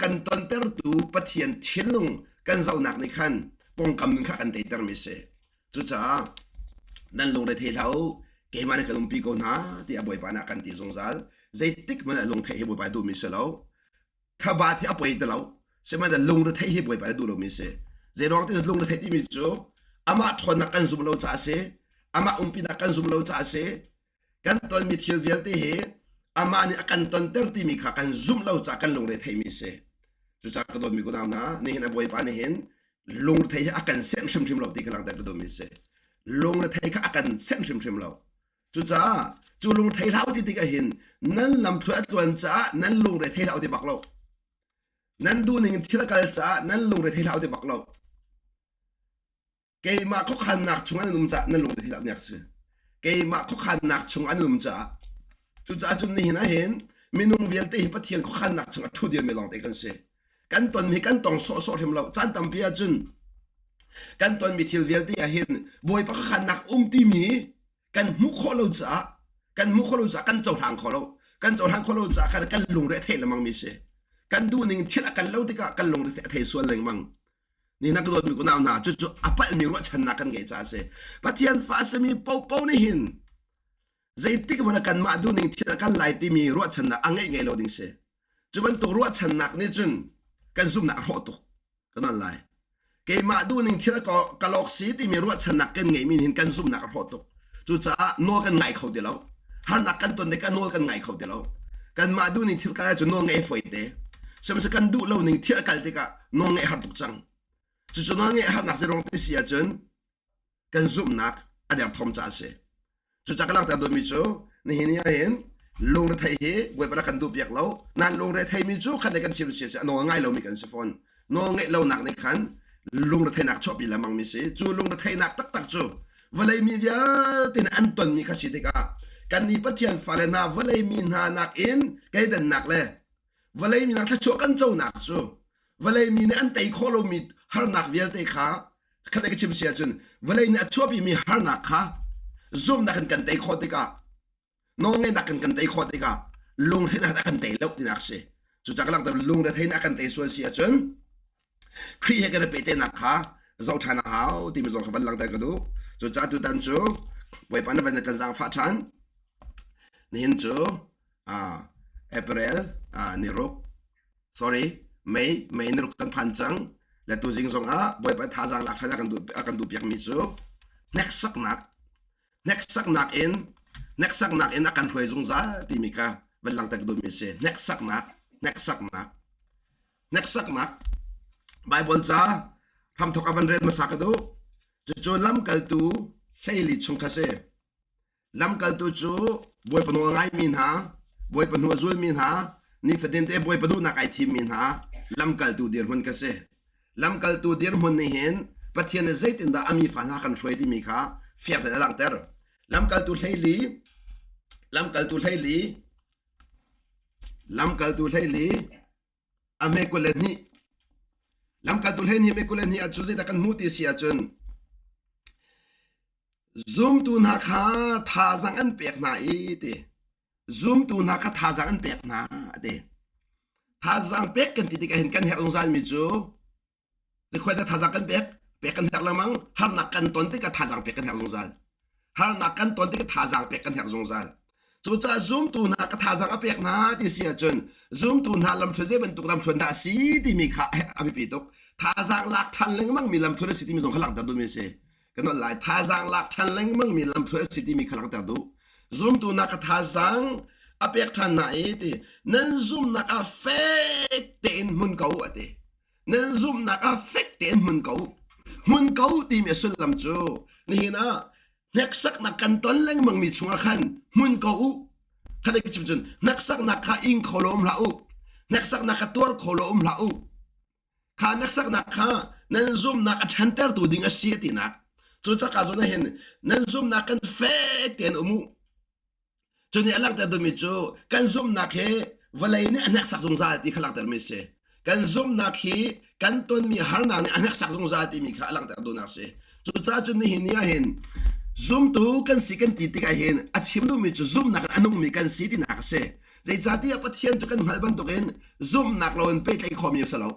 kan tontertu Pathian thinlung kan zohnak nih khan pawngkam nun kha kan teitermi a si. Cucaah nan lungre thei hlah u, keimah nih kan umpi ko hna tiah Bawipa nih a kan ti zungzal. Zeitik hmanh ah lungtheih hi Bawipa duhmi si lo. Thabat hi a poi ti lo. Sihmanhsehlaw lungretheih hi Bawipa nih duh lomi a si. Zeiruang ti lungretheih timi cu amah ṭhawnnak kan zumh lo caah a si. Amah umpinak kan zumh lo caah a si. Kan tonmi thil vialte hi amah nih a kan tonter timi kha kan zumh lo caah kan lungre theimi a si. Cucaah ka dawtmi kunau hna, nihin a Bawipa nih hin lungretheih hi a kan senh hrimhrim lo ti kha langhter ka duhmi a si. Lungretheih kha a kan senh hrimhrim lo. Cucaah cu lungthei hlah u ti tikah hin nan lamthluan a tluan caah nan lungre thei hlah u ti bak lo. Nan duhning in thil a kal caah nan lungre thei hlah u ti bak lo. Keimah khuakhannak chung an um caah nan lungre thei hlah u si. Keimah khuakhannak chung an um caah cucaah cun nihin ah hin minung vialte hi Pathian khuakhannak chung a ṭhu dirmi lawngte kan si. Kan ton hi kan tong sawhsawh hrim lo. Caan tampi ahcun kan tonmi thil vialte ah hin Bawipa khuakhannak um timi kan hmuh khawh lo caah kan hmuh khawh lo caah kan cohlang kho lo kan cohlang khawh lo caah khan kan lungre a thei lengmang mi si kan duh ning thil a kan lo tikah kan lungre a thei sual lengmang ni na ka dawtmi kunau hna cu cu a palhmi ruahchannak kan ngeih caah a si Pathian fa a simi popo nih hin zeitik hmanh ah kanmah duh ning thil a kan lai timi ruahchannak a ngeih ngei lo ding si cu bantuk ruahchannak nih cun kan zumhnak a hrawh tuk kan on lai keimah duhning thil ka lawk si timi ruahchannak kan ngeihmi hin kan zumhnak a hrawh tuk cucaah nawl kan ngai kho ti lo harnak kan ton tikah nawl kan ngai kho ti lo kanmah duhning thil kal ahcun nawl ngeih fawi te sihmanhsehlaw kan duh lo ning thil a kal tikah nawl ngeih har tuk cang cucu nawl ngeih harnak zei ruang ti si ahcun kan zumhnak a derthawm caah a si. Cucaah ka langhter duhmi cu nihin ni ahhin lungretheih hi Bawipa rak kan duhpiak lo. Nan lungretheimi cu khat le kan chim si a nawl ngai lomi kan si fawn. Nawl ngeih lonak nih khan lungretheihnak chuahpi lengmang mi si. Cu lungretheihnak taktak cu vawlei mi vialte nih an tonmi kha si tikah kannih Pathian fale hna vawlei mi hna nakin keidannak le vawlei mi nak thluachuah kan conak cu vawlei mi nih an tei khawh lomi harnak vialte kha khat ka chim si ahcun vawlei nih a chuahpimi harnak kha zumhnak in kan tei khawh tikah nawlngeihnak in kan tei khawh tikah lungretheihnak a kan tei lo tinak si cucaah ka langhter lungretheihnak a kan tei sual si ahcun Khrih he kan i pehtlaihnak kha zoh ṭhan a hau timi zong kha van langhter ka duh cucaah tutan cu Bawipa na van kan zaangfah ṭhan nihin cu April ni ruk sorry May May ni ruk kan phan cang le tuzing zong ah Bawipa thazaang lak ṭhan a kan duh a kan duh piakmi cu hneksaknak hneksaknak in hneksaknak in a kan hruai zungzal timi kha van langhter ka duhmi a si hneksaknak hneksaknak hneksaknak Bible ca hramthok a van rel hmasa ka duh cucu lamkaltu hleili chung kha si Lamkaltu cu Bawipa nawl a ngaimi hna, Bawipa hnu a zulmi hna, nifatin te Bawipa duhnak ai thimmi hna lamkaltu dirhmun ka si. Lamkaltu dirhmun nih hin Pathian nih zeitindah a mifa hna kan hruai timi kha fiang tein a langhter. Lamkaltu hleili, lamkaltu hleili, lamkaltu hleili, a hme 22 lamkaltu 12 hme 22 ah cu zeidah kan hmuh ti si ahcun zumtu hna kha thazaang an pek hna i ti zumtu hna kha thazaang an pek hna ti thazaang pek kan ti tikah hin kan herh zungzal mi cu Zeikhuai dah thazaang kan pek? Pek kan herh lengmang. Harnak kan ton tikah thazaang pek kan herh zungzal. Harnak kan ton tikah thazaang pek kan herh zungzal. Cucaah zumtu hna ka thazaang a pek hna ti si ahcun zumtu hna lamthluan zei bantuk lamthluan dah a si timi kha a biapi tuk. Thazaang lak ṭhan lengmang mi lamthluan a si timi zong kha langhter duhmi a si. Kan nolh lai. Thazaang lak ṭhan lengmang mi lamthluan a si timi kha langhter duh. Zumtu hna ka thazaang a pek ṭhan hna i ti nan zumhnak ah fek tein hmun ko a ti. Nan zumhnak ah fek tein hmun ko. Hmun ko timi a sullam cu nihin ah hneksaknak kan ton lengmangmi chungah khan hmun ko u. Khalei ka chim cun hneksaknak kha ing kho lo um hlah u. Hneksaknak kha tuar kho lo um hlah u. Kha hneksaknak kha nan zumhnak a ṭhantertu ding a si a tinak. Cucaah zawn ah hin nan zumhnak kan fek tein um u. Cu nih a langhter duhmi cu kan zumhnak hi vawlei nih a hneksak zungzal ti kha langhtermi a si. Kan zumhnak hi kan tonmi harnak nih a hneksak zungzal timi kha a langhter duhnak a si. Cucaah cun nihin ni ahhin zumtu kan si kan ti tikah hin a chim duhmi cu zumhnak in a nungmi kan si tinak a si. Zeicahtiah Pathian cu kan hngalh bantukin zumhnak loin pehtlaih khawhmi a si lo.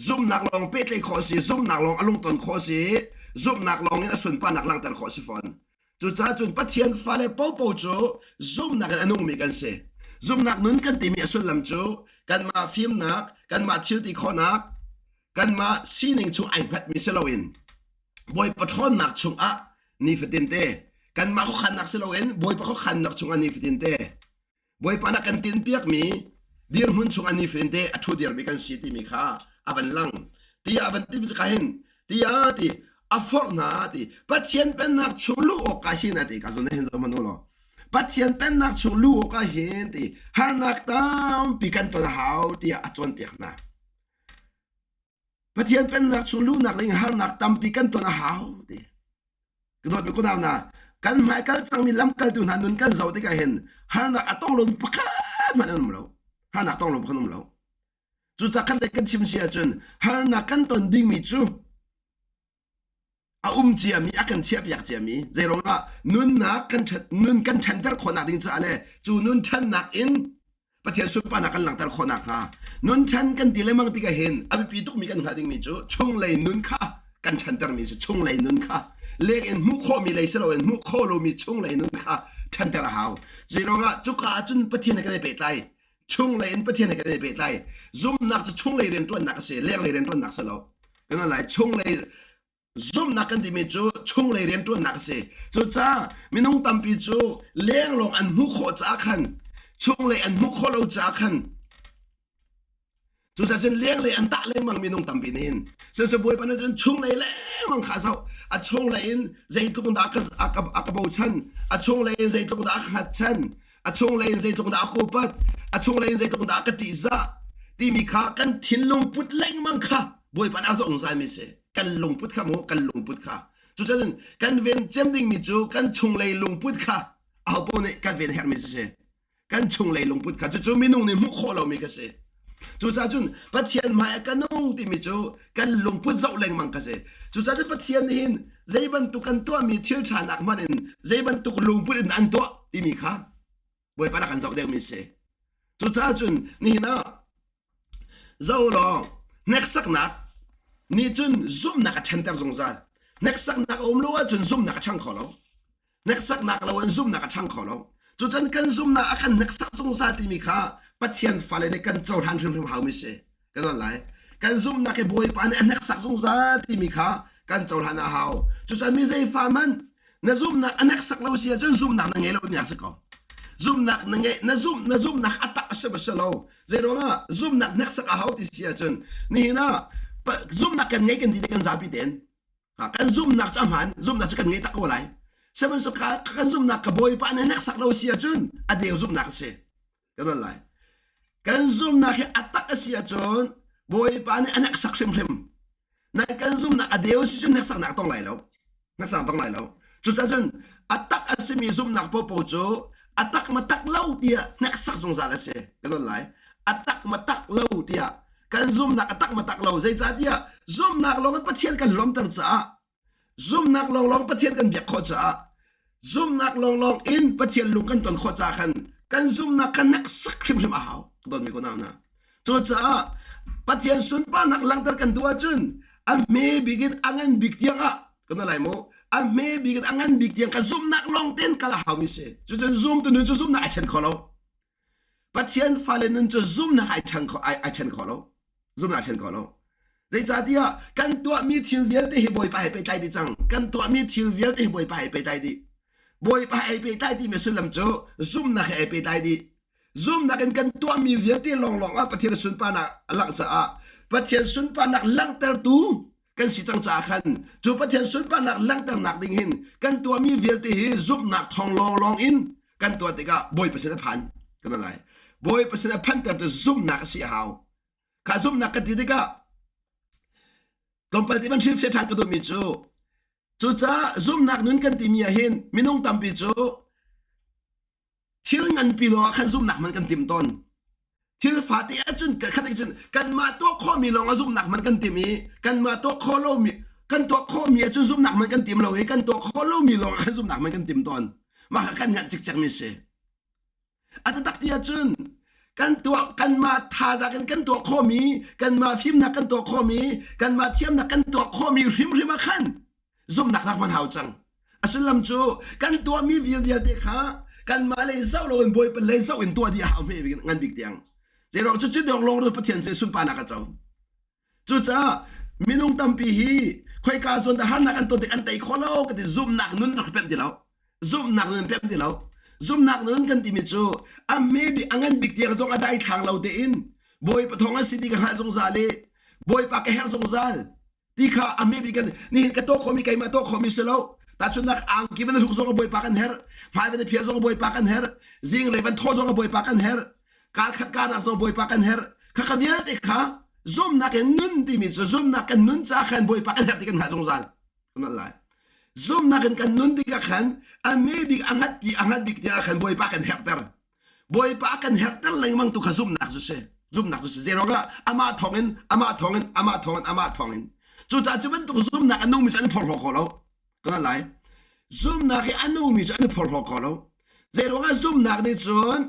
Zumhnak lawng pehtlaih khawh a si, zumhnak lawng a lungton khawh a si i zumhnak lawng in a sunparnak langhter khawh a si fawn. Cucaah cun Pathian fale popo cu zumhnak in a nungmi kan si. Zumhnak nun kan timi a sullam cu kanmah fimnak, kanmah thil ti khawhnak, kanmah sining chung ai hngatmi si loin Bawipa ṭhawnnak chungah nifatin te kanmah khuakhannak si loin Bawipa khuakhannak chungah nifatin te Bawipa na kan tinpiakmi dirhmun chungah nifatin te a ṭhu dirmi kan si timi kha a van lang. Tiah a van ti ka hin tiah ti a forh hna ti Pathian pennak chung luh awk ah hin a ti ka zon hin zoh hmanh u law Pathian pennak chung luh awk ah hin ti harnak tampi kan ton a hau tiah a cawnpiak hna. Pathian pennak chung luhnak ding harnak tampi kan ton a hau ti. Ka dawtmi kunau hna, kan hmaikal cangmi lamkaltu hna nun kan zoh tikah hin harnak a tong lomi pakhat hmanh an um lo. Harnak tong lo pakhat um lo. Cucaah khat le kan chim si ahcun harnak kan ton dingmi cu a um ciami a kan chiahpiak ciami zeiruangah nunnak kan nun kan ṭhanter khawhnak ding caah le cu nun ṭhannak in Pathian sunparnak kan langhter khawh nakhnga nun ṭhan kan ti lengmang tikah hin a biapi tukmi kan hngalh dingmi cu chunglei nun kha kan ṭhantermi cu chunglei nun kha leng in hmuh khawhmi lei si loin hmuh khawh lomi chunglei nun kha ṭhanter a hau. Zeiruangah cuka ahcun Pathian he kan i pehtlai chunglei in Pathian he kan i pehtlai zumnak cu chunglei rianṭuannak a si lenglei rianṭuannak si lo kan lai chunglei Zumhnak kan timi cu chunglei rianṭuannak a si. Cucaah minung tampi cu lenglawng an hmuh khawh caah khan chunglei an hmuh khawh lo caah khan cucaah cun lenglei an tah lengmang minung tampi nih hin sihmanhsehlaw Bawipa nih cun chunglei lengmang kha a zoh. A chunglei in zeitluk in dah a ka, a ka, a ka bochan, a chunglei in zeitluk dah a ka hngatchan, a chunglei in zeitluk dah a ka upat, a chunglei in zeitluk dah a ka ṭihzah timi kha kan thinlung put lengmang kha Bawipa nih a zoh zungzalmi a si. Kan lungput kha mu kan lungput kha. Cucun kan ven cem dingmi cu kan chunglei lungput kha ahopaoh nih kan ven herhmi si. Kan chunglei lungput kha cucu minung nih hmuh khawh lomi ka si. Cucaah cun Pathian hmai ah ka nung timi cu kan lungput zoh lengmang ka si. Cucaah cun Pathian nih hin zei bantuk kan tuahmi thil ṭha nak hmanh in zei bantuk lungput in an tuah timi kha Bawipa rak kan zoh deuhmi si. Cucaah cun nihin ah zo law hneksaknak nih cun zumhnak a ṭhanter zungzal. Hneksaknak a um lo ahcun zumhnak a ṭhang kho lo. Hneksaknak lo in zumhnak a ṭhang kho lo. Cucun kan zumhnak a kan hneksak zungzal timi kha Pathian fale nih kan cohlan hrimhrim haumi si. Kan on lai. Kan zumhnak hi Bawipa nih a hneksak zungzal timi kha kan cohlan a hau. Cucun mi zeifa hmanh na zumhnak a hneksak lo si ahcun zumhnak na ngei lo ni a si ko. Zumhnak na ngeih na zumh na zumhnak a tak a si ba si lo. Zeiruangah zumhnak hneksak a hau ti si ahcun nihin ah zumhnak kan ngei kan ti kan zapi tein kan zumhnak cu a hmaan zumhnak cu kan ngei tak ko lai. Sihmanhsehlaw kan zumhnak ka Bawipa nih a hneksak lo si ahcun a deu zumhnak a si. Kan on lai. Kan zumhnak hi a tak a si ahcun Bawipa nih a hneksak hrimhrim. Nan kan zumhnak a deu si cun hneksaknak tong lai lo. Hneksak tong lai lo. Cucaah cun a tak a simi zumhnak popo cu a tak ma tak lo tiah hneksak zungzal a si. Kan on lai. A tak ma tak lo tiah kan zumhnak a tak ma tak lo zeicahtiah zumhnak lawng in Pathian kan lawmter caah Zumhnak lawnglawng Pathian kan biak khawh caah zumhnak lawnglawng in Pathian lung kan ton khawh caah khan kan zumhnak kha hneksak hrimhrim a hau dawtmi ko nau hna. Cucaah Pathian sunparnak langhter kan duh ahcun a hme bik in a ngan bik tiang ah kan lai mu a hme bik in a ngan bik tiang ka zumhnak lawng tein kal a haumi si. Cucun zumtu nun cu zumhnak ai ṭhen kho lo. Pathian fale nun cu zumhnak ai ṭhen kho ai, ai ṭhen kho lo. Zumhnak ai ṭhen kho lo. Zeicahtiah kan tuahmi thil vialte hi Bawipa he pehtlai dih cang. Kan tuahmi thil vialte hi Bawipa he pehtlai dih. Bawipa he pehtlai timi sullam cu zumhnak he ai pehtlai dih. Zumhnak in kan tuahmi vialte lawnglawng ah Pathian sunparnak a langh caah Pathian sunparnak langhtertu kan si cang caah khan cu Pathian sunparnak langhternak ding hin kan tuahmi vialte hi zumhnak thawng lawnglawng in kan tuah tikah Bawipa sin a phan kan lai. Bawipa sin a phanter tu zumhnak a si a hau. Kha zumhnak kan ti tikah tlawmpal ti man hrilhfiah ṭhan ka duhmi cu cucaah zumhnak nun kan timi ah hin minung tampi cu Thil nganpi lawngah khan zumhnak man kan timh tawn. Thil fate ahcun khat cun kanmah tuah khawhmi lawngah zumhnak man kan timh i kanmah tuah khawh lomi kan tuah khawhmi ahcun zumhnak man kan tim lo i kan tuah khawh lomi lawngah khan zumhnak man kan tim tawn. Mah kha kan nganh cikcekmi si. A taktak ti ahcun Kan tuah kanmah thazaang in kan tuah khawhmi, kanmah fimnak kan tuah khawhmi, kanmah thiamnak kan tuah khawhmi hrimhrim ah khan zumhnak rak hman hau cang. A sullam cu kan tuahmi vial vialte kha kanmah lei zoh loin Bawipa lei zoh in tuah dih a hau hme ngan bik tiang. Zeiruang cu cu dawk lawng Pathian cu sunparnak a co. Cucaah minung tampi hi khoika zawn dah harnak an ton tik an tei kho lo ka ti zumhnak nun rak pemh ti lo. Zumhnak nun pemh ti lo. Zumhnak nun kan timi cu a hme bik a ngan bik tiang zong a daithlang lo tein Bawipa thawng a si ti ka hngalh zungzal i Bawipa ka herh zungzal ti kha a hme bik kan nihin ka tuah khawhmi keimah tuah khawhmi si lo. Tahchunhnak angki van hruk zong a Bawipa kan herh, hmai van i phiah zong a Bawipa kan herh, zinglei van thawh zong a Bawipa kan herh. Karkhat karnak zong Bawipa kan herh. Khakha vialte kha zumhnak in nun timi cu zumhnak kan nun caah khan Bawipa kan herh ti kan hngalh zungzal. Kan hngalh lai. Zumhnak in kan nun tikah khan a me bik a ngat pi a ngat bik tiah khan Bawipa kan herhter. Bawipa kan herhter lengmang tu kha zumhnak cu si. Zumhnak cu si. Zeiruangah amah thawngin amah thawngin amah thawngin amah thawngin. Cucaah cu bantuk zumhnak a nungmi cu an i phorhlaw kho lo. Kan hngalh lai. Zumhnak i a nungmi cu an i phorhlaw kho lo. Zeiruangah zumhnak nih cun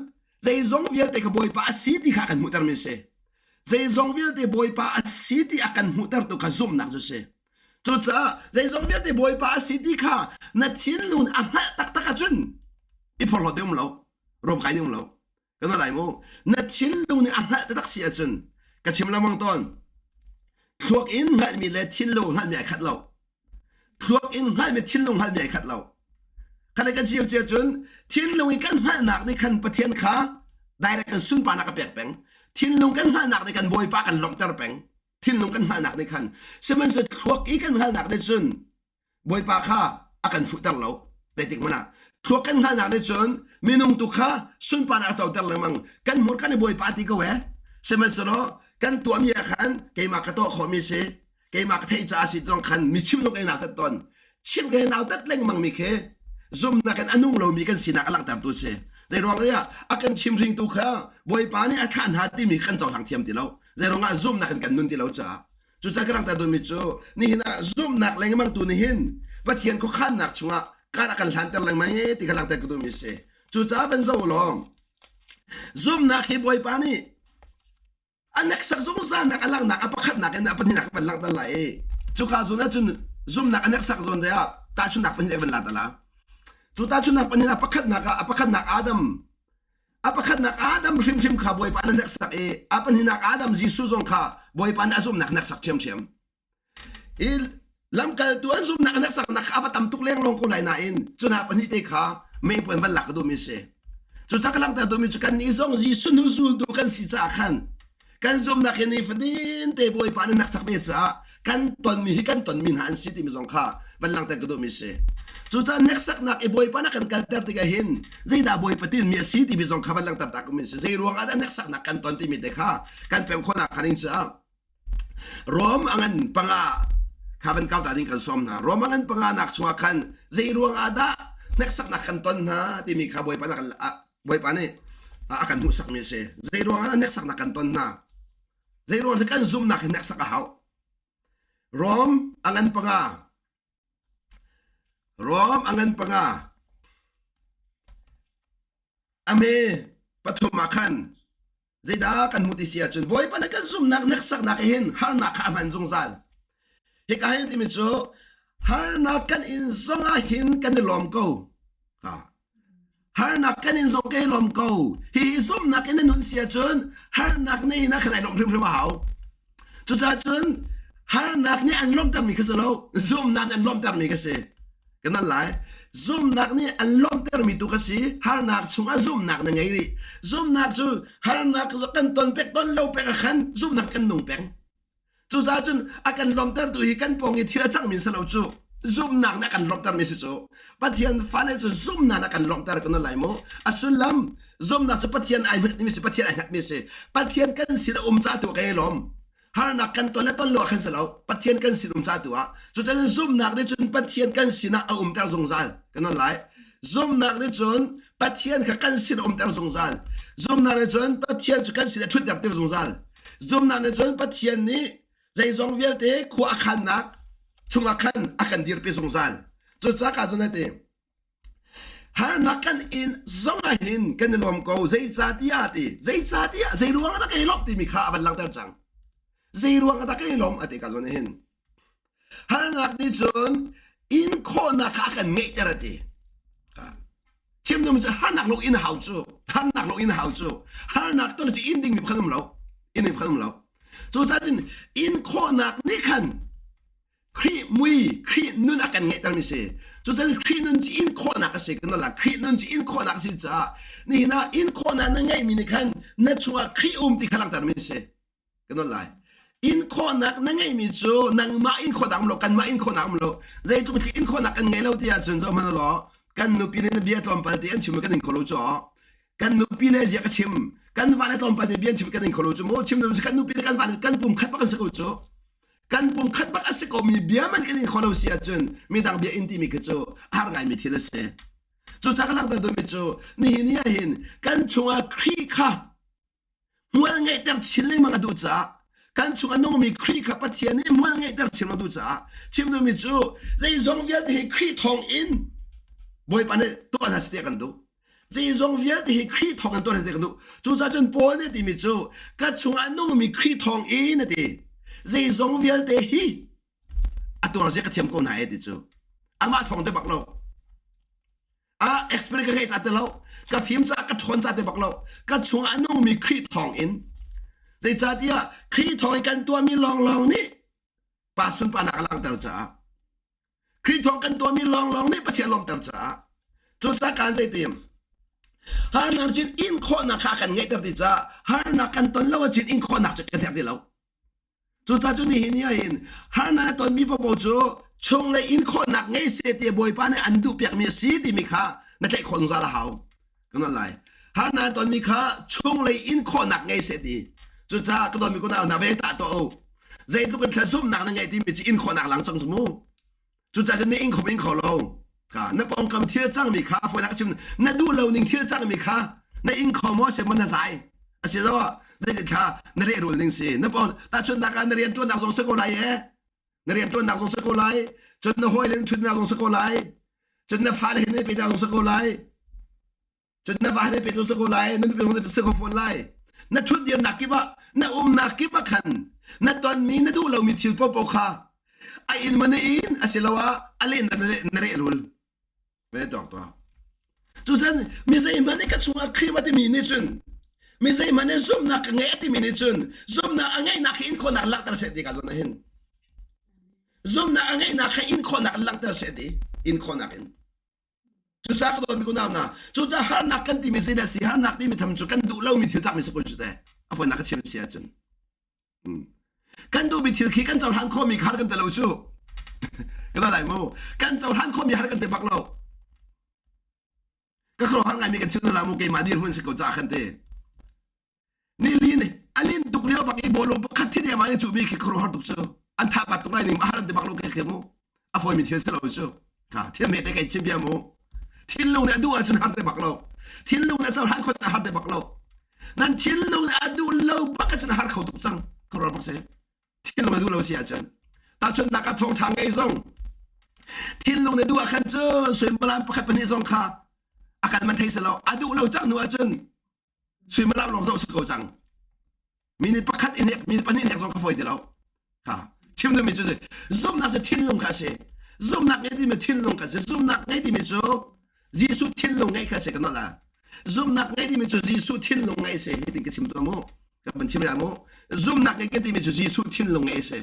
zeizong vialte ka Bawipa a si ti kha a kan hmuhtermi a si. Zeizong vialte Bawipa a si ti a kan hmuhtertu kha zumhnak cu a si. Cucaah zeizong vialte Bawipa a si ti kha na thinlung a hngalh taktak ahcun i phorhlawt ding um lo, ruamkai ding um lo. Kan lai mu. Na thinlung nih a hngalh taktak si ahcun ka chim lengmang tawn. Thluak in hngalhmi le thinlung hngalhmi ai khat lo. Thluak in hngalhmi thinlung hngalhmi ai khat lo. Kha kan chim cia cun thinlung in kan hngalhnak nih khan Pathian kha direct kan sunparnak a pek peng. Thinlung kan hngalhnak nih kan Bawipa kan lawmhter peng. Thinlung kan hngalhnak nih khan sihmanhsehlaw thluak i kan hngalhnak nih cun Bawipa kha a kan fuhter lo. Zeitik hmanh ah thluak kan hngalhnak nih cun minung tu kha sunparnak a coter lengmang. Kan hmurka nih Bawipa ti ko ee. Sihmanhsehlaw kan tuahmi ah khan keimah ka tuah khawhmi si keimah ka theih caah si zong khan mi chim zong ka nautat tawn chim ka nautat lengmang mi khi zumnak in a nung lomi kan sinak a langhtertu si zeiruang ah a kan chimhringtu kha bawipa nih a thlah hna timi kan cohlang thiam ti lo zeiruang ah zumnak in kan nun ti lo caah cucaah ka langhter duhmi cu nihin ah zumhnak lengmang tu nihin Pathian khuakhannak chungah kar a kan hlanter lengmang ti kha langhter ka duhmi si cucaah van zoh law zumhnak hi bawipa nih A hneksak zungzalnak a langhnak a pakhatnak in a pahnihnak van langhter lai i cuka zawn ahcun zumnak a hneksak zawn te ah tahchunhnak pahnih van la ta la. Cu tahchunhnak pahnih ah pakhatnak ah a pakhatnak Adam a pakhatnak Adam hrimhrim kha Bawipa nih a hneksak i a pahnihnak Adam Jesuh zong kha Bawipa nih a zumhnak hneksak ṭhiamṭhiam. Hi lamkaltu an zumhnak an hneksaknak kha a va tam tuk lengluang ko lai nain cu hna pahnihte kha meipuan van lak ka duhmi a si. Cucaah ka langhter duhmi cu kannih zong Jesuh hnu zultu kan si caah khan kan zumhnak hi nifatin te Bawipa nih hneksak ve caah kan tonmi hi kan tonmi hna an si timi zong kha van langhter ka duhmi a si. Cucaah hneksaknak i Bawipa nih a kan kalter tikah hin zeidah Bawipa tinmi a si timi zong kha van langhter ta ka duhmi a si. Zei ruang ah dah hneksaknak kan ton timi te kha kan pem khawhnak hnga ding caah Rom a ngan panga kha van kau ta ding kan sawm hna. Rom a ngan panga nak chungah khan zei ruang ah dah hneksaknak kan ton hna timi kha Bawipa nih Bawipa nih a kan hmuhsakmi a si. Zei ruang ah hneksaknak kan ton hna? Zei ruang kan zumhnak hi hneksak a hau? Rom a ngan panga Rom a ngan panga a me pathum ah khan Zeidah kan hmuh ti si ahcun Bawipa nih kan zumhnak hneksaknak hin harnak kha a hman zungzal. Hika hin timi cu harnak kan in zong ah hin kan i lawm ko. Ha. Harnak kan in zong kan i lawm ko. Hi zumhnak in na nun si ahcun harnak na in ah khan ai lawmh hrimhrim a hau. Cucaah cun harnak nih an lawmhtermi kha si lo, zumhnak nih an lawmhtermi kha si. Kan al lai. Zumhnak nih an lawmhtermi tu kha si. Harnak chungah zumhnak na ngei rih. Zumhnak cu harnak kan ton pek ton lo pek ah khan zumhnak kan nung peng. Cucaah cun a kan lawmhtertu hi kan pawng i thil a cangmi si lo cu. Zumhnak nih a kan lawmhtermi si cu. Pathian fale cu zumhnak nih a kan lawmhter kan lai mu. A sullam Zumhnak cu Pathian ai hngatmi si, Pathian ai hngatmi si. Pathian kan sin a um ca tu ka i lawm. Harnak kan ton le ton lo ah khan si lo. Pathian kan sin um ca tu ah. Cucun zumhnak nih cun Pathian kan sin ah a umter zungzal. Kan on lai. Zumhnak nih cun Pathian kha kan sin a umter zungzal. Zumhnak nih cun Pathian cu kan sin a ṭhutter tir zungzal. Zumhnak nih cun Pathian nih zeizong vialte khua a khannak chungah khan a kan dirpi zungzal. Cucaah cun a ti. Harnak kan in zong ah hin kan i lawm ko zeicahtiah ti zeicahtiah zei ruang ah dah kan i lawmh timi kha a van langhter cang. Zei ruang ah dah kan i lawmh a ti ka zawn ah hin. Harnak nih cun in khawhnak kha a kan ngeihter a ti. Chim ding cu harnak lung in hau cu harnak lung in hau cu harnak ton cu in ding mi pakhat um lo in ding pakhat um lo. Cucaah cun in khawhnak nih khan Khrih mui, Khrih nun a kan ngeihtermi si. Cucaah Khrih nun cu in khawhnak a si. Kan la Khrih nun cu in khawhnak a si caah nihin ah in khawhnak na ngeihmi nih khan na chungah Khrih um ti kha langhtermi si. Kan lai. In khawhnak na ngeihmi cu nangmah in khawhnak um lo, kanmah in khawhnak um lo. Zeitluk thil in khawhnak kan ngei lo ti ahcun zoh hmanh law kan nupi nih na bia tlawmpal te an chim kan in kho lo cu kan nupi le zia ka chim kan va le tlawmpal te bia an chim kan in kho lo cu mu chim kan nupi le kan va le kan pum khat bak an si ko cu kan pum khat bak a si ko mi bia man kan in kho lo si ahcun midang bia in timi khi cu a har ngaimi thil a si. Cucaah ka langhter duhmi cu nihin ni ah hin kan chungah Khrih kha hmual ngeihter chin lengmang a duh caah kan chung a nungmi Khrih kha Pathian nih hmual ngeihter chin a duh caah chim duhmi cu zeizong vialte hi Khrih thawng in Bawipa nih tuah hna seh tiah kan duh. Zeizong vialte hi Khrih thawng in tuah hna kan duh. Cucaah cun Paul nih a timi cu ka chungah nungmi Khrih thawng in a ti. Zeizong vialte hi a tuar zia ka thiam ko hna e ti cu. Amah thawng te bak lo. A experience ka ngeih ca te lo. Ka fim ca ka ṭhawn ca te bak lo. Ka chungah nungmi Khrih thawng in. Zeicahtiah Khrih thawng in kan tuahmi lawnglawng nih pa sunparnak a langhter caah Khrih thawng kan tuahmi lawnglawng nih Pathian lawmter caah cucaah kaan zeitim harnak cun in khawhnak kha a kan ngeihter ti caah harnak kan ton lo ahcun in khawhnak cu kan herh ti lo. Cucaah cu nihin ni ahhin harnak na tonmi paohpaoh cu chunglei in khawhnak ngei seh ti Bawipa nih an duhpiakmi a si timi kha na tlaih khawh zungzal a hau. Kan nawl lai. Harnak na tonmi kha chunglei in khawhnak ngei seh ti. Cucaah ka dawtmi kunau hna ve tah tuah u. Zeitluk in thla zumhnak na ngeih timi cu in khawhnak lang cang cu mu. Cucaah cun na ing kho ing kho lo. Na pawngkam thil cangmi kha fawinak chim na duh lo ning thil cangmi kha na ing kho maw se maw na zai. Asiloah zeitin thla na lehrul ning si. Na pawng tahchunhnak ah na rianṭuannak zong si ko lai e. Na rianṭuannak zong si ko lai. Cun na hawile na ṭhutnak zong si ko lai. Cun na fale he na penak zong si ko lai. Cun na va he pe tu si ko lai, na nupi zong si ko fawn lai. Na ṭhutdirnak kip ah, na umnak kip ah khan na tonmi na duh lomi thil paohpaoh kha a inn ma na inn asiloah a leh na na rehrul. Ve tawk tuah. Cucun mi zeihmanh nih ka chungah Khrih a timi nih cun mi zeihmanh nih zumhnak ka ngei a timi nih cun zumhnak a ngeihnak hi in khawhnak langhter seh ti ka zawn ah hin zumhnak a ngeihnak kha in khawhnak langhter seh ti in khawhnak in Cucaah ka dawtmi unau hna, cucaah harnak kan timi zeidah a si? Harnak timi tham cu kan duh lomi thil cakmi si ko cu teh. A fawinak ka chim si ahcun. Hmm. Kan duhmi thil khi kan cohlan khawhmi kha har kan te lo cu. Ka lai mu. Kan cohlan khawhmi har kan te bak lo. Ka khuaruahhar ngaimi kan chim la mu keimah dirhmun si ko caah khan te. Nilin a lin tuk lio bak i bawlung pakhat thi deuh in cuhmi khi khuaruahhar tuk cu an tha pat tuk lai ning a har an ti bak lo ke khi mu a fawimi thil si lo cu ka thil me te kai chim bia mu thinlung nih a duh ahcun har te bak lo thinlung nih a cohlan khawt a har te bak lo nan thinlung nih a duh lo bak ahcun a har kho tuk cang khuaruahhar bak si thinlung a duh lo si ahcun tahchunhnak ah thawngṭha ngei zong thinlung nih duh ah khan cun suimilam pakhat pahnih zong kha a kan man thei si lo a duh lo cang hnu ahcun suimilam lawng zoh si ko cang minute pakhat in hek minute pahnih in hek zong ka fawi ti lo kha chim duhmi cu zumhnak cu thinlung kha a si zumhnak ngei timi thinlung kha si zumhnak ngei timi cu Jesuh thinlung ngei kha si ka nolh ah zumhnak ngei timi cu Jesuh thinlung ngei si hi tin ka chim tuah mu ka van chim rih mu zumhnak ngei ka timi cu Jesuh thinlung ngei si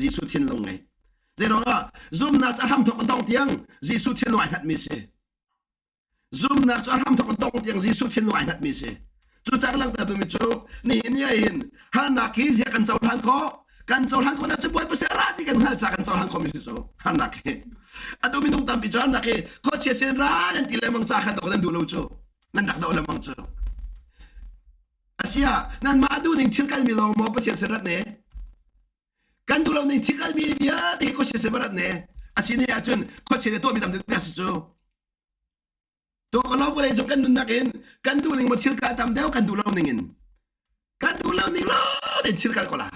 Jesuh thinlung ngei zeiruangah zumhnak cu a hramthawk an dong tiang Jesuh thinlung ai hngatmi si Zumhnak cu a hramthawk in dong tiang Jesuh thinlung ai hngatmi si. Cucaah langhter duhmi cu nihin ni ah hin harnak hi zia kan cohlan khawh. Kan cohlan khawh cu Bawipa sin ra ti kan hngalh caah kan cohlan khawhmi si cu harnak hi. Atu minung tampi cu harnak hi khuachia sin ra nan ti lengmang ca khan nan duh lo cu. Nan rak doh lengmang cu. Asia nanmah duh ning thil kalmi lawng maw Pathian sin rat ne? Kan duh lo ning thil kalmi vialte hi khuachia sin rat ne? Asine ahcun khuachia nih tuahmi tam deuh a si cu. Tuah lo vawlei cung kan nunnak in kan duh ning maw thil kal tam deuh kan duh lo ning in kan duh lo ning lo tein thil kal ko la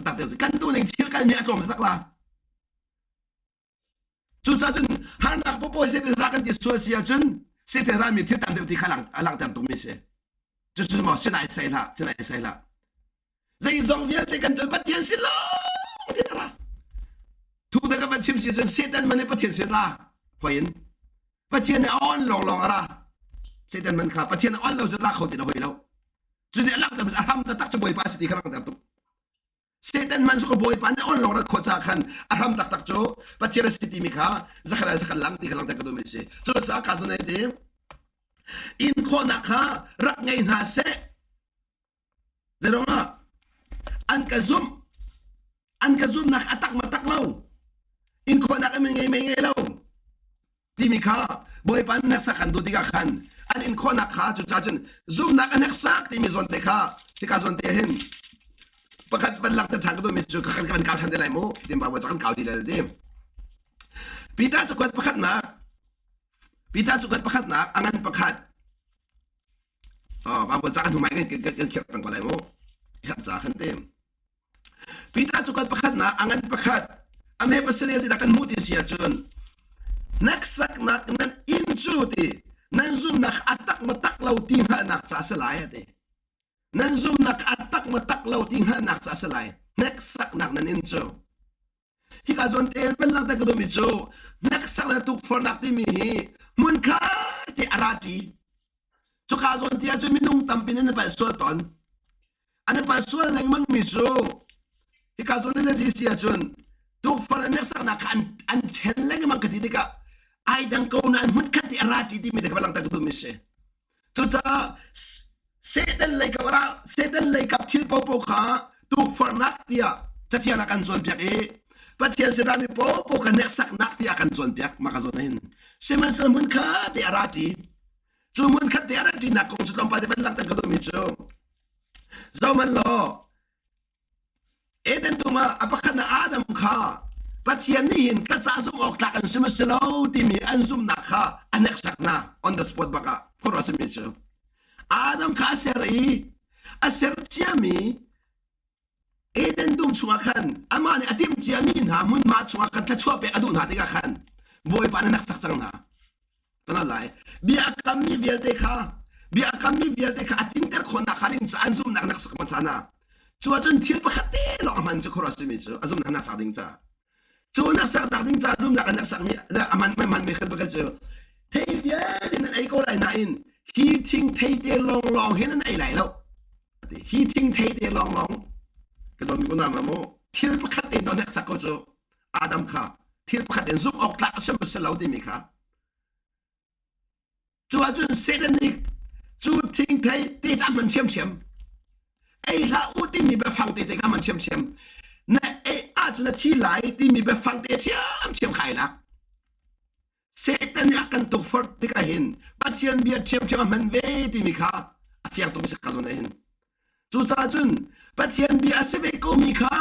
tak kan duh ning thil kal mi a tlawm tak la. Cucaah cun harnak popo hi Satan ra kan ti sual si ahcun Satan rami thil tam deuh ti kha a langhter tukmi si. Cucu maw sinai sai hlah, sinai sai hlah. Zeizong vialte kan tuan Pathian sin lawng ti ra. Thu da ka van chim si cun Satan man nih Pathian sin ra hoi in Pathian nih a on lawng lawng a ra. Satan man kha Pathian a on lo cun ra kho ti lo hoi lo. Cu nih a langhter a hram taktak cu Bawipa a si ti kha langhter tuk. Satan hmanh cu Bawipa nih on lawng rat khawh caah khan a hram taktak cu Pathian a si timi kha zakhat ah zakhat lang ti kha langhter ka duhmi a si. Cucaah ka zan ti in khawhnak kha rak ngei hna seh. Zeiruangah an ka zumh an ka zumhnak a tak ma tak lo in khawhnak an ngei mei ngei lo timi kha Bawipa an hneksak kan duh tikah khan an in khawhnak kha cucaah cun zumhnak a hneksak timi zawn te kha hika zawn te hin pakhat van langhter ṭhan ka duhmi cu ka kan kau ṭhan te lai mu tin Baibal ca kan kau dih lai ti Peter cakuat pakhatnak Peter cakuat pakhatnak a ngan pakhat Baibal ca kan hnu mai kan kan khirh peng ko lai mu herh ca khan te Peter cu kan pakhatnak a ngan pakhat a me pasarih zeidah kan hmuh ti si ahcun hneksaknak nan inn cu ti nan zumhnak a tak ma tak lo ti hngalhnak ca a si lai a ti. Nan zumhnak a tak ma tak lo ti hngalhnak ca a si lai. Hneksaknak nan inn cu. Hika zawn te van langhter ka duhmi cu hneksak le tukforhnak timi hi hmunkhat te a ra ṭi. Cuka zawn te ahcun minung tampi nih an i palh sual tawn. An i palh sual lengmangmi cu hika zawn in an si ahcun tukforh le hneksaknak kha an, an ṭhen lengmang ka ti tikah ai dang ko nain hmunkhat te a ra ṭi timi te kha va langhter ka duhmi a si. Cucaah Satan lei kap ra Satan lei kap thil popo kha tukforhnak tiah cathiang ah kan cawnpiak i Pathian sin rami popo kha hneksaknak tiah kan cawnpiak mah ka zawn hin sihmanhsehlaw hmun kha te a ra ṭi cu hmun khat te a ra ṭinak kong cu tlawmpal te van langhter ka duhmi cu zohhmanh law Eden dum ah a pakhatnak Adam kha Pathian nih hin ka ca zumh awk tlak an si maw si lo timi an zumhnak kha a hneksak hna on the spot bak ah khuaruah simi cu Adam kha a ser i a ser ciami Eden dum chungah khan amah nih a timh ciami hna hmunhma chungah khan thluachuah pek a duh hna tikah khan Bawipa nih a hneksak cang hna. Kana lai. Bia a kammi vialte kha bia a kammi vialte kha a tinter khawhnak kha ding an zumhnak nak sak hmasa na. Cu ahcun thil pakhat te lawng a hman cu khuaruah simi cu a zumhnak nak sak ding ca. Cu nak sak nak ding ca zumhnak nak sakmi a man man mi khan pakhat cu thei vialte nan ei ko lai nain hi thing thei te lawng lawng hi nan ei lai lo. Hi thing thei te lawng lawng ka don ko na ma mu thil pakhat te don sak ko cu Adam kha thil pakhat in zumh awk tlak a si si lo timi kha cu ahcun Satan nih cu thingthei te cu a hman ṭhiamṭhiam ei hlah u timi biafang te te kha hman ṭhiamṭhiam na ei ahcun na thi lai timi biafang te ṭhiamṭhiam kha ai lak Satan nih a kan tukforh tikah hin Pathian bia ṭhiamṭhiam a hman ve timi kha a fiang tuk mi si ka zawn ah hin Cucaah cun Pathian bia a si ve komi kha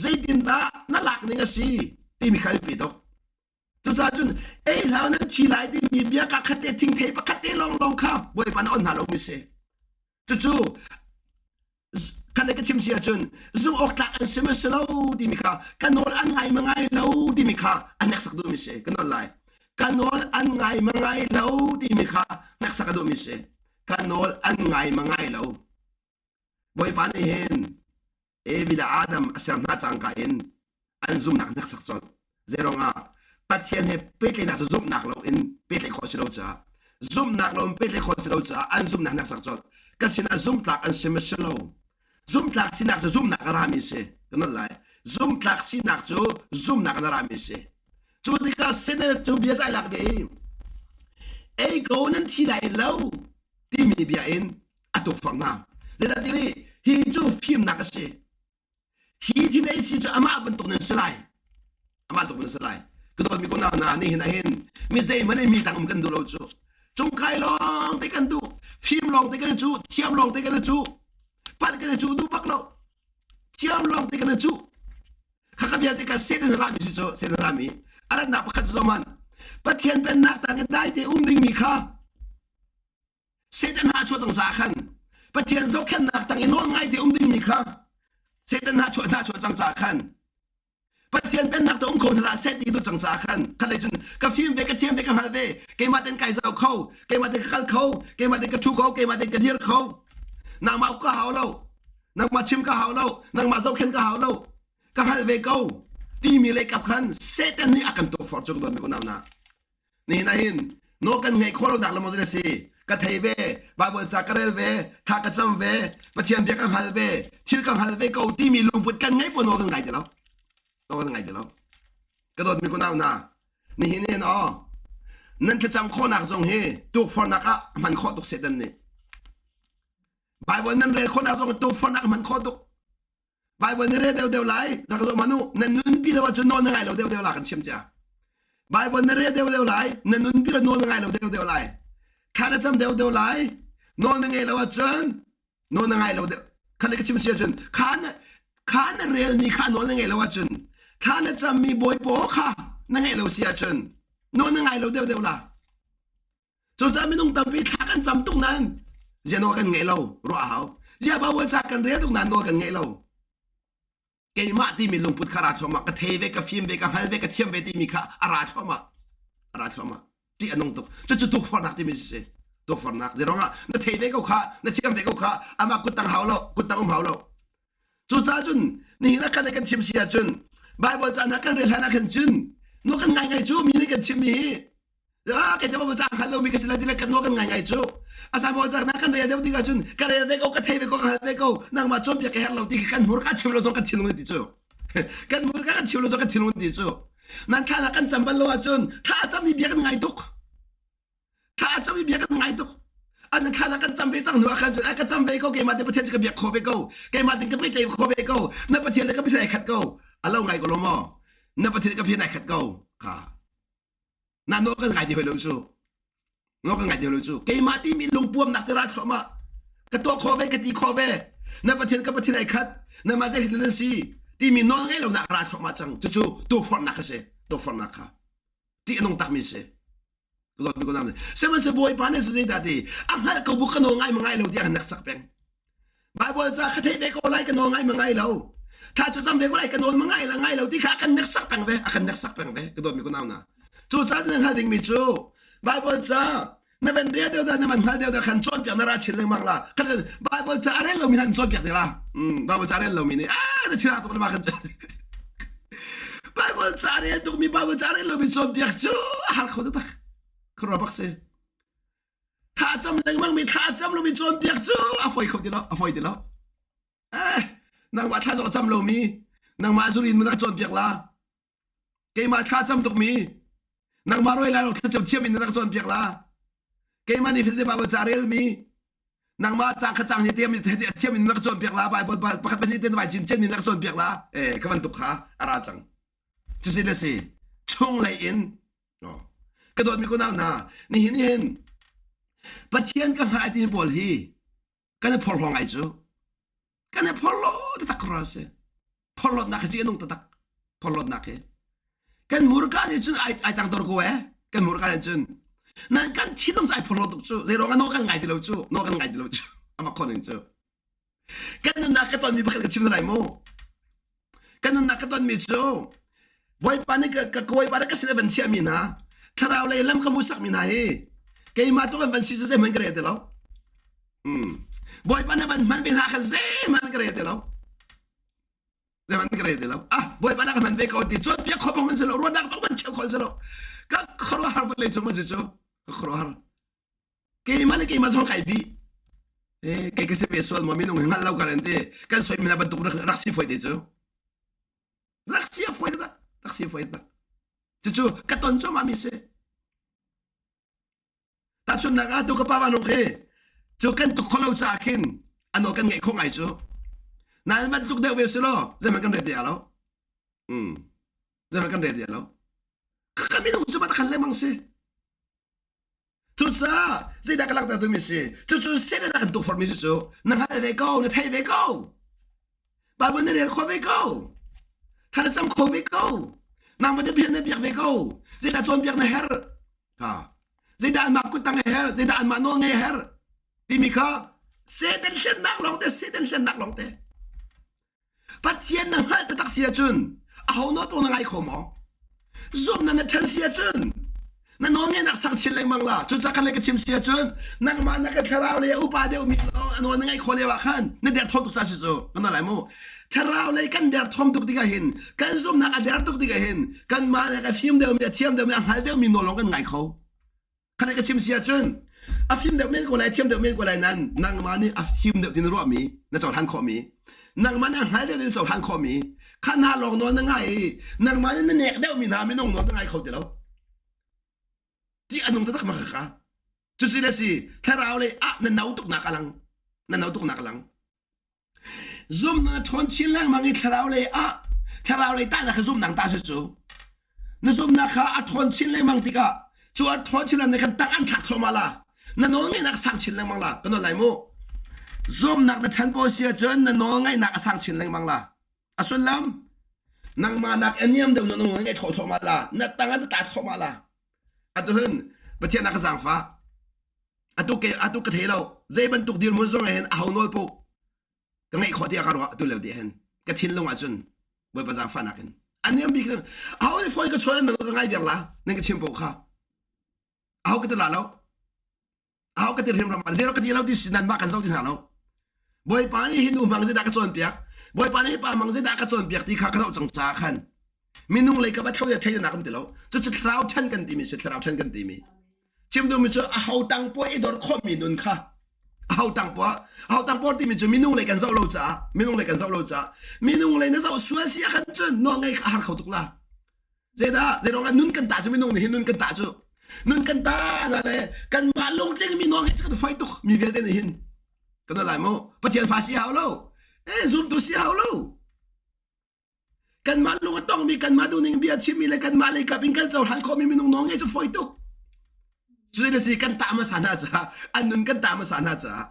zeitindah na lak ning a si timi kha an pe tuk. Cucaah cun ei hlah nan thi lai timi bia ka khat te thingthei pakhat te lawnglawng kha Bawipa na on hna lomi si. Cucu khat le ka chim si ahcun zumh awk tlak an si maw si lo timi kha ka nawl an ngai ma ngai lo timi kha a hneksak duhmi si ka nawl lai. Ka nawl an ngai ma ngai lo timi kha hneksak a duhmi si. Ka nawl an ngai ma ngai lo. Bawipa nih hin Evi le Adam a ser hna cangka in an zumhnak hneksak colh. Zeiruangah Pathian he pehtlaihnak cu zumhnak lo in pehtlaih khawh si lo caah zumhnak lo in pehtlaih khawh si lo caah an zumhnak hneksak colh. Ka sinah zumhtlak an si ma si lo. Zumhtlak sinak cu zumhnak a rami si. Ka nolh lai. Zumhtlak sinak cu zumhnak in a rami si. Cu tikah sinah cu bia zai lak ve i ei ko nan thi lai lo timi bia in a tukforh hna. Zeidah ti hi cu fimnak a si. Hi thin ei si cu amah bantuk nan si lai. Amah bantuk nan si lai. Ka dawtmi ko nau hna nih hin ahin mi zeihmanh in mi tang um kan duh lo cu. Cungkai lawng te kan duh. Fim lawng te kan cu. Thiam lawng te kan cu. Palh kan cu duh bak lo. Thiam lawng te kan cu. Khakha vialte ka Satan rami si cu Satan rami. A ratnak pakhat cu zohman. Pathian pennak tang in dai te um dingmi kha Satan ha chuah cang caah khan Pathian zohkhenhnak tang i nawl ngai te um dingmi kha Satan ha chuah hna chuah cang caah khan. Pathian pennak te um kho hna seh ti duh cang caah khan khat lei cun ka fim ve ka thiam ve ka hngal ve keimah ten kai zau kho keimah ten ka kal kho keimah ten ka ṭhu kho keimah ten ka dir kho nangmah uk ka hau lo nangmah chim ka hau lo nangmah zohkhenh ka hau lo ka hngalh ve ko timi lei kap khan Satan nih a kan tukforh cu ka dawt mi unau hna nihin ah hin nawl kan ngeih khawh lonak lam a si ka thei ve Bible ca ka rel ve thla ka cam ve Pathian bia ka hngal ve thil ka hngal ve ko timi lungput kan ngeih pun nawl kan ngai ti lo nawl kan ngai ti lo ka dawt mi kunau hna nihin hin aw nan thlacam khawhnak zong hi tukforhnak ah hman khawh tuk Satan nih Bible nan rel khawhnak zong tukforhnak hman khawh tuk Bible na rel deuhdeuh lai rak zoh hmanh u nan nunpi lo ahcun nawl na ngai lo deuhdeuh la kan chim cia Bible na rel deuhdeuh lai na nunpi lo nawl na ngai lo deuhdeuh lai thla na cam deuhdeuh lai nawl na ngei lo ahcun nawl na ngai lo deuh kha le ka chim si ahcun kha na kha na relmi kha nawl na ngei lo ahcun thla na cammi bawipaw kha na ngeih lo si ahcun nawl na ngai lo deuhdeuh la Cucaah minung tampi thla kan cam tuk nain zia nawl kan ngeih lo ruah a hau. Zia Bible ca kan rel tuk nain nawl kan ngeih lo. Keimah timi lungput kha ra thluahmah, ka thei ve, ka fim ve, ka hngal ve, ka thiam ve timi kha a ra thluahmah. A ra thluahmah. Ṭih a nung tuk. Cucu tukforhnak timi si. Tukforhnak. Zeiruangah na thei ve ko kha, na thiam ve ko kha, amah kuttang hau lo, kuttang um hau lo. Cucaah cun nihin ah kan kan chim si ahcun Bible ca hna kan rel hlan ah khan cun nu kan ngai ngai cu mi nih kan chimmi hi ah kei cu ca hngal lomi ka si lai ti le kan kan ngai ngai cu asa Bible ca hna kan rel deuh tik ahcun ka rel ve ko ka thei ve ko ka hngal ve ko nangmah cawnpiak ka herh lo ti khi kan hmurka chim lo zong kan thinlung ti cu kan hmurka kan chim lo zong kan thinlung ti cu nan thla na kan cam bal lo ahcun thla a cammi bia kan ngai tuk thla a cam i bia kan ngai tuk an thla na kan cam ve cang hnu ah khan cun ka cam ve ko keimah te Pathian cu ka biak kho ve ko keimah tin ka pehtlaih kho ve ko na Pathian le ka Pathian ai khat ko a lo ngai ko lo maw na Pathian ka Pathian ai khat ko kha na no kan ngai ti hoi lo cu no kan ngai ti hoi lo cu keimah timi lungpuamnak te ra thluahmah ka tuah khawh ve ka ti khawh ve na Pathian ka Pathian ai khat na mah zei nan si timi nawl ngei lo nak ra thluahmah cang cucu tukforhnak kha si tukforhnak kha ti a nung takmi si Sihmanhsehlaw Bawipa nih zeidah ti a hngalh ko bu ka nawl ngai ma ngai lo tiah kan sak peng. Bible ca ka theih ve ko lai ka nawl ngai ma ngai lo. Thla cu cam ve ko lai ka nawl ma ngai la ngai lo ti kha a kan nek peng ve a kan nek sak peng ve ka dawt mi ko nau na. Cu ca na hngal ding mi cu Bible ca na van rel deuh dah na van hngal deuh dah khan cawnpiak na ra chin lengmang la khan Bible ca a rel lomi han cawnpiak te la Bible ca rel lomi nih ah na thil tuk ma kan Bible ca rel tukmi Bible ca rel lomi cawnpiak cu a har kho taktak khuaruah bak si thla cam lengmang mi thla cam lomi cawnpiak cu a fawi kho ti lo a fawi ti lo eh nangmah thla zong cam lomi nangmah zurin mun cawnpiak la keimah thla cam tukmi nangmah roi lai lo thlacam thiam in na rak cawnpiak la keimah nih fete Bible ca relmi nangmah cang kha cang ni te thiam in na rak cawnpiak la Bible pakhat pahnih te na vai cin cen in na rak cawnpiak la eh ka bantuk kha a ra cang cusi le si chung lei in ka dawtmi ko nau hna nihin hin Pathian ka hngai ti pawl hi kan i phorhlaw ngai cu kan i phorhlaw taktak khuaruah a si phorhlawtnak hi a nung taktak phorhlawtnak hi kan murka nih cun ai ai tangdor ko eh kan murka nih cun nan kan thinlung cu ai phorhlaw tuk cu zei ruangah nawl kan ngai ti lo cu nawl kan ngai ti lo cu amah khon in cu kan nunnak ka tonmi pakhat ka chim lai mu kan nunnak ka tonmi cu Bawipa nih ka ka Bawipa nih ka sin a van chiahmi hna thlarau lei lam ka hmuhsakmi hna hi keimah tu kan van si cu zeihmanh ka rel ti lo Bawipa nih van hman ve hna khan zeihmanh ka rel ti lo zeihmanh ka rel ti lo ah Bawipa nih ka hman ve ko ti cawnpiak kho bang man si lo ruahnak bang man cheu kho si lo ka khuaruahhar vawlei cung man si cu ka khuaruahhar keimah le keimah zong kai bi eh kei ka si ve sual maw minung hi hngalh lo ka ren te kan soi mina bantuk rak si foi te cu rak si a foi tak rak si a foi tak cucu ka ton cuahmah mi si tahchunhnak ah tu ka pa vanung khi cu kan tuk kholo caah khin ano kan ngeih kho ngai cu nain van tuk deuh ve si law zeihmanh kan ret dia lo um zeihmanh kan ret dia lo ka ka minung cu ma khan lengmang si Cucaah zeidah ka langhter duhmi si? Cucu Satan a kan tukforhmi si cu na hngal ve ko, na thei ve ko. Bible na rel kho ve ko. Thla na cam kho ve ko. Nangmah te na biak ve ko. Zeidah cawnpiak na herh? Ha. Zeidah anmah kuttang a herh? Zeidah anmah nawl ngei a herh? Timi kha Satan hlennak lawng te, Satan hlennak lawng te. Pathian na hngalh taktak si ahcun Aho nawl paoh na ngai kho maw? Zumhnak na ṭhan si ahcun na nawlngeihnak sang chin lengmang la. Cucaah kan lei ka chim si ahcun nangmah na ka thlarau lei a upa deuhmi lawng a nawl na ngaih khawh lio ah khan na derthawm tuk ca si cu. Kan nawl lai mu. Thlarau lei kan derthawm tuk tikah hin kan zumhnak a der tuk tikah hin kanmah le ka fim deuhmi a thiam deuhmi a hngal deuhmi nawl lawng kan ngai kho. Khan ka chim si ahcun a fim deuh men ko lai thiam deuh men ko lai nan nangmah nih a fim deuh ti na ruahmi na cohlan khawhmi nangmah nih a hngal deuh ti na cohlan khawhmi kha hna lawng nawl na ngai i nangmah nih na nek deuhmi hna minung nawl na ngai kho ti lo ti a nung taktak ma kha cusi le si thlarau lei ah na no tuk nak alang na no tuk nak alang Zumhnak na ṭhawn chin lengmang i thlarau lei ah thlarau lei tahnak hi zumhnak ta si cu. Na zumhnak kha a ṭhawn chin lengmang tikah cu a ṭhawn chin lengmang khan tang an thlak thluahmah la. Na nawlngeihnak a sang chin lengmang la. Ka nawl lai mu. Zumhnak na ṭhan pawl si ahcun na nawlngeihnak a sang chin lengmang la. A sullam nangmah nak a niam deuh na nawl ngeih thawh thluahmah la. Na tang ah na tla thluahmah la. Atu hin Pathian a ka zaangfah. Atu ke atu ka thei lo. Zei bantuk dirhmun zong ah hin aho nawl paoh ka ngeih khawh tiah ka ruah atu lio ti hin ka thinlung ah cun Bawipa zaangfahnak in a niam bik aho nih fawi ka chawn an ka ngai viar la nan ka chim paoh kha aho ka ti la lo aho ka ti hrimhrim zero ka ti lo ti si nan mah kan zoh ti hna lo Bawipa nih hi nu hmang zeidah ka cawnpiak Bawipa nih hi pa hmang zeidah ka cawnpiak ti kha ka zoh cang caah khan minung lei ka va tho ya thei nak um ti lo cucu thlarau ṭhen kan timi si thlarau ṭhen kan timi chim duhmi cu a ho tang puah i dor khawhmi nun kha a ho tang puah a ho tang puah timi cu minung lei kan zoh lo caah minung lei kan zoh lo caah minung lei na zoh sual si ah khan cun nawl ngei kha a har kho tuk la zeidah zeiruang ah nun kan tah cu minung nih hin nun kan tah cu nun kan tah na le kanmah lungtling mi nawl ngei cu kan foi tuk mi vialte nih hin kan lai mu pathian fa si hau lo eh zumtu si hau lo Kanmah lung a tongmi kanmah duhning bia chimmi le kanmah lei kap in kan cohlan khawhmi minung nawl ngei cu fawi tuk. Cuti si kan tah hmasa hna caah an nun kan tah hmasa hna caah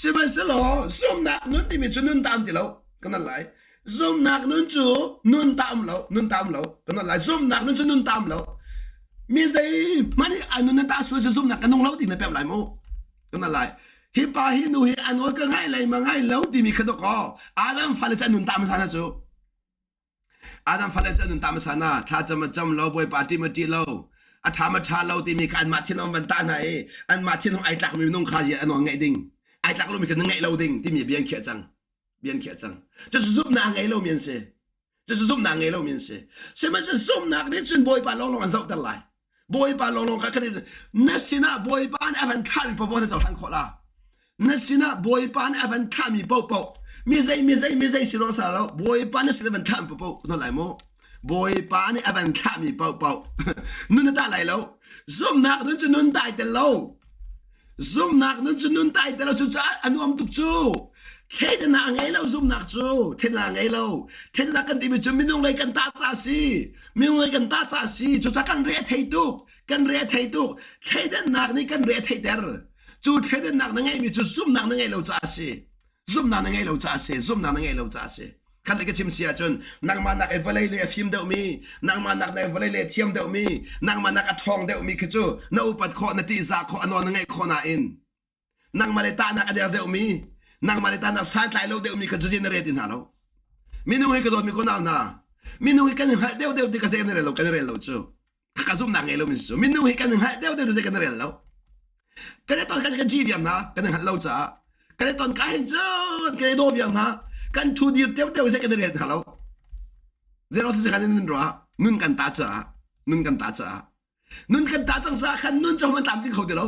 sihmanhsehlaw zumhnak nun timi cu nun ta um ti lo kan al lai zumhnak nun cu nun ta um lo nun ta um lo kan al lai zumhnak nun cu nun ta um lo mi zei hmanh nih a nun na tah sual cu zumhnak ka nung lo ti na pem lai mu kan al lai hi pa hi nu hi a nawl ka ngai lei ma ngai lo timi kha dawkaw Adam fale cu an nun ta hmasa na cu Adam fale cu an nun ta hmasa na thla cam a cam lo bawipa ṭih ma ṭih lo a ṭha ma ṭha lo timi kha anmah thinlung van tah hna i anmah thinlung ai tlakmi minung kha an nawl ngaih ding ai tlak lomi kha na ngaih lo ding timi bia an khiah cang bia an khiah cang cucu zumhnak a ngei lomi an si Cucu zumhnak ngei lomi an si. Sihmanhsehlaw zumhnak nih cun Bawipa lawnglawng an zohter lai. Bawipa lawnglawng kha kan na sinah Bawipa nih a van thlahmi paohpaoh na cohlan khawh la. Na sinah Bawipa nih a van thlahmi paohpaoh mi zei mi zei mi zei si ruang sa lo Bawipa na sin a van thlahmi paohpaoh na lai mu. Bawipa nih a van thlahmi paohpaoh nun na dah lai lo. Zumhnak nun cu nun dai tel lo. Zumhnak nun cu nun tai te lo cucaah a nuam tuk cu. Thleidannak a ngei lo zumhnak cu. Thleidannak a ngei lo. Thleidannak kan timi cu minung lei kan tah ca si. Minung lei kan tah ca si. Cucaah kan re a thei tuk. Kan re a thei tuk. Thleidannak nih kan re a theiter. Cu thleidannak na ngeihmi cu zumhnak na ngeih lo caah a si. Zumhnak na ngeih lo caah a si. Zumhnak na ngeih lo caah a si. Khat le ka chim si ahcun nangmah nak i vawlei le a fim deuhmi, nangmah nak i vawlei le a thiam deuhmi, nangmah nak a ṭhawng deuhmi khi cu na upat khawh, na ṭihzah khawh, a nawl na ngaih khawh nain nangmah le tahnak a der deuhmi, nangmah le tahnak santlai lo deuhmi kha cu zei na rel ti hna lo. Minung hi ka dawtmi ko nau hna, minung hi kan hngalh deuhdeuh ti ka zei na rel lo, kan rel lo cu. Ka zumhnak ngei lomi cu minung hi kan hngalh deuh deuh zei kan rel lo kan i ton kan kan ci viar hna kan i hngalh lo caah kan i ton ka hin cun kan i daw viar hna kan thu dir teu teu zei kan i rel hna lo zero ti kan nun ruah nun kan ta caah nun kan ta caah nun kan ta cang caah khan nun cu man tlam ding kho ti lo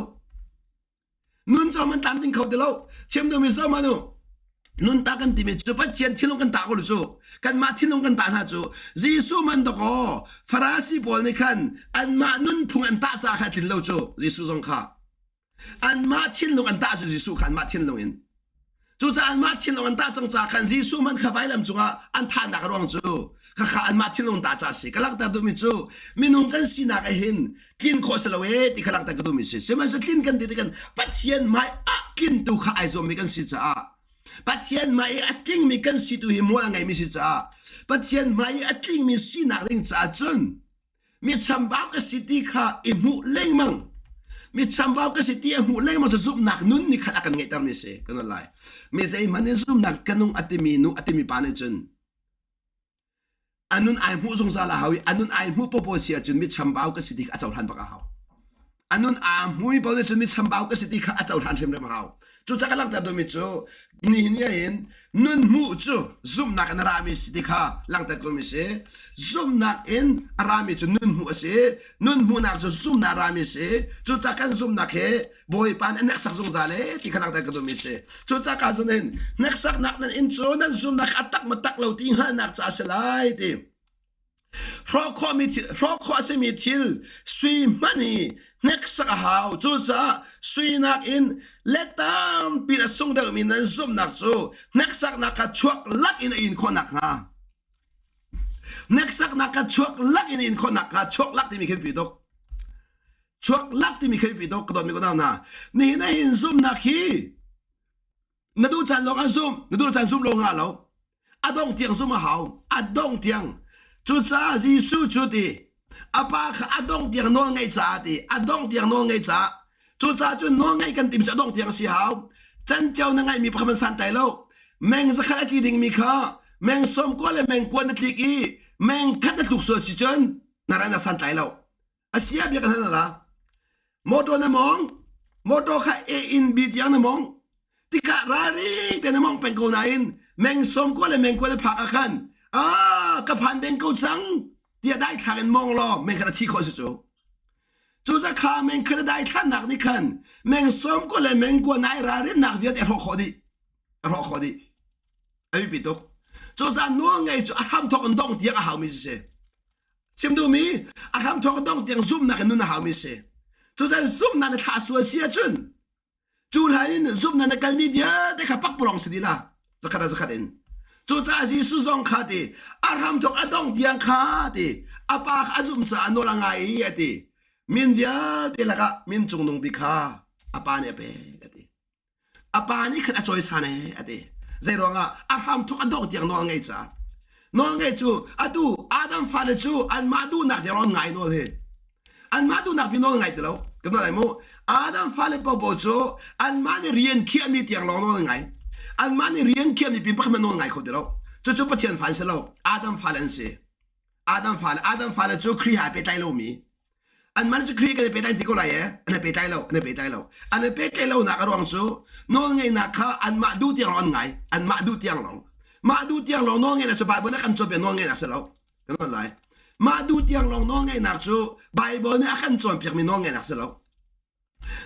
Nun cu man tlamtling kho ti lo. Chim duhmi so manu. Nun ta kan timi cu Pathian thinlung kan ta ko lu cu. Kanmah thinlung kan ta hna cu Jesuh man dakaw Farasi pawl nih khan anmah nunphung an tah ca kha tlin lo cu Jesuh zong kha. Anmah thinlung an tah cu Jesuh kha anmah thinlung in. Cucaah anmah thinlung an tah cang ca khan Jesuh hmanh kha vailam cungah an thahnak a ruang cu khakha anmah thinlung tah ca a si. Ka langhter duhmi cu minung kan sinak ah hin tlin khawh si lo ee ti kha langhter ka duhmi si. Sihmanhsehlaw tlin kan ti tikhan Pathian hmai ah tlintu kha ai zuammi kan si caah Pathian hmai i a tlingmi kan si tu hi mual a ngeimi si caah Pathian hmai i a tlingmi sinak ding caah cun Mi chambau ka si ti kha i hmuh lengmang. Mi chambau ka si ti a hmuh lengmang cu zumhnak nun nih khan a kan ngeihtermi si. Kan lai. Mi zeihmanh in zumhnak ka nung a timi nu a timi pa nih cun. A nun ai hmuh zungzal a hau i a nun ai hmuh popo si ahcun mi chambau ka si ti kha a cohlan bak a hau. A nun aa hmui paoh nih cun mi chambau ka si ti kha a cohlan hrimhrim a hau. Cucaah ka langhter duhmi cu nihin ni ahhin nun hmuh cu zumhnak in a rami si ti kha langhter duhmi si. Zumhnak in a rami cu nun hmuh a si. Nun hmuhnak cu zumhnak a rami si. Cucaah kan zumhnak hi Bawipa nih a hneksak zungzal e ti kha langhter ka duhmi si. Cucaah ka zun hin hneksaknak nan in cu nan zumhnak a tak ma tak lo ti hngalhnak caah a si lai ti. Hrawh khawhmi thil, hrawh khawh a simi thil sui hmanh hi hneksak a hau. Cucaah sui nakin let tampi a sung deuhmi nan zumhnak cu hneksaknak kha chuak lak in a in khawh nakhnga. Hneksaknak kha chuak lak in a in khawh nakhnga chuak lak timi khi biapi tuk. Chuak lak timi khi biapi tuk ka dawtmi ka nau hna. Nihin ah hin zumhnak hi na duh caan lawng ah zum, na duh caan zum lo hnga lo. A dong tiang zum a hau. A dong tiang. Cucaah Jesuh cu ti a pa kha a dong tiang nawl ngaih caah ti a dong tiang nawl ngaih caah cucaah cun nawl ngaih kan tim cu a dong tiang a si hau. Canceo na ngaihmi pakhat man santlai lo. Meng zakhat a tli dingmi kha meng sawm kua le meng kua na tlik i meng khat na tluk sual si cun na ran a santlai lo. Asia bia kan hal la. Motor na mong, motor kha A in B tiang na mong. Tikah ralring te na mong peng ko nain meng som ko le meng ko le phak ah khan ah ka phan deng ko cang tiah dai thlak in mong law meng khat a thi khawh si cu. Cu za kha meng khat a dai thlannak nih khan meng som ko le meng ko nai ralrin nak vialte a hrawh khawh dih. A hrawh khawh dih. A biapi tuk. Cu za nawl ngei cu a hram thawk in dong tiang a haumi si. Chim duhmi a hramthawk dong tiang zumhnak in nun a haumi si. Cucan zumhnak na thlah sual si ahcun cu hlan in zumhnak na kalmi vialte kha pakpalawng si dih la zakhat ah zakhat in. Cucaah Jesuh zong kha ti a hramthawk a dong tiang kha ti a pa kha a zumh caah nawl a ngai i a ti. Min vialte lakah min cungnung bik kha a pa nih a pek a ti. A pa nih khan a cawisan ee a ti. Zeiruangah a hramthawk a dongh tiang nawl ngei caah. Nawl ngei cu atu Adam fale cu anmah duhnak tiang an ngai nawl hi. Anmah duhnak pi nawl ngai ti lo. Kan lai mu. Adam fale popo cu anmah nih rian khiahmi tiang lawng nawl ngai. Anmah nih rian khiahmi pin pakhat nawl ngai kho ti lo. Cucu Pathian fa an si lo. Adam fale an si. Adam fale Adam fale cu Khrih he pehtlai lomi Anmah cu Khrih kan i pehtlai ti ko lai e. An i pehtlai lo, an i pehtlai lo. An i pehtlaih lonak a ruang cu nawlngeihnak kha anmah duh tiang lawng an ngai. Anmah duh tiang lawng. Mah duh tiang lawng nawlngeihnak cu Bible nih a kan cawnpiak nawlngeihnak si lo. Kan nawl lai. Mah duh tiang lawng nawlngeihnak cu Bible nih a kan cawnpiakmi nawlngeihnak si lo.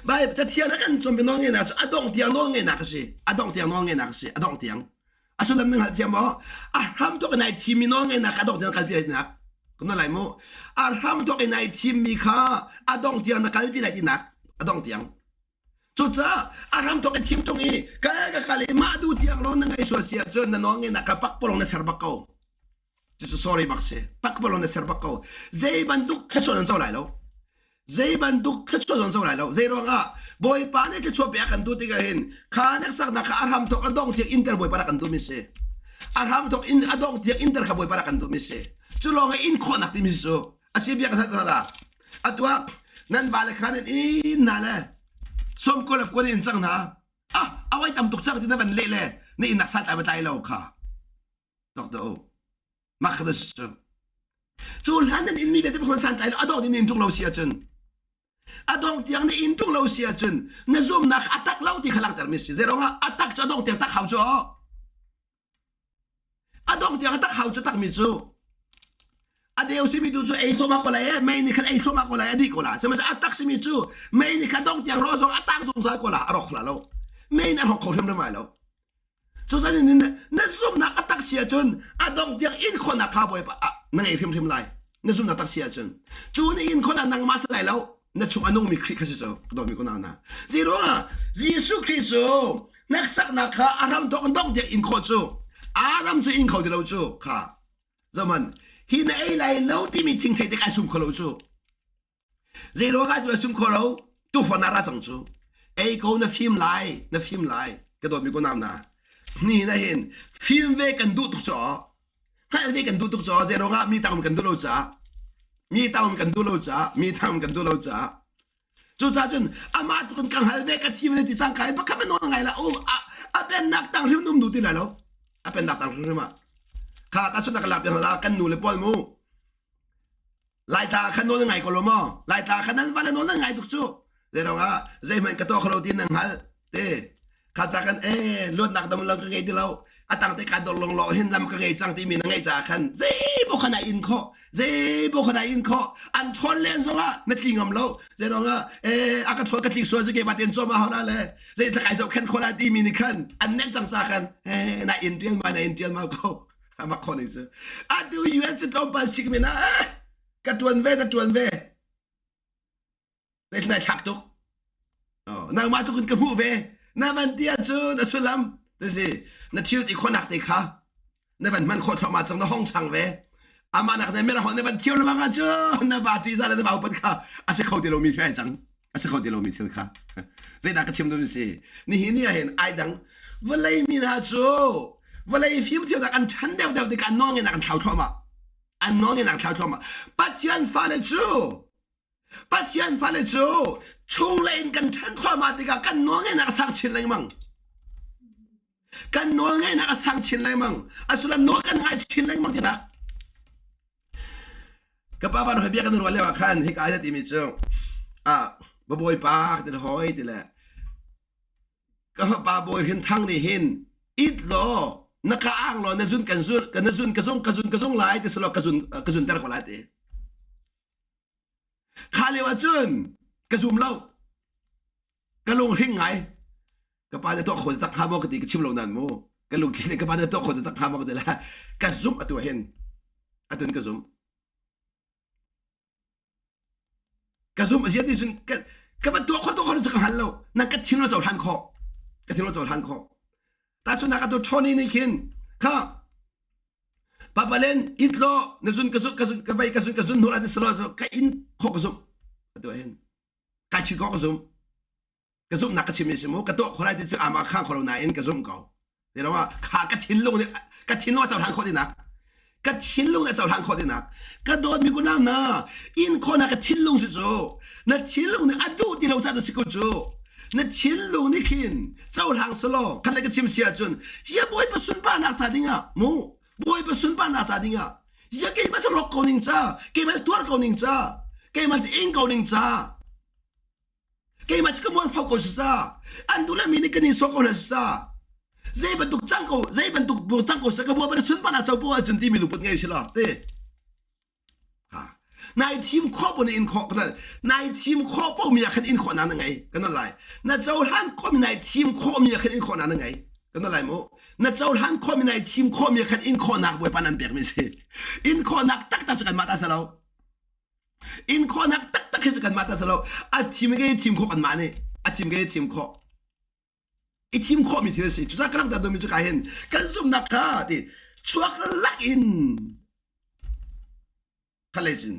Bible Cathiang a kan cawnpiak nawlngeihnak cu a dongh tiang nawlngeihnak a si. A dongh tiang nawlngeihnak a si. A dongh tiang. A sullam na hngalhthiam maw? A hramthawk in ai thimmi nawlngeihnak kha a dongh tiang kalpi lai tinak. Kan nawl lai mu. A hramthawk in ai thimmi kha a dongh tiang na kalpi lai tinak. A dongh tiang. Cucaah a hramthawk in thim tung i kal ka kal i mah duh tiang lawng na ngaih sual si ahcun na nawlngeihnak kha pakpalawng na ser bak ko. Cucu sorry bak si. Pakpalawng na ser bak ko. Zei bantuk thluachuah nan co lai lo. Zei bantuk thluachuah zong co lai lo. Zei ruangah Bawipa nih thluachuah pe a kan duh tikah hin kha hneksaknak kha a hramthawk a dongh tiang inter Bawipa rak kan duhmi si. A hramthawk in a dongh tiang inter kha Bawipa rak kan duhmi si. Cu lawng in khawhnak timi si cu a si bia kan hal la. Atu ah nan vale kha nan in hna le sawmkua le kua in cang hna. Ah, a wai tam tuk cang ti na van leh le na innak san tlai va tlai lo kha. Tok do. Mah kha cu. Cu hlan nan in mi vialte pakhat santlai lo a dong in in ṭung lo si ahcun a dong tiang na in ṭung lo si ahcun na zumnak a tak lo ti kha langhter mi si. Zeiruang ah a tak cu a dong tiang tak hau cu a dong tiang a tak hau cu tak mi cu a deu simi tu cu ei thluahmah ko lai e mei nih khan ei thluahmah ko lai a dih ko la sihmanhsehlaw a tak simi cu mei nih khan dong tiang rawh zong a tang zungzal ko la a rawk la lo mei nih a rawk kho hrimhrim lai lo Cucaah na zumhnak a tak si ahcun a dongh tiang in khawhnak kha Bawipa na ngei hrimhrim lai. Na zumhnak tak si ahcun. Cu na in khawhnak nangmah si lai lo. Na chung a nungmi Khrih kha si cu. Ka dawtmi unau hna. Zeiruangah Jesuh Khrih cu hneksaknak kha a hram thawk in dongh tiang in khawh cu. Adam cu in kho ti lo cu kha. Zohman hi na ei lai lo timi thingthei te kai sum kho lo cu. Zeiruangah cu a sum kho lo? Tuufan ah ra cang cu. Ei ko na fim lai, na fim lai. Ka dawtmi ko nau hna. Ni na hin fim ve kan duh tuk caw. Hngalh ve kan duh tuk caw. Zeiruangah mi tang kan duh lo caah. Mi tang kan duh lo caah. Mi tang kan duh lo caah. Cucaah cun amah tu kan ka hngal ve ka thi ve ti cang kai pakhat nawl ngai la um a pennak tang hrim um duh ti lai lo. A pennak tang hrim ah. Kha tahchunhnak ka lak piak hna la kan nu le pawl mu. Laitla khan nawl na ngai ko lo maw? Laitla khan nan va le nawl nan ngai tuk cu. Zeirong ah zeihmanh ka tuah kho lo ti nan hngalh te. Kha ca kan eh luatnak dam lo ka ngei ti lo. A tang te ka dor long lo hin lam ka ngei cang timi na ngeih caah khan zeibo khan ai in khawh. Zeibo khan ai in khawh. An ṭhawl len zongah na tli ngam lo. Zeirong ah eh a ka ṭhawl ka tlik sual cu keimah ten cawm a hau na le zei kai zoh khen khawh la timi nih khan an nenh cang ca khan eh na in ṭial ma na in ṭial ma ko. Amak khon cu. Atu UN cu tlawmpal sik men ah ka tuan ve na tuan ve. Zei nai thlak tuk. Oh, nangmah tuk in ka hmuh ve. Na van ti ahcun a sullam si na thil ti khonak te kha na van hman khawh thluahmah cang na hong chang ve. Amah nak ne mera hon na van thiam lengmang ahcun na va ti za le na va upat kha a si kho ti lomi thil ai cang. A si kho ti lomi thil kha. Zeidah ka chim duhmi si? Nihin ni ah hin ai dang vawlei mi hna cu vawlei fimthiamnak an ṭhan deuhdeuh tikah an nawlngeihnak an thlau thluahmah. An nawlngeihnak an thlau thluahmah. Pathian fale cu Pathian fale cu chunglei in kan ṭhan thluahmah tikah kan nawlngeihnak a sang chin lengmang. Kan nawlngeihnak a sang chin lengmang. A sullam nawl kan ngai chin lengmang tinak. Ka pa van hoi bia kan ruah lio ah khan hika ai timi cu ah babawipa ti le hoi ti le ka fapa bawi hrin thang nih hin it law na ka ang law na zun kan zun ka na zun ka zung ka zun ka zung lai ti selaw ka zun ka zun ter ko lai ti kha lio ah cun ka zum lo ka lunghring ngai ka pa nih tuah kho tak hnga maw ka ti ka chim lo nan mu ka lungthli nih ka pa nih tuah kho tak hnga maw ka ti la ka zumh atu hin atun ka zumh ka zumh a ti cun ka ka va tuah kho tuah kho cu ka hngal lo nang ka thinlung cohlan khawh ka thinlung cohlan khawh tahchunhnak atu Tony nih khin kha papa len it law na zun ka zun ka zun ka vei ka zun ka zun hnu la ti selo ka in khawh ka zumh atu hin kai chit khawh ka zumh ka zumhnak ka chim si mu ka tuah khawh lai ti cu ama khang kho lo nain ka zumh ko ti lo kha ka thinlung nih ka thinlung a cohlan khawh dinak ka thinlung nih a cohlan khawh dinak ka dawtmi kunau na in khawhnak ka thinlung si cu na thinlung nih a duh ti lo ca tu si ko cu na thinlung nih khin cohlang selaw khat le ka chim si ahcun ya bawipa sunparnak ca dingah mu bawipa sunparnak ca dingah ya keimah cu rawk ko ning ca keimah cu tuar ko ning ca keimah cu ing ko ning ca keimah cu ka mualpho ko si ca an duh le mi nih kan in sawk ko hna si ca zei bantuk cang ko zei bantuk cang ko sa ka buah ban sunpan ah copo ahcun timi lungput ngei si lo te ha nai thim khawh po na in khawh kana nai thim khawh po mi ah khan in khawh na na ngei kana lai na cohlan khawh mi nai thim khawh mi ah khan in khawh na na ngei kana lai mu na cohlan khawh mi nai thim khawh mi ah khan in khawh nak bawipa nan pek mi si in khawh nak taktak cu kan mah ta sa lo In khawhnak taktak hi cu kanmah ta si lo. A thim ke thim khawh kanmah nih. A thim ke thim khawh. I thim khawhmi thil a si. Cucaah ka rak dah domi cu ka hin kan zumhnak kha ti chuak lak in kha le cin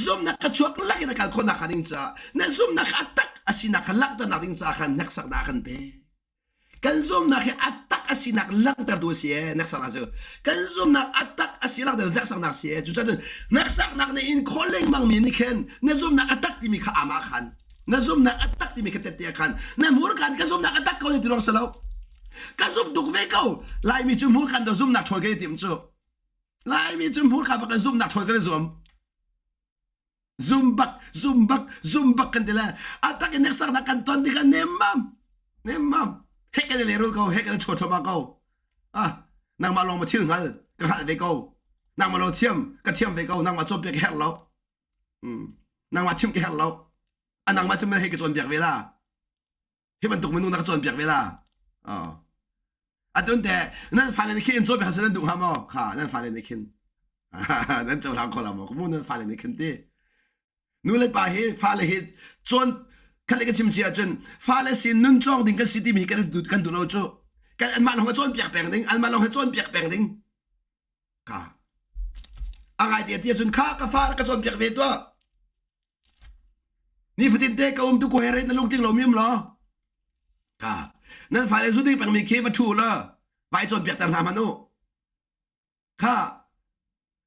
zumhnak kha chuak lak in a kal khawhnak kha ding caah na zumhnak kha a tak a sinak kha langhternak ding caah khan hneksaknak a kan pek. Kan zumhnak hi a tak a sinak langhtertu a si ee hneksaknak cu. Kan zumhnak a tak a si langhter hneksaknak si ee. Cucaah hneksaknak nih in khawl lengmang mi nih khin na zumhnak a tak timi kha amah khan na zumhnak a tak timi kha tette a khan na hmurka ka zumhnak a tak ko ti ruang si lo. Ka zumh tuk ve ko. Laimi cu hmurka in zumhnak ṭhawl kan i tim cu. Laimi cu hmurka bak in zumhnak ṭhawl kan i zuam. Zum bak, zum bak, zum bak kan ti le a tak in hneksaknak kan ton tikah nemmam, nemmam. Hek kan i lehrul ko, hek kan i ṭhuat thluahmah ko. Ah, nangmah lawng ma thil hngal, ka hngalh ve ko. Nangmah lawng thiam, ka thiam ve ko. Nangmah cawnpiak ka herh lo. Hmm. Nangmah chimh ka herh lo. A nangmah cu hei ka cawnpiak ve la. Hi bantuk minung na ka cawnpiak ve la. Oh. Atun te nan fale nih khin in cawnpiak nan duh hnga maw? Kha nan fale nih khin. nan cohlang kho la maw? Mu nan fale nih khin ti. Nu le pa hi fale hi cawn khat le ka chim si ahcun fale sin nun cawng ding kan si timi hi kan duh kan duh lo cu. Kan anmah lawng hi cawnpiak peng ding, anmah lawng hi cawnpiak peng ding. Kha. A ngai te ti ahcun kha ka fa ka cawnpiak ve tuah. Nifatin te ka um tu ko he re na lungtling lo mi um law. Ka nan fale zu ding pengmi khi va ṭhu la vai cawnpiak ter hna hmanh u. Kha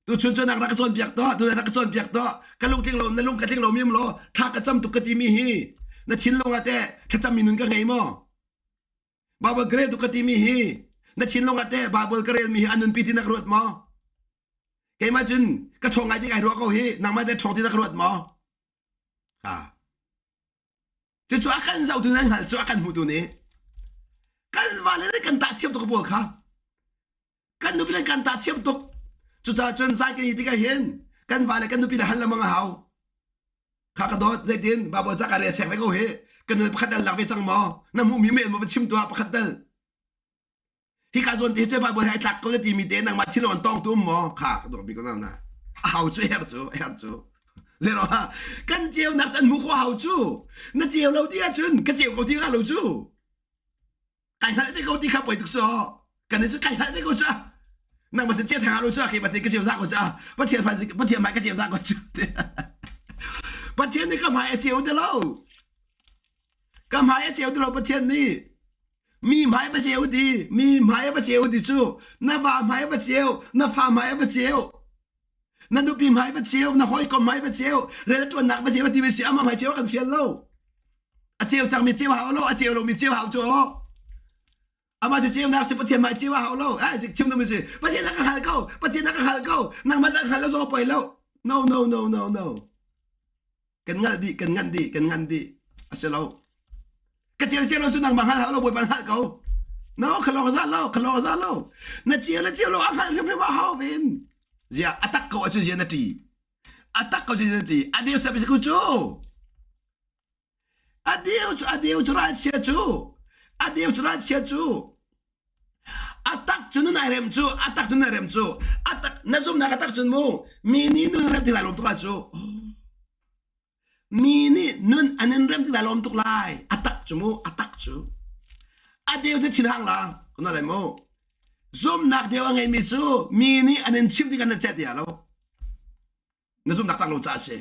tu chun cu nak rak ka cawnpiak tuah tu rak ka cawnpiak tuah ka lungtling lo na lung ka tling lo mi um law thla ka cam tuk ka timi hi na thinlung ah teh thlacam mi nun ka ngei maw? Bible ka rel tuk ka timi hi na thinlung ah teh Bible ka relmi hi a nunpi ti na ka ruat maw? Keimah cun ka ṭhawng ngai ti kai ruah ko hi nangmah teh ṭhawng ti na ka ruat maw? Ha. Cucu a kan zohtu nan hngalh cu a kan hmutu nih kan vale nih kan tah thiam tuk pawl kha kan nupi le kan tah thiam tuk cucaah cun zai kan i tikah hin kan vale kan nupi le hal lengmang a hau kha ka dawt zeitin Bible ca ka rel sek ve ko hi kan nu pakhat dal lak ve cang maw na hmuhmi men maw va chim tuah pakhat dal Hika zawn te cu Bible he ai tlak ko na timi te nangmah thinlung an tawng tu um maw? Kha ka dawt bik ko na. A hau cu her cu her cu. Zero ha kan ceunak cu an hmu kho hau cu. Na ceu lo ti ahcun ka ceu ko ti nga lo cu. Kai hngalh ve ko ti kha poi tuk cu. Kan cu kai hngalh ve ko cu. Nang ma sin ceu thang lo cu ke pate ka ceu za ko cu. Pathian Pathian mai ka ceu za ko cu. Pathian nih ka hmai a ceu ti lo. Ka hmai a ceu ti lo Pathian nih. Mi hmai va ceu ti, mi hmai va ceu ti cu na va hmai va ceu, na fa hmai va ceu, na nupi hmai va ceu, na hawikom hmai va ceu, rian ṭuannak va ceu ti mi si amah hmai ceu kan fial lo. A ceu cangmi ceu hau lo, a ceu lomi ceu hau cu. Amah cu ceunak si Pathian hmai ceu a hau lo. Eh, chim dum si. Pathian a ka hngal ko, Pathian a ka hngal ko. Nangmah dah hngal lo zong poi lo. No, no, no, no, no. Kan ngalh dih, kan nganh dih, kan nganh dih. A si lo. Ka cel cel lo cu nangmah hngal hau lo Bawipa hngalh ko. No, khalong za lo, khalong za lo. Na cel na cel lo a hngalh hrimhrim a hau vin. Zia a tak ko ahcun zia na ṭi. A tak ko zia na ṭi. A deu sep si ku cu. A deu cu a deu cu ralchia cu. A deu cu ralchia cu. A tak cu nun ai rem cu. A tak cu nun ai rem cu. A tak na zumnak a tak cun mu. Mi nih nun rem ti lai lawm tuk lai cu. Mi nih nun an in rem ti lai lawm tuk lai. A tak cu mu, a tak cu. A deu na thin hang la. Kuna lai mu. Zumnak deu a ngeimi cu mi nih an in chimh tikah na chet ya lo. Na zumnak tak lo ca a si.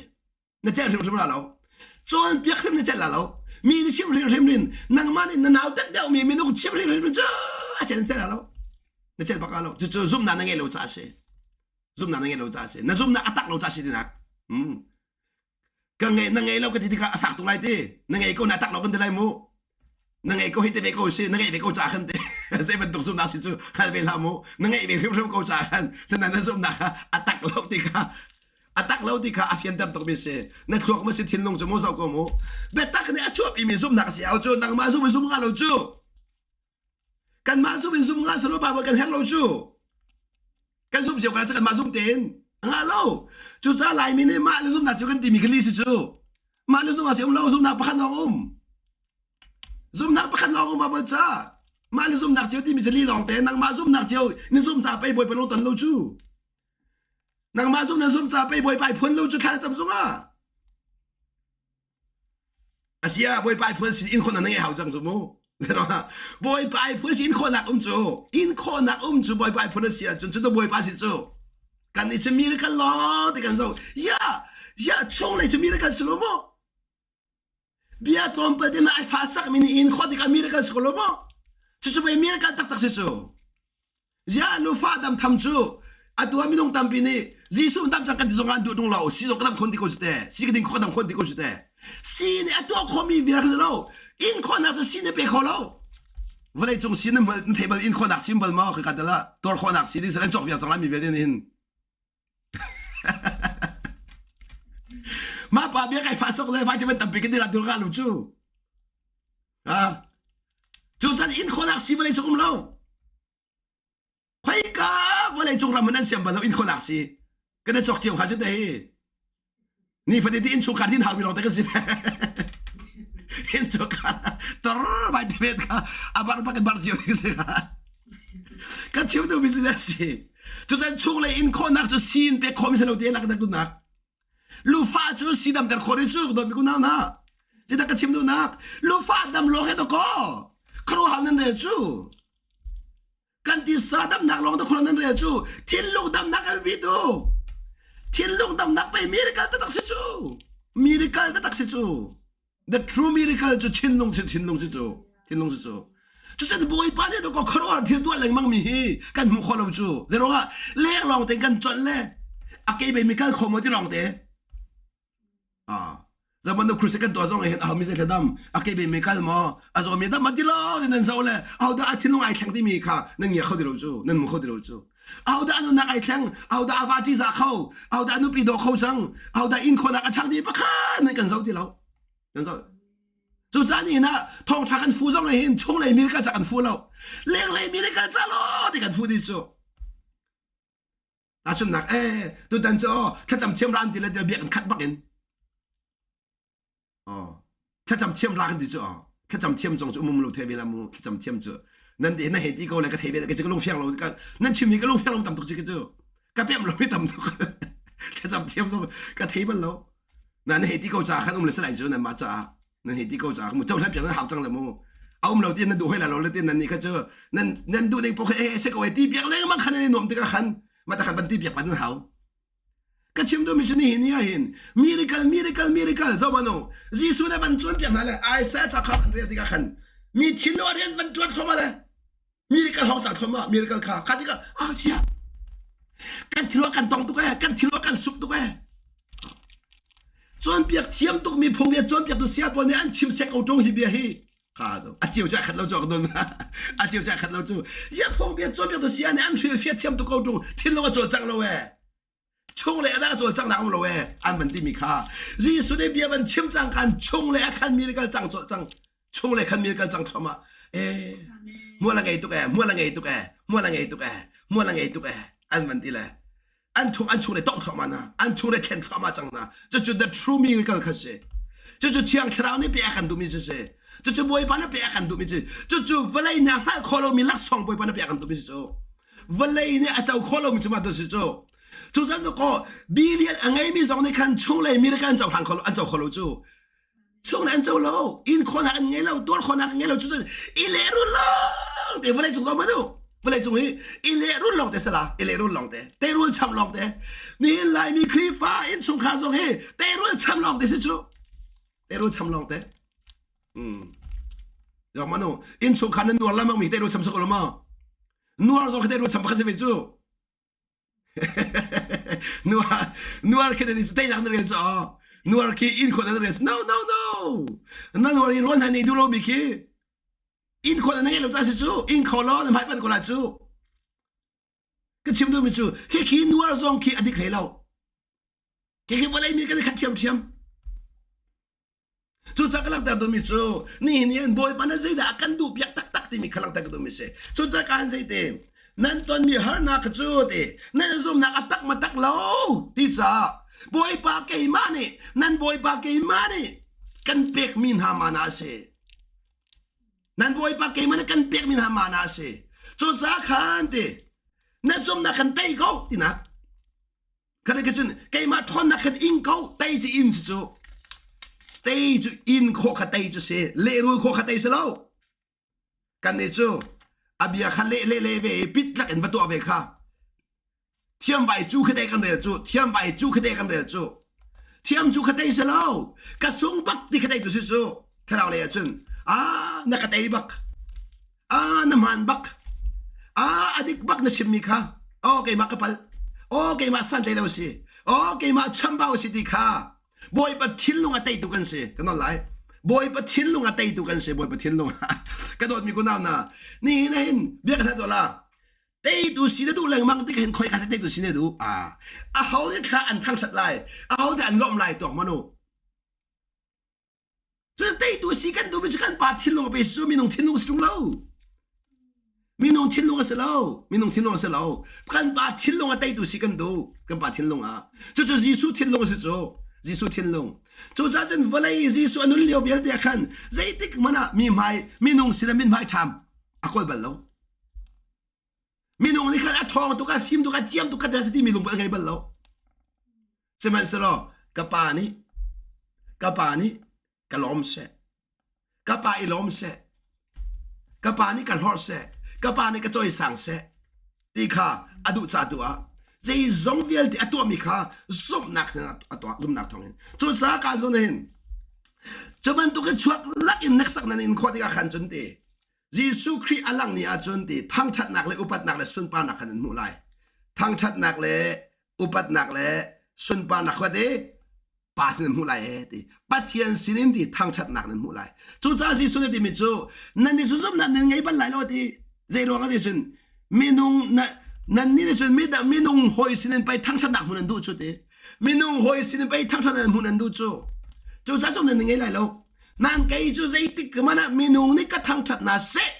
Na celh hrimhrim la lo. Cawnpiak hrim na celh la lo. Mi nih chim hrimhrim rin nangmah nih na nau deuh deuh mi minung chim hrimhrim cu a celh na celh la lo. Na celh bak la lo. Cucu zumnak na ngeih lo ca a si. Zumnak na ngeih lo ca a si. Na zumnak a tak lo ca a si tinak. Hmm. Ka ngei na ngei lo ka ti tikah a fak tuk lai ti. Na ngei ko na tak lo kan ti lai mu. Na ngei ko hi te ve ko si na ngeih ve ko ca khan te. Zei bantuk zumnak si cu hngal ve hlah mu. Na ngeih ve hrimhrim ko ca khan. Sinain na zumnak kha a tak lo ti kha a tak lo ti kha a fianter tuk mi si. Na thluak ma si thinlung cu mu zoh ko mu. Biatak nih a chuahpi mi zumnak si au cu nangmah zum in zum nga lo cu. Kanmah zum in zum nga salo Bible kan herh lo cu. Kan zum cio kan kanmah zum tein nga lo. Cucaah Laimi nih mah le zumnak cu kan timi ka li si cu. Mah le zumnak si um lo zumnak pakhat lawng um. Zumnak pakhat lawng um Bible ca. Mah le zumnak cio timi cu li lawng te nangmah zumnak cio ni zum ca pei Bawipa lung ton lo cu. Nangmah zum na zum ca pei Bawipa i phuan lo cu thla na cam zungah. Asia Bawipa i phuan sin in khawhnak na ngei hau cang cu mu. Bawipa i phuan sin khawhnak um cu in khawhnak um cu Bawipa i phuan si ahcun cu Bawipa si cu kan i cu miracle lawng ti kan zo ya ya chung lei cu miracle si lo mu bia tlawmpal te ai fa sak mi nih in khawh tikah miracle si ko lo mu cucu pei miracle taktak si cu Ziah nufa dam tham cu atu ah minung tampi nih Jesuh dam cang kan ti zong ah an duh ṭung lo. Si zong ka dam khon ti ko cu te. Si ka ding kho dam khon ti ko cu te. Si nih a tuah khomi vial kha si lo. In khawhnak cu si nih pe kho lo. Vawlei cung si na thei bal in khawhnak sim bal maw khika dala tuar khawhnak si ding an cawk vial cang lai mi vialte nih hin. Mah pa bia kai fa sok le vitamin tampi ka dira dur ka lu cu. Ha. Cu can in khawhnak si vawlei cung um lo. Khoika vawlei cung ram an siam bal lo in khawhnak si. Kan i cawk cio hnga cu te hi. Ni fatin ti innchungkhar din haumi lawng te kan si. Innchungkhar tor vitamin kha a bar bak in bar cio ding si kha. Kan chim duhmi si si. Cucan chunglei in khawhnak cu sin pek khawhmi si lo te lak duhnak. Lufa cu si damter khawh ri cu dawt mi kunau na. Citak ka chim duhnak. Lufa dam lawng he dakaw. Khuaruahhar nan rel cu. Kan tisa damnak lawng da khuaruah nan rel cu. Thinlung damnak a biapi tu. Thinlung damnak pei miracle taktak si cu. Miracle taktak si cu. The true miracle cu thinlung si thinlung si cu. Thinlung si cu. Cucun Bawipa nih dakaw khuaruahhar thil tuah lengmang mi hi kan hmu kho lo cu. Zeiruangah leng lawng te kan colh le a ke bei mi kal kho maw ti lawng te. Ah. Zaman nu crusade kan tuah zong hin aho mi zei dam a ke be mi kal maw a zaw mi dam ma ti lo ti nan zo le aho dah a thinlung ai thleng timi kha nan ngia kho ti lo cu nan mu kho ti lo cu. Ahodah nunnak ai thleng, ahodah a va ṭihzah kho, ahodah nupi daw kho cang, ahodah inn khawnak a ṭhang ti pakhat nih kan zoh ti lo. Kan zoh. Cucaah nihin ah thawngṭha kan fu zong hin chunglei miracle ca kan fu lo. Lenglei miracle ca law ti kan fu ti cu. Tahchunhnak eh tutan cu thlacam thiam ra an ti le biakinn khat bak in thlacam thiam ra kan ti cu thlacam thiam zong cu um lo the ve la mu thlacam thiam cu nan ti na hei ti ko le ka thei ve ka ka lung fiang lo nan chim mi ka lung fiang lo tam tuk ci ka cu ka pem lo mi tam tuk thlacam thiam zong ka thei bal lo na na hei ti ko ca khan um le salai cu nan mah caah nan hei ti ko ca mu cohlan piak nan hau cang le mu a um lo ti nan duh hoi la lo le ti nan nih kha cu nan nan duh ding pok e se ko e ti piak lengmang khan nan nuam tikah khan ma ta khan ban ti piak pan nan hau ka chim duhmi cu nihin ni ah hin miracle miracle miracle zo manu Jesuh ne van cuan piak hna le Isaiah ca kha van rel tikah khan mi thinlung ah rian van tuan thluahmah le miracle hong cang thluahmah miracle kha kha tikah ah chia kan thil kan tong tuk eh kan thil kan suk tuk eh cawnpiak thiam tuk mi phung bia cawnpiak tu sia pawl nih an chim sek ko ṭung hi bia hi kha a ceu cu a khat lo cu don a ceu cu a khat lo cu ya phung bia cawnpiak tu sia nih an hrilhfiah thiam tuk ko ṭung thinlung a cawlcang lo eh chung le a cawlcang nak um lo eh an van timi kha Jesuh nih bia van chim cang kan chung le a khan mi kal cang cawlh cang chung le khan mi kal cang thluahmah eh mual a ngei tuk eh mual a ngei tuk eh mual a ngei tuk eh mual a ngei tuk eh an van ti le an chung an chung le tong thluahmah na an chung le thlen thluahmah cang na cucu the true miracle kha si cucu thiang thlarau nih pe a kan duhmi cu si cucu bawipa nih pe a kan duhmi cu cucu vawlei nih a hngalh khawh lomi laksawng bawipa nih pe a kan duhmi cu vawlei nih a co khawh lomi cu mah tu si cu cu cun ko billion a ngeimi zong nih khan chunglei miracle an cohlang kho an co kho lo cu chung an co lo inn khawhnak an ngei lo tuar khawhnak an ngei lo cucun i lehrul lawng te vawlei cung zong manu vawlei cung hi i lehrul lawng te sala i lehrul lawng te teirul cham lawng te nihin laimi Khrihfa innchungkhar zong hi teirul cham lawng te si cu teirul cham lawng te mm Yok manu innchungkhar nan nuar lamang mi teirul cham sak lo ma nuar zong khi teirul cham pakhat si ve cu Nuar nuar khi nan teinak na rel cu nuar khi inn khawh na rel no no no na nuar i rawl hna nei duh lomi khi inn khawh na ngei lo ca si cu inn kho law na hmai pan ko la cu ka chim duhmi cu khi khi nuar zong khi a dik hlei lo khi khi vawlei mi kan i khat ṭhiamṭhiam Cucaah ka langhter duhmi cu nihin ni hin Bawipa nih zeidah a kan duhpiak taktak timi kha langhter ka duhmi si. Cucaah kaan zeiti nan tonmi harnak cu ti nan zumhnak a tak ma tak lo ti caah Bawipa keimah nih nan Bawipa keimah nih kan pekmi hna mana a si. Nan Bawipa keimah nih kan pekmi hna mana a si. Cucaah khan ti na zumhnak kan tei ko tinak Khan ke cun keimah ṭhawnnak khan ing ko tei cu inn si cu tei cu inn khawh kha tei cu si lehrul khawh kha tei si lo kan nih cu a bia kha leh le le ve i pit lak in va tuah ve kha thiam vai cu kha te kan rel cu thiam vai cu kha te kan rel cu thiam cu kha tei si lo ka sung bak ti kha tei tu si cu thlarau lei ah cun ah na ka tei bak Ah na hmaan bak. Ah a dik bak na chimmi kha. Oh keimah ka palh. Oh keimah santlai lo si. Oh keimah chambau si ti kha. Bawipa thinlung a teitu kan si. Kan nawl lai. Bawipa thinlung a teitu kan si. Bawipa thinlung. ka dawtmi kunau na. Ni hin bia ka that la. Teitu si na duh lengmang ti hin khoi ka teitu si na duh. Ah a ho nih thla an thangthat lai. A ho nih an lawmh lai tuak manu. Cun teitu si kan duhmi cu kan pa thinlung a pe cu minung thinlung a si ṭung lo. Minung thinlung a si lo. Minung thinlung a si lo. Kan pa thinlung a teitu si kan duh. Kan pa thinlung ah. Cucu Jesuh thinlung a si cu. Jesuh thinlung. Cucaah cun vawlei Jesuh a nun lio vialte ah khan zeitik hmanh ah mi hmai minung sin ah mithmai ṭham a kawl bal lo. Minung nih khan a ṭhawng tuk a fim tuk a thiam tuk ka si timi lungput a ngei bal lo. Sihmanhsehlaw ka pa nih ka pa nih ka lawm seh. Ka pa i lawm seh. Ka pa nih ka hlorh seh. Ka pa nih ka cawisang seh ti kha a duh ca tu ah zeizong vialte a tuahmi kha zumhnak in a tuah zumhnak thawngin cucaah ka zun hin cu bantuk in chuak lak in hneksak nan in khawh tikah khan cun ti Jesuh Khrih a langh ni ahcun ti thangṭhatnak le upatnak le sunparnak khan an hmuh lai. Thangṭhatnak le upatnak le sunparnak kha ti pa sin an hmuh lai ee ti Pathian sinin ti thangṭhatnak nan hmuh lai. Cucaah Jesuh nih timi cu nan nih zumhnak nan ngei bal lai lo ti zei ruang ah ti cun minung na. Nannih nih cun midang minung hawi sinin pei thangṭhatnak hmun an duh cu ti. Minung hawi sinin pei thangṭhatnak hmun an duh cu. Cucaah cun nan ngei lai lo. Nan kei cu zeitik hmanh ah minung nih ka thangṭhat hna seh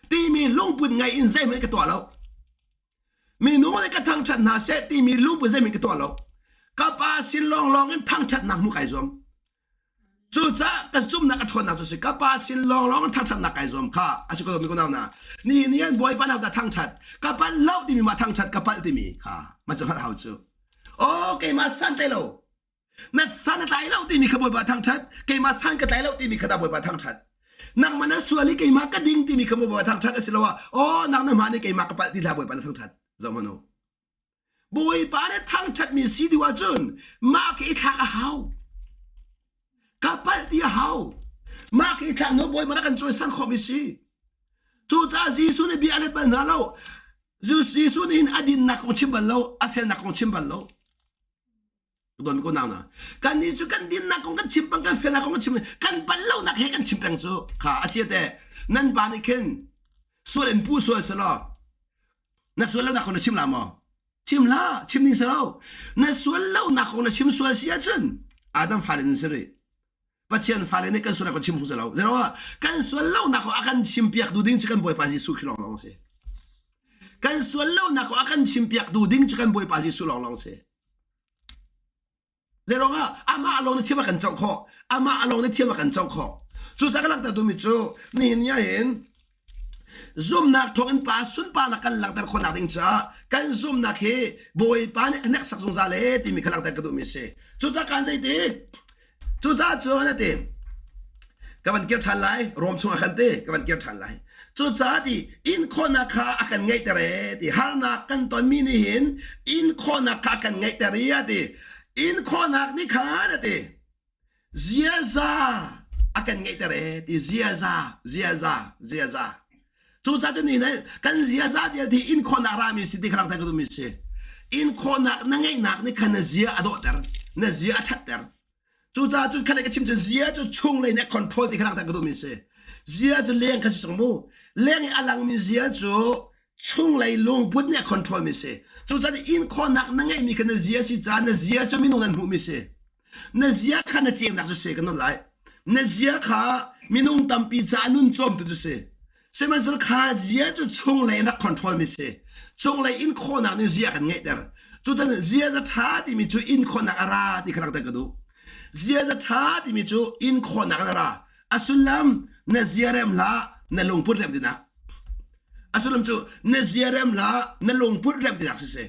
timi lungput ngei in zeihmanh ka tuah lo. Minung nih ka thangṭhat hna seh timi lungput zeihmanh ka tuah lo. Ka pa sin lawnglawng in thangṭhatnak hmuh kai zuam. Cucaah ka zumhnak a ṭhawnnak cu si ka pa sin lawnglawng in thangṭhatnak kai zuam kha a si ko mi ko nau na. Ni ni an Bawipa nau dah thangṭhat ka palh lo timi ma thangṭhat ka palh timi kha ma cu hngalh hau cu. Aw keimah san te lo na san a tlai lo timi kha Bawipa thangṭhat keimah san ka tlai lo timi kha dah Bawipa thangṭhat nangmah na sual i keimah ka ding timi kha Bawipa thangṭhat a si lo ah aw nang na hmaan i keimah ka palh ti hlah Bawipa na thangṭhat zoh hmanh u Bawipa nih thangṭhatmi si ding ahcun mah khi i thlak a hau ka palh ti a hau mah khi i thlak no Bawipa rak kan cawisan khawhmi si cucaah Jesuh nih bia a let bal hna lo Jesuh nih hin a dinnak kong chim bal lo a felnak kong chim bal lo Don ko nau na. Kan nih cu kan dinnak kong kan chim peng kan felnak kong kan chim kan pal lonak he kan chim peng cu kha a si te nan pa nih khin sual in pu sual selaw na sual lonak kong na chim la maw chim la chim ding si lo na sual lonak kong na chim sual si ahcun Adam fale nan si rih Pathian fale nih kan sual kan chim si lo zero kan sual lonak kong a kan chim piak du ding cu kan Bawipa Jesuh Khrih lawng lawng si kan sual lonak kong a kan chim piak du ding cu kan Bawipa Jesuh lawng lawng si Zeiruangah amah lawng nih thiam a kan coh khawh. Amah lawng nih thiam a kan coh khawh. Cucaah ka langhter duhmi cu nihin ni ahhin zumnak thawngin pa sunparnak kan langhter khawhnak ding caah kan zumnak hi Bawipa nih a hneksak zungzal ee timi kha langhter ka duhmi a si. Cucaah kan zeiti Cucaah cun a ti ka van kir ṭhan lai Rom chungah khan ti ka van kir ṭhan lai cucaah ti in khawhnak kha a kan ngeihter ee ti harnak kan tonmi nih hin in khawhnak kha a kan ngeihter i a ti in khawhnak nih khan a ti ziaza a kan ngeihter ee ti ziaza ziaza ziaza Cucaah cun ni kan ziaza vialte in khawhnak rami si ti kha langhter ka duhmi si. In khawhnak na ngeihnak nih khan na zia a dawhter, na zia a ṭhatter. Cucaah cun khan ka chim cun zia cu chunglei nih a control ti kha langhter ka duhmi si. Zia cu leng kha si cang mu. Leng i a langmi zia cu chunglei lungput nih a control mi si. Cucaah in khawhnak na ngeihmi kha na zia si caah na zia cu minung nan hmuhmi si. Na zia kha na ceunak cu si kan nawl lai. Na zia kha minung tampi caah nun cawmtu cu si. Sihmanhsehlaw kha zia cu chunglei in rak control mi si. Chunglei in khawhnak nih zia kan ngeihter. Cutan ziaza ṭha timi cu in khawhnak a ra ti kha langhter ka duh. Ziaza ṭha timi cu in khawhnak in a ra. A sullam na zia rem hlah na lungput rem tinak. A sullam cu na zia rem hlah na lungput rem tinak si si.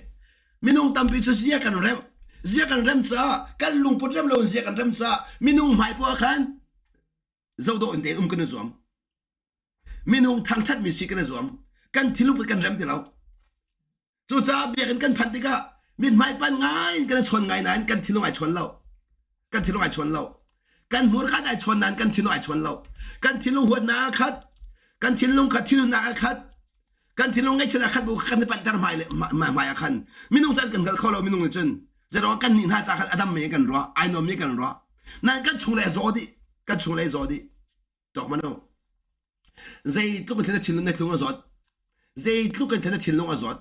Minung tampi cu zia kan remh. Zia kan rem caah kan lungput rem lo in zia kan rem caah minung hmai poah khan zohdawh in tein um kan i zuam. Minung thangṭhatmi si kan i zuam. Kan thinlungput kan rem ti lo. Cucaah biakinn kan phanh tikah mithmai pan ngai in kan i chawn ngai nain kan thinlung ai chawn lo. Kan thinlung ai chawn lo. Kan hmurka ai chawn nain kan thinlung ai chawn lo. Kan thinlung huatnak a khat. Kan thinlung kha thinhunnak a khat. Kan thinlung ngaihchiat a khat bu kan i panhter hmai le hmai ah khan minung cu an kan hngal kho lo minung nih cun zeiruang kan nih hna ca khan a dam mi kan ruah ai nuam mi kan ruah nain kan chung le a zaw dih kan chung le a zaw dih tawk mano zeitluk in na thinlung na thinlung a zawt zeitluk in na thinlung a zawt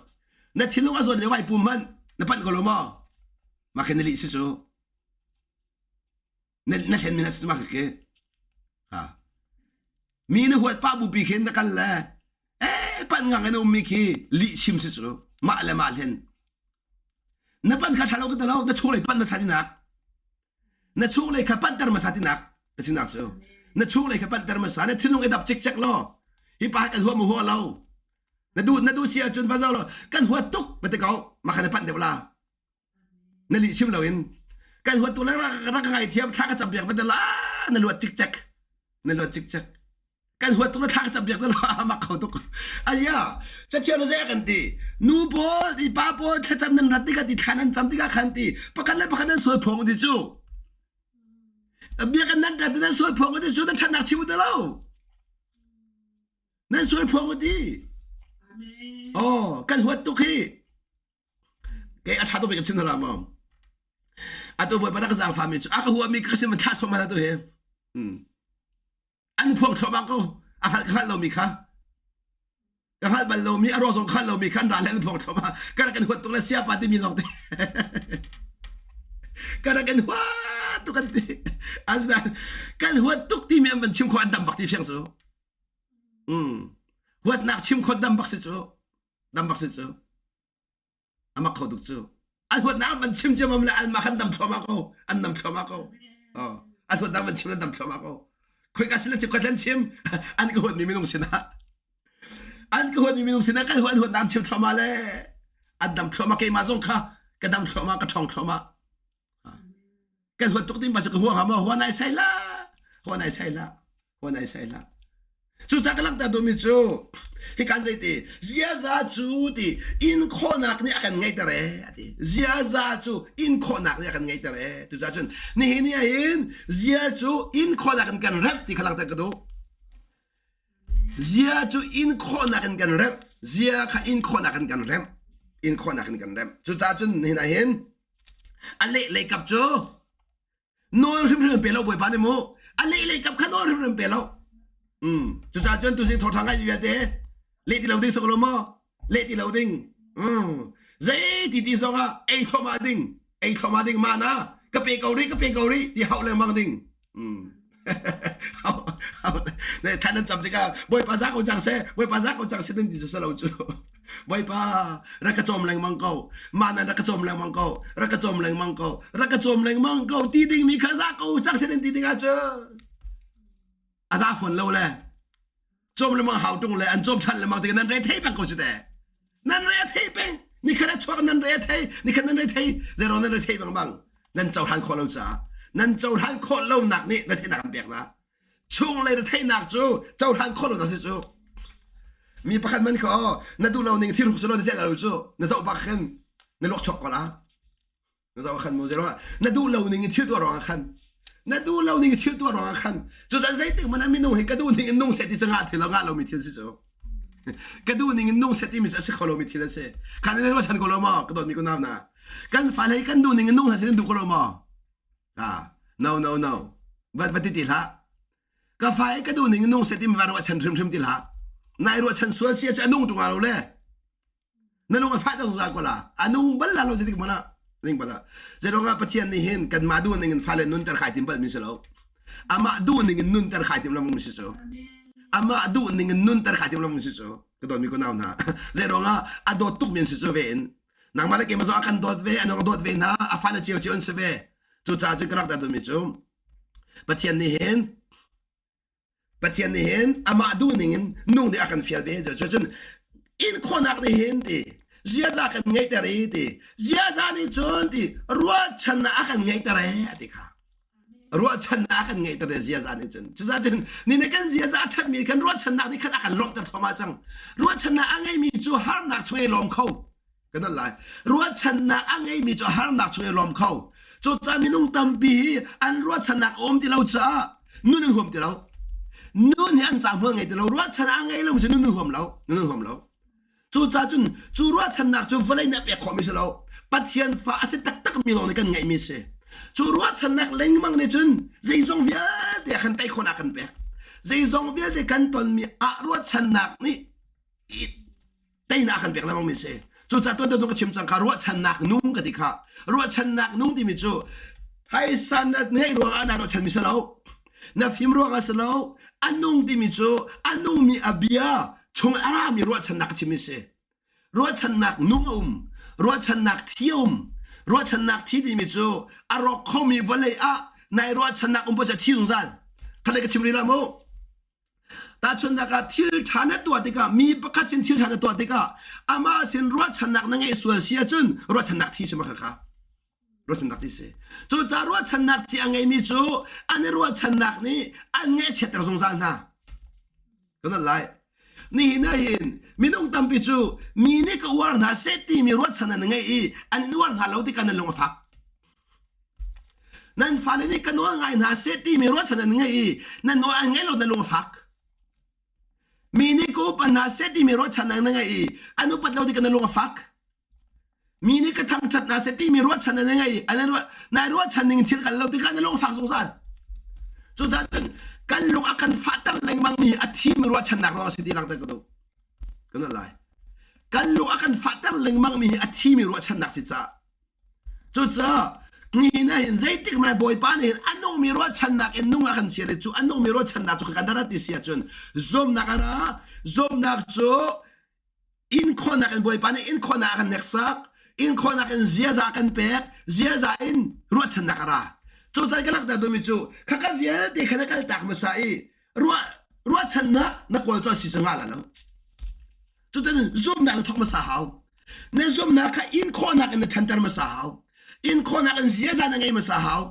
na thinlung a zawt lio ai pum hmanh na panh ko lo maw mah khin na lih si cu na na hlen mi na si mah khi ha mi na huat pa bupi khin na kal le eh pan ngang in ummi khi lih chim si cu mah le mah hlen na pan kha ṭha lo ka ti lo na chunglei pan hmasa tinak na chunglei kha panter hmasa tinak ka sinak cu na chunglei kha panter hmasa na thinlung i dap cikcek law hi pa kan huam hua lo na duh na duh si ahcun va zo lo kan huat tuk va ti ko mah kha na panh deuh la na lih chim loin kan huat tu le rak ngai thiam thla ka cam piak va la na luat cikcek na luat cikcek kan huat tuk na thla ka cam piak na mak kho tuk aya cathiang na zei kan ti nu pawl i pa pawl thlacam nan rat tikah ti thla nan cam tikah khan ti pakhat le pakhat nan sual phawng ti cu biakinn nan rat nan sual phawng ti cu nan ṭhatnak chim ti lo nan sual phawng ti oh kan huat tuk hi Kei a ṭha tuk mi ka chim hna la maw? Atu bawipa na ka zaangfahmi cu a ka huahmi ka sin thlah thluahmah atu hi. Hmm. An phuang thluahmah ko. A hngalh ka hngalh lomi kha. Ka hngalh bal lomi a ruang zong hngalh lomi khan ral he an phuang thluahmah. Ka rak kan huat tuk le siapa timi lawng te. Ka rak kan huat tuk kan ti. Asinain kan huat tuk timi an van chim khawh an dam bak ti fiang cu. Mm. Huatnak chim khawh dam bak si cu. Dam bak si cu. Amak kho tuk cu. An huatnak an van chim ciammam le anmah khan dam thluahmah ko. An dam thluahmah ko. Oh. An huatnak van chim le dam thluahmah ko. Khoika sin le chim chim an ka huatmi minung sinah. An ka huatmi minung sinah kan huat huatnak chim thluahmah le an dam thluahmah keimah zong kha ka dam thluahmah ka ṭhawng thluahmah. Kan huat tuk ding ba cu ka hua hnga maw? Hua nai sai la. Hua nai sai la. Hua nai sai la. Cucaah ka langhter duhmi cu hi kan zei ti ziaza cu ti in khawhnak nih a kan ngeihter ee a ti. Ziaza cu in khawhnak nih a kan ngeihter ee. Cucaah cun nihin ni ahhin zia cu in khawhnak in kan remh ti kha langhter ka duh. Zia cu in khawhnak in kan remh. Zia kha in khawhnak in kan remh. In khawhnak in kan remh. Cucaah cun nihin ahhin A leh lei kap cu nawl hrimhrim pe lo bawipa nih mu a leh lei kap kha nawl hrimhrim pe lo. Mm. Cucaah cun tuzing thawṭha ngai mi vialte leh ti lo ding sok lo maw? Leh ti lo ding. Mm. Zei ti ti zong ah ei thluahmah ding. Ei thluahmah ding ma na ka pe ko rih ka pe ko rih ti hauh lengmang ding. Mm. Than an cam tikah Bawipa za ko cang seh Bawipa za ko cang seh nan ti cu lo cu Bawipa rak ka cawm lengmang ko mah nan rak ka cawm lengmang ko rak ka cawm lengmang ko rak ka cawm lengmang ko ti ding mi kha za ko cang seh nan ti ding ahcun a za fawn lo le cawm lengmang hau tung le an cawm than lengmang tikah nan re thei peng ko si te nan re thei peng ni khat a chuak nan re thei ni khat nan re thei zero nan re thei bang bang nan cohlan khawh lo caah nan cohlan khawh lo nak nih retheihnak an pek na chunglei retheihnak cu cohlan khawh lo na si cu mi pakhat man kha na duh lo ning thil hruk silo na celh lo cu na zoh bak khin na luak chuak ko la na zoh khan mu zero na duh lo ning in thil tuah ruangah khan na duh lo ning in thil tuah ruangah khan cu zan zeitik man minung hi ka duh ning in nung seh ti cu ngah thil lo ngah lomi thil si cu ka duh ning in nung seh timi cu a si kho lomi thil a si khan in ruahchan ko lo maw ka dawtmi ko nau na kan fale hi kan duh ning in nung hna sin duh ko lo maw ah no no no va va ti ti hlah ka fa i ka duh ning in nung seh timi va ruahchan hrimhrim ti hlah nai ruahchan sual si cu a nung ṭung lo le na lung a fah tuk zungzal ko la a nung bal la lo zeitik hmanh ah ning bal ah zeiruangah Pathian nih hin kanmah duh ning in fale nunter khai tim bal mi si lo amah duh ning in nunter khai tim lo mi si cu amah duh ning in nunter khai tim lo mi si cu ka dawt mi ko nau hna zeiruangah a dawt tuk mi an si cu ve in nangmah le keimah zong a kan dawt ve an rak dawt ve hna a fale cio cio an si ve cucaah cun ka rak dah duh mi cu Pathian nih hin Pathian nih hin amah duh ning in nung ding a kan fial ve. Cun in khawhnak nih hin ti ziaza kan ngeihter i ti ziaza nih cun ti ruahchannak a kan ngeihter e a ti kha. Ruahchannak a kan ngeihter e ziaza nih cun. Cucaah cun ni nih kan ziaza a ṭhatmi kan ruahchannak nih khan a kan lawmhter thluahmah cang. Ruahchannak a ngeimi cu harnak chung i lawm kho. Kan al lai. Ruahchannak a ngeimi cu harnak chung i lawm kho. Cucaah minung tampi hi an ruahchannak a um ti lo caah nun an huam ti lo. Nun hi an ca hmual ngei ti lo. Ruahchannak a ngei lo cu nun an huam lo. Nun an huam lo. Cucaah cun cu ruahchannak cu vawlei nih a pek khawhmi si lo. Pathian fa a si taktak mi lawng nih kan ngeihmi si. Cu ruahchannak lengmang nih cun zeizong vialte ah khan tei khawhnak kan pek. Zeizong vialte kan tonmi ah ruahchannak nih teinak kan pek lengmang mi si. Cucaah tuan tu ka chim cang kha ruahchannak nung ka ti kha. Ruahchannak nung timi cu phaisa na ngeih ruangah naa ruahchan mi si lo. Na fim ruangah si lo. A nung timi cu a nungmi a bia chung a rami ruahchannak ka chim mi si. Ruahchannak nung a um. Ruahchannak thi a um. Ruahchannak thi timi cu a rawk khomi vawlei ah nai ruahchannak um paoh thi zungzal. Khalei ka chim rih la mu. Tahchunhnak ah thil ṭha na tuah tikah mi pakhat sin thil ṭha na tuah tikah amah sin ruahchannak na ngeih sual si ahcun ruahchannak thi si ma khakha ruahchannak thi si. Cucaah ruahchannak thi a ngeimi cu an i ruahchannak nih an ngaihchiatter zungzal hna. Kan lai. Nihin ah hin minung tampi cu mi nih ka uar hna seh timi ruahchan an ngei i an in uar hna lo tikah nan lung a fak. Nan fale nih ka nawl ngai hna seh timi ruahchan an ngei i nan nawl an ngaih lo na lung a fak. Mi nih ka upat hna seh timi ruahchan an ngei i an upat lo tikah na lung a fak. Mi nih ka thangṭhat hna seh timi ruahchan an ngei i an ruah nai ruahchan ning thil kal lo tikah na lung a fak zungzal. Cucaah cun kan lung a kan fahter lengmang mi a thimi ruahchannak ruang a si ti langhter ka duh. Kan lai. Kan lung a kan fahter lengmang mi hi a thimi ruahchannak si caah. Cucaah nihin ah hin zeitik hmanh Bawipa nih hin a nungmi ruahchannak in nung a kan fial i cu a nungmi ruahchannak cu kan rat ti si ahcun zumnak a ra zumnak cu in khawhnak in Bawipa nih in khawhnak a kan hneksak in khawhnak in ziaza a kan pek ziaza in ruahchannak a ra cucaah ka langhter duhmi cu khaka vialte kha na kaltak hmasa i ruah ruahchannak na kawl cu a si cu nga la lo cucun zumnak na thawk hmasa hau na zumnak kha in khawhnak in na ṭhanter hmasa hau in khawhnak in ziaza na ngei hmasa hau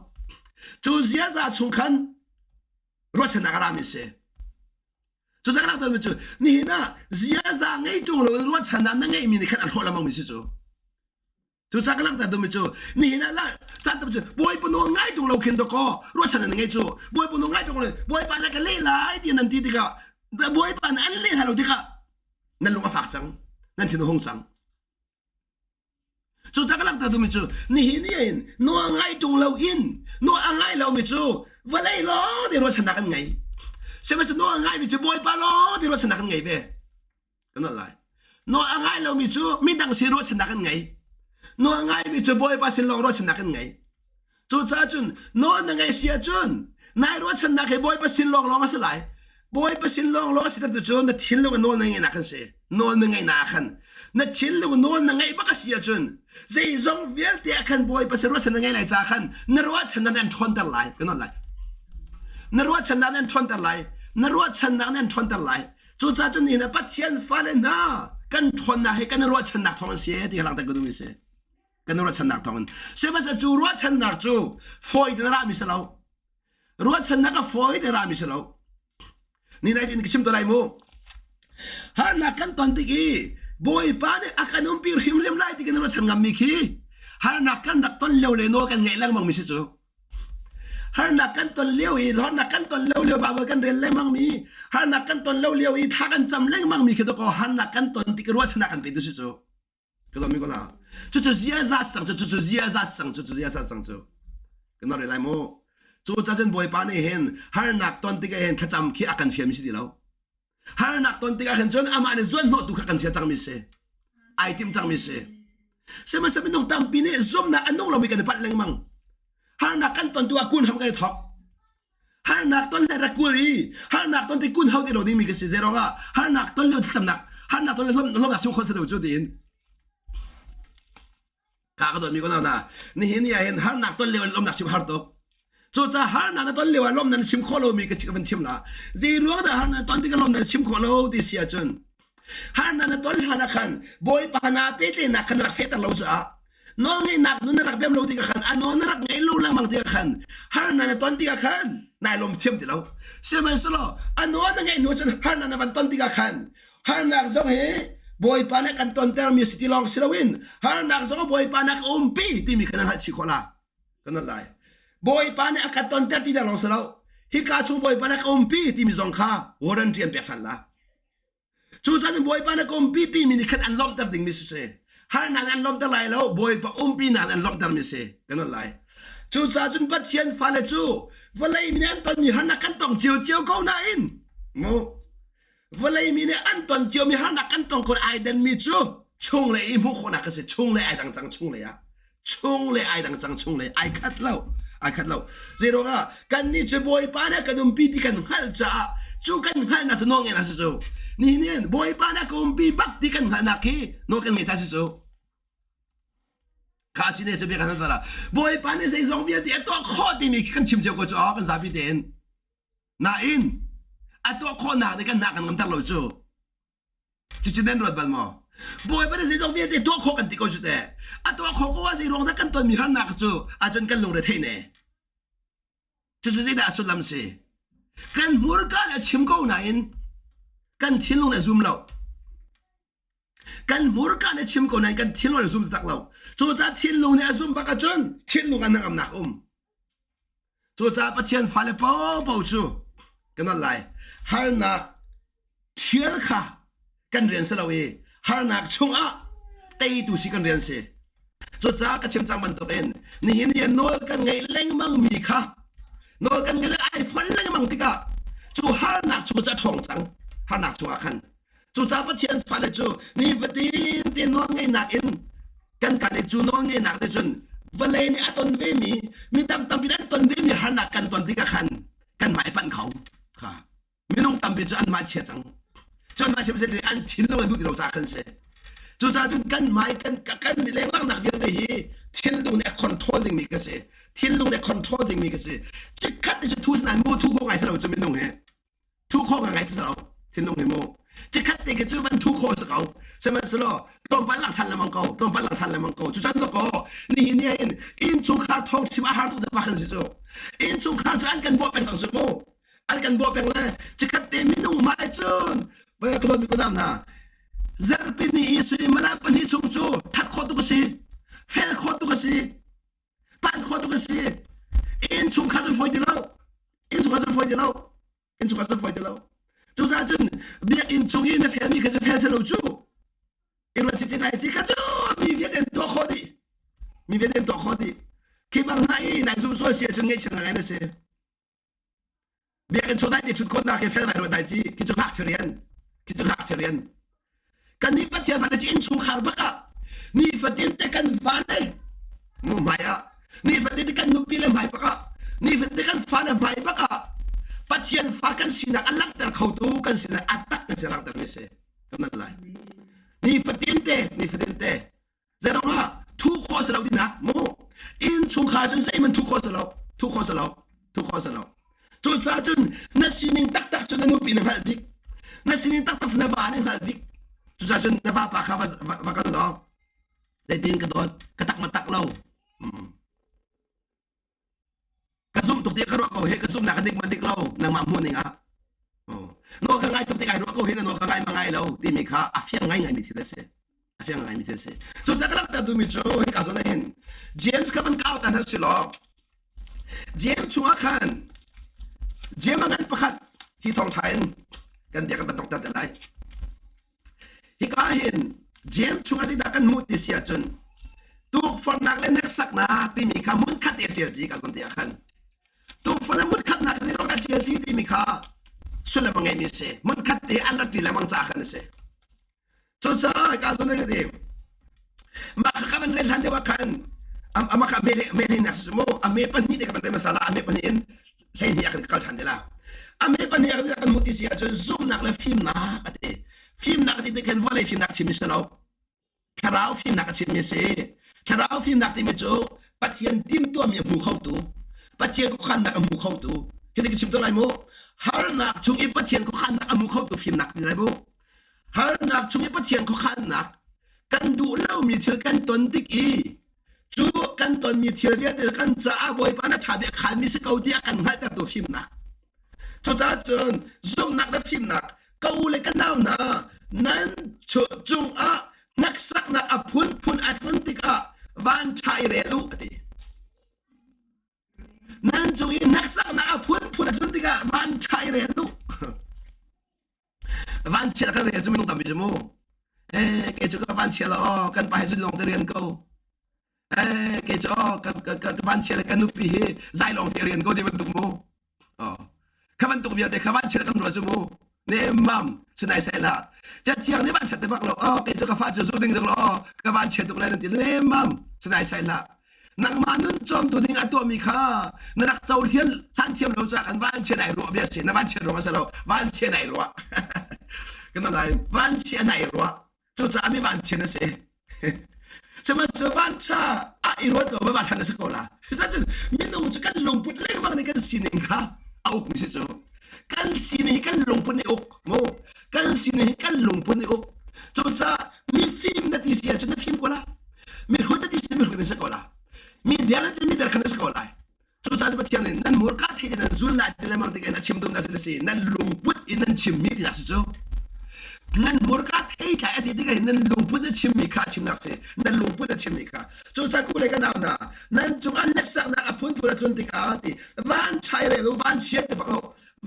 cu ziaza chung khan ruahchannak a rami si cu cak rak cu nihin ah ziaza ngei ṭung lo in ruahchannak na ngeihmi nih khan a hrawh lengmang mi si cu cu cak rak dumi cu nihin ah la caan tam cu bawipa nawl ngai ṭung lo khin dakaw ruahchannak na ngei cu bawipa nawl ngai ṭung lo bawipa na ka leh lai ti nan ti tikah bawipa na an leh hna lo tikah nan lung a fak cang nan thin a hung cang Cu ca ka langhter duhmi cu nihin ni in nawl ngai ṭung lo in nawl a ngai lomi cu vawlei lawng te ruahchannak an ngei. Sihmanhsehlaw nawl a ngaimi cu Bawipa lawng te ruahchannak an ngei ve. Kan nawl lai. Nawl a ngai lomi cu midang sin ruahchannak an ngei. Nawl a ngaimi cu Bawipa sin lawng ruahchannak an ngei. Cucaah cun nawl na ngeih si ahcun nai ruahchannak hi Bawipa sin lawnglawng a si lai. Bawipa sin lawnglawng a si ter cu na thinlung in nawl na ngeihnak kan si. Nawl na ngeihnak ah khan na thinlung in nawl na ngeih bak a si ahcun zeizong vialte ah khan Bawipa sin ruahchan na ngei lai caah khan na ruahchannak nih an ṭhawnter lai. Ka nawl lai. Na ruahchannak nih an ṭhawnter lai. Na ruahchannak nih an ṭhawnter lai. Cucaah cun nihin ah Pathian fale hna kan ṭhawnnak hi kan i ruahchannak thawng an si ti kha langhter ka duhmi a si. Kan ruahchannak thawngin sihmanhsehlaw cu ruahchannak cu fawi tein a rami si lo. Ruahchannak a fawi tein a rami si lo. Ni nai tin ka chim to lai mu. Harnak kan ton tik i Bawipa nih a kan umpi hrimhrim lai ti kan ruahchan ngammi khi harnak kan rak ton lio le nawl kan ngaih lengmang mi si cu. Harnak kan ton lio i harnak kan ton lo lio Bible kan rel lengmang mi harnak kan ton lo lio i thla kan cam lengmang mi khi to ko harnak kan ton tik i ruahchannak kan pe tu si cu. Ka dawmi ko la. Cucu ziaza sang cu cucu ziaza sang cu cucu ziaza sang cu. Kan rak lai mu. Cu ca cun Bawipa nih hin harnak ton tikah hin thlacam khi a kan fiam si ti lo. Harnak ton tikah hin cun amah nih zuanhnawh tu kha kan fial cangmi si. Ai tim cangmi si. Sihmanhsehlaw minung tampi nih zumnak a nung lomi kan i palh lengmang. Harnak kan ton tu ah kun ham kan i thawk. Harnak ton le rak kul i harnak ton ti kun ho ti lo dingmi ka si zeirong ah harnak ton lio thlacamnak harnak ton le lomnak chung khon si lo cu tiin ka ka dawtmi ko na nihin ni ah hin harnak ton lio lomnak chim har tuk cucaah harnak na ton lio ah lomnak na chim khawh lomi ka van chim la zei ruang dah harnak ton tikah lomnak na chim khawh lo ti si ahcun harnak na ton hlan ah khan bawipa na pehtlaihnak khan rak fehter lo caah nawlngeihnak nun na rak bem lo tikah khan a nawl na rak ngei lo lengmang tikah khan harnak na ton tikah khan nai lawm thiam ti lo sihmanhsehlaw a nawl na ngeih hnu cun harnak na van ton tikah khan harnak zong hi bawipa nih kan tontermi si ti lawng si loin harnak zong bawipa nih a umpi timi kha na hngalh chih khawh la kan hngalh lai bawipa nih a kan tonter ti lawng si lo hika chung bawipa nih a ka umpi timi zong kha warranty an pek ṭhan la Cucaah Bawipa na ka umpi timi nih khan an lawmhter dingmi si si. Harnak an lawmhter lai lo, Bawipa umpi nak an lawmhter mi si. Kan holh lai. Cucaah cun Pathian fale cu vawlei mi nih an tonmi harnak kan tong cio cio ko nain mu vawlei mi nih an ton ciomi harnak kan tong ko ai danmi cu chung le i hmuh khawhnak a si chung le ai dang cang chung le ah chung le ai dang cang chung le ai khat lo ai khat lo zeiruangah kan nih cu bawipa nih kan umpi ti kan hngalh caah cu kan hngalhnak cu nawl ngeihnak si cu nihin hin bawipa nih ka umpi bak ti kan hngalhnak hi nawl kan ngei ca si cu kha si ne cu bia kan hal bawipa nih zeizong vialte a tuah khawh timi khi kan chim cio ko cu kan zapi tein nain a tuah khawhnak nih kan hna kan ngamter lo cu Cucu nan ruat bal maw? Bawipa nih zeizong vialte tuah khawh kan ti ko cu teh. A tuah khawh ko ah zei ruang dah kan tonmi harnak cu ahcun kan lungre theih ne. Cucu zeidah a sullam si? Kan hmurka nih a chim ko nain kan thinlung nih a zum lo. Kan hmurka nih a chim ko nain kan thinlung nih a zum tak lo. Cucaah thinlung nih a zum bak ahcun thinlung ah hnangamnak um. Cucaah Pathian fale paohpaoh cu kan al lai. Harnak thial kha kan rian si lo i harnak chungah teitu si kan rian si. Cucaah ka chim cang bantukin nihin ni nawl kan ngeih lengmang mi kha nawl kan ngeih ai fol lengmang tikah cu harnak chung cu a ṭhawng cang. Harnak chungah khan. Cucaah Pathian fale cu nifatin te nawlngeihnak in kan kal i cu nawlngeihnak nih cun vawlei nih a ton vemi mi tam tampi an ton vemi harnak kan ton tikah khan kan hmai panh kho kha minung tampi cu an mah chia cang cu an mah chia si an thinlung an duh ti lo caah khan si cucaah cun kan hmai kan kan lenglanghnak vialte hi thinlung nih a control dingmi ka si thinlung nih a control dingmi ka si chikkhat te cu thu sinan mu thu kho ngai si lo cu minung hi thu khawh ngai si lo thinlung hi mu chikkhat te khi cu van thu khawh si ko sihmanhsehlaw tlawmpal lang than lengmang ko tlawmpal lang than lengmang ko cu can ko nihin ni hin innchungkhar thawng chim a har tuk te khan si cu innchungkhar cu an kan bawh peng cang si mu an kan bawh peng le chikkhat te minung hmai cun vai ka mi kunam hna zarhpi ni i suimilam pahnih chung cu that khawh tuk a si fel khawh tuk a si pan khawh tuk a si innchungkhar cu fawi ti lo innchungkhar cu fawi ti lo innchungkhar cu fawi ti lo cucaah cun biakinn chung i na felmi kha cu fel si lo cu i ruat cicin ai ci kha cu mi vialte an tuah khawh dih mi vialte an tuah khawh dih khi bang hna i nai zum sual si ahcun ngaihchia ngai na si Biakinn chawdai ti ṭhut khawhnak hi fel vai ruat dai ci khi cu ngakchia rian khi cu ngakchia rian kannih Pathian fale cu innchungkhar bak ah nifatin te kan fale mu hmai ah nifatin te kan nupi le hmai bak ah nifatin te kan fale hmai bak ah Pathian fa kan sinak a langhter khotu kan sinak a tak kan si langhter mi si kan lai nifatin te nifatin te Zeiruang ah thu khawh si lo tinak mu innchungkhar cun zeihmanh thu khawh si lo thu khawh si lo thu khawh si lo cucaah cun na sining taktak cu na nupi na hngalh bik na sining taktak cu na va na hngalh bik cucaah cun na vapa kha va, va, va kal law zeitin ka dawt ka tak ma tak lo Ka zumh tuk tiah ka ruah ko hi ka zumhnak a dik ma dik lo nangmah hmuh ning ah. Nawl ka ngai tuk tik ai ruah ko hi na nawl ka ngai ma ngai lo timi kha a fiang ngaingai mi thil a si. A fiang ngaingai mi thil a si. Cucaah ka rak ta duhmi cu hika zawn ah hin James kha van kau ta hna si law James chungah khan James a ngan pakhat hi thawngṭha in kan bia kan van tongter te lai. Hika hin Jeim chungah zeidah kan hmuh ti si ahcun tukforhnak le hneksaknak timi kha hmunkhat i a ṭialṭi ka zawn ti ah khan tukforhnak hmunkhatnak zeiruang dah ṭialṭi timi kha sullam a ngeimi a si. Hmunkhat te an rak ṭi lengmang caah khan a si. Cucaah hika zawn ah ti mah kha kan rel hlan deuh ah khan amah kha me hleinak si mu a me pahnih te kan rel hmasa la a me pahnih in 12 ah kan kal ṭhan te la. A me pahnih ah kan hmuh ti si ahcun zumhnak le fimnak a ti. Fimnak a ti ti khan vawlei fimnak chim si lo. Thlarau fimnak a chimmi si. Thlarau fimnak timi cu Pathian timhtuahmi a hmu khotu, Pathian khuakhannak a hmu khotu. Hi ka chim to lai mu. Harnak chung i Pathian khuakhannak a hmu khotu fimnak ti lai mu. Harnak chung i Pathian khuakhannak kan duh lomi thil kan ton tik i Cu kan tonmi thil vialte kan caah Bawipa na ṭha bik khanmi si ko tiah kan hngalhtertu fimnak. Cucaah cun zumhnak le fimnak ka u le ka nau hna nan cungah hneksaknak a phunphun a tlun tikah van ṭha i rel u a ti. Nan cung i hneksaknak a phunphun a tlun tikah van ṭha i rel u. Vanchiat kan rel cu minung tampi cu mu. Eh, kei cu ka vanchia la aw, kan pa he cun lawng te rian ko. Eh, kei cu aw, ka, ka, ka, ka vanchia le ka nupi hi zai lawng te rian ko ti bantuk mu. Oh. Kha bantuk vialte kha vanchiat kan ruah cu mu. Nemmam, sinai sai la. Cathiang nih vanchiat te bak lo. Oh, kei cu ka fa cu zu ding tuk lo. Oh, ka vanchia tuk lai nan ti. Nemmam, sinai sai la. Nangmah nun cawmtu ding a tuahmi kha na rak cohlan hlan thiam lo caah kan vanchia nai ruah bia si na vanchia ruang a si lo vanchia nai ruah kan lai vanchia nai ruah cucaah mi vanchia na si sihmanhsehlaw vanṭha a i ruat lo vanṭha na si ko la cucun minung cu kan lungput lengmang nih kan sining kha a ukmi si cu kan sining hi kan lungput nih uk mu kan sining hi kan lungput nih uk cucaah mifim na ti si ahcun na fim ko la mihrut na ti si mihrut na si ko la mi der na ti mi der khan na si ko lai cucaah Pathian nih nan hmurka thei te nan zul lai ti lengmang tik in a chim duhnak si si nan lungput in nan chimmi ti si cu nan hmurka thei tlai a ti tikah nan lungput na chimmi kha a chimnak si nan lungput na chimmi kha cucaah ku le ka nau hna nan cungah hneksaknak a phunphun a tlun tikah ti van ṭha i rel u van chiat ti bak lo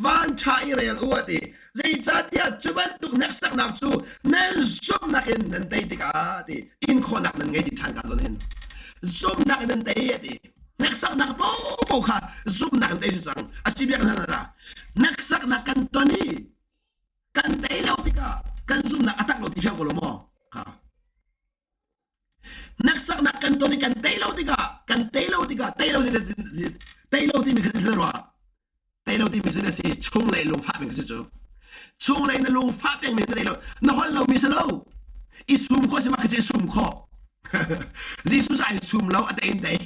van ṭha i rel u a ti zeicahtiah cu bantuk hneksaknak cu nan zumhnak in nan tei tikah ti in khawhnak nan ngei ti ṭhan ka zawn hin zumhnak in nan tei a ti hneksaknak popo kha zumhnak in tei si cang a si biak hna ra hneksaknak kan ton i kan tei lo tikah kan zumhnak. Fiang ko lo maw? Ha. Hneksaknak kan ton i kan tei lo tikah kan tei lo tikah tei lo tei lo timi kha na ruah. Tei lo timi cu na si chunglei lungfah peng si cu. Chunglei na lungfah peng mi na tei lo na holh lo mi si lo. I sum khawh si ma khi i sum khawh. Jesuh ai sum lo a tei in tei.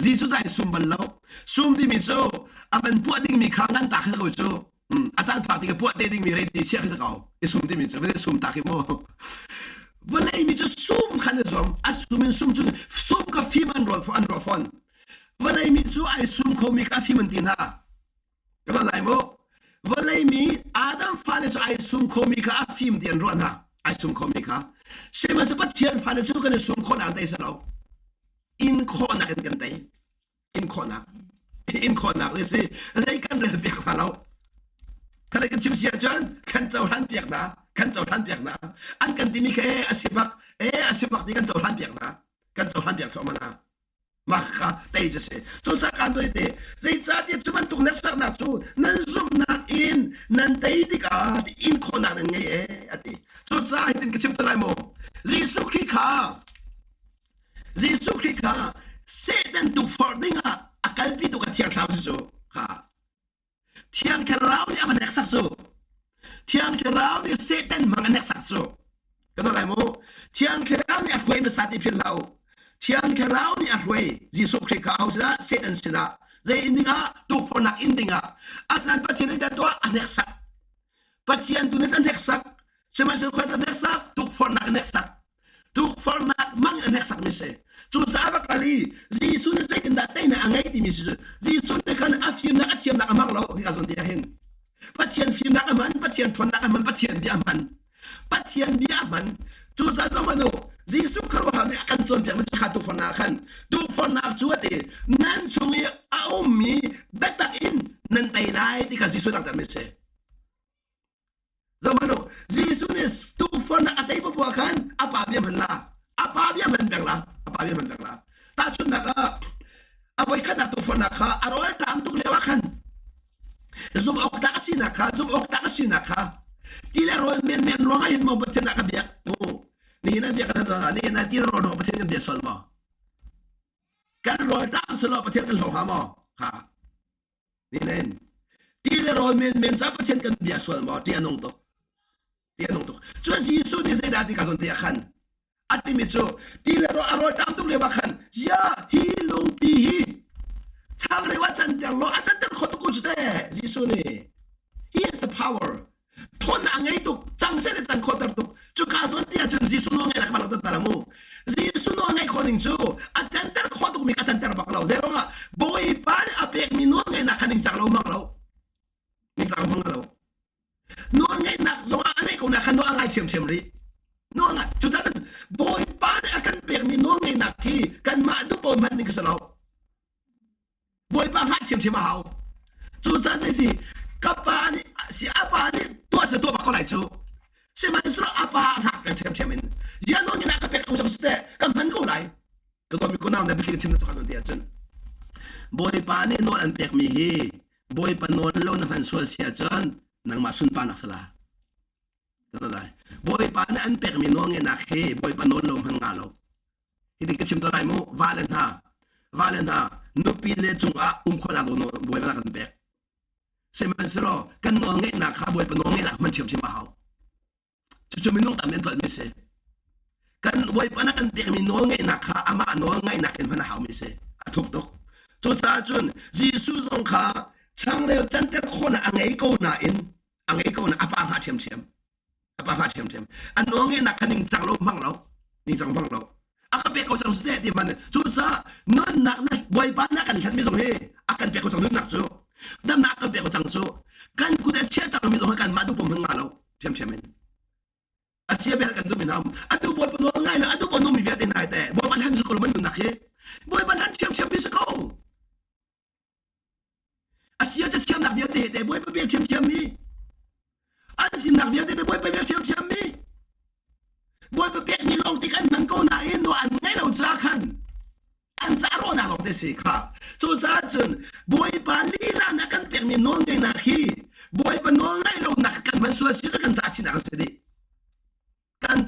Jesuh cu ai sum bal lo. Sum timi cu a van puah dingmi kha ngan ta khi ko cu. A caan phak tikah puah te dingmi ready chiah khi si ko. I sum timi cu van sum ta khi mu. Vawlei mi cu sum khan i zuam. A sum in sum cu sum ka fim an ruah an ruah fawn. Vawlei mi cu ai sum khomi kha fim an ti hna. Ka ruah lai mu. Vawlei mi Adam fale cu ai sum khomi kha a fim ti an ruah hna. Ai sum khomi kha. Sihmanhsehlaw Pathian fale cu kan i sum khawhnak an tei si lo. In khawhnak in kan tei in khawhnak in khawhnak le si zei kan rel piak hna lo khalai kan chim si ahcun kan cohlan piak hna kan cohlan piak hna an kan timi kha e a si bak e a si bak ti kan cohlan piak hna kan cohlan piak thluahmah hna mah kha tei cu si cucaah kan zoi te zeicahtiah cu bantuk hneksaknak cu nan zumhnak in nan tei tikah in khawhnak nan ngei e a ti cucaah hitin ka chim te lai mu Jesuh Khrih kha Jesuh Khrih kha Satan tukforh dingah a kalpitu ka Thiang Thlarau si cu. Ha. Thiang Thlarau nih a va hneksak cu. Thiang Thlarau nih Satan hmang a hneksak cu. Kan lai mu. Thiang Thlarau nih a hruai hmasa ti philh hlah u. Thiang Thlarau nih a hruai Jesuh Khrih kha aho sinah Satan sinah zei in dingah tukforhnak in dingah asinain Pathian nih tuah a hneksak. Pathian tu nih a hneksak. Sihmanhsehlaw khual a hneksak, tukforhnak a hneksak. Tukforhnak mang a hneksakmi si. Cucaah va kal i Jesuh nih zeitindah teinak a ngeih timi si cu Jesuh nih khan a fimnak a thiamnak a hmang lo hika zawn te ah hin. Pathian fimnak a hman, Pathian ṭhawnnak a hman, Pathian bia a hman. Pathian bia a hman. Cucaah zohhmanh u, Jesuh khuaruahhar nih a kan cawnpiakmi cu kha tukforhnak ah khan tukforhnak cu a ti nan chung i a ummi biatak in nan tei lai ti kha Jesuh langhtermi a si. Zohhmanh u, Jesuh nih tuufornak a tei paoh khan a pa bia hman la, a pa bia hman peng la, a pa bia hman peng la. Tahchunhnak ah, a voikhatnak tuufornak kha a rawl ṭam tuk lio ah khan zumh awk tlak a sinak kha, zumh awk tlak a sinak kha ti le rawl menmen ruang ah hin maw Pathian ah ka biak? Nihin ah biak kan nihin ah ti le rawl ruang Pathian kan bia sual maw? Kan rawl ṭam selaw Pathian kan hlawh hnga maw? Ha. Nihin ti le rawl menmen ca Pathian kan bia sual maw ṭih a nung tuk ṭih a nung tuk cun Jesuh nih zeidah ti ka zawn te ah khan a timi cu ti le rawl a rawl ṭam tuk lio ah khan ya hi lungpi hi changreu a canter law a canter kho tuk ko cu te Jesuh nih he has the power ṭhawnnak a ngei tuk cang seh le can khawhter tuk cuka zawn ti ahcun Jesuh nawl ngeih nak ma rak tar mu Jesuh nawl ngeih khawh ning cu a canter khawh tukmi a canter bak lo zei ruangah Bawipa nih a pekmi nawl ngeihnak kha ningcang lo hmang lo ningcang hmang lo nawl ngeihnak zong ah a neih ko nak kha nawl a ngai ṭhiamṭhiam rih nawl ngai cucaah cun Bawipa nih a kan pekmi nawl ngeihnak hi kanmah duh paoh hman ning ka si lo Bawipa hngah thiamthiam a hau. Cucaah zeiti ka pa nih si a pa nih tuah se tuah bak ko lai cu. Sihmanhsehlaw a pa hngak peng ṭhiamṭhiam in ziah nawn in a ka pek ko cang siteh ka hman ko lai. Ka dawmi ko nau na biathli ka chim na cakah ti ahcun Bawipa nih nawl an pekmi hi Bawipa nawl lo na hman sual si ahcun nangmah sunparnak sala. Ka lai. Bawipa nih an pekmi nawl ngeihnak hi Bawipa nawl lo hman nga lo. Hitin ka chim te lai mu vale hna vale hna nupi le cungah um khawhnak dawh Bawipa kan pek sihmanhsehlaw kan nawl ngeihnak kha Bawipa nawl ngeihnak hman ṭhiamṭhiam a hau cucu minung tam nih an tlolhmi si kan Bawipa na kan pekmi nawl ngeihnak kha amah nawl ngaihnak in hman a haumi si a thuk tuk cucaah cun Jesuh zong kha changreu canter khawhnak a ngei ko nain a ngei ko na a pa hnga ṭhiamṭhiam a pa hnga ṭhiamṭhiam a nawl ngeihnak kha ningcang lo hmang lo ningcang hmang lo a ka pek ko cang seh ti man cucaah nunnak na bawipa na kan hlanmi zong hi a kan pek ko cang nunnak cu damnak kan pek ko cang cu kan kut a chia cangmi zong hi kanmah duh pom hmang nga lo ṭhiamṭhiam in a sia bel kan duh mi hna atu bawipa nawl ngai lo atu bawipa nung mi vialte hna te bawipa hlan su ko lo man nunnak hi bawipa hlan ṭhiamṭhiam bi si ko A sia ca thiamnak vialte he te Bawipa pek ṭhiamṭhiammi an fimnak vialte te Bawipa pek ṭhiamṭhiammi Bawipa pekmi lawng ti kan hman ko nain nawl an ngaih lo caah khan an ca rawhnak lawng te si kha cucaah cun Bawipa lila nih a kan pekmi nawlngeihnak hi Bawipa nawlngaih lonak kan hman sual si cu kan ca thinak an si dih.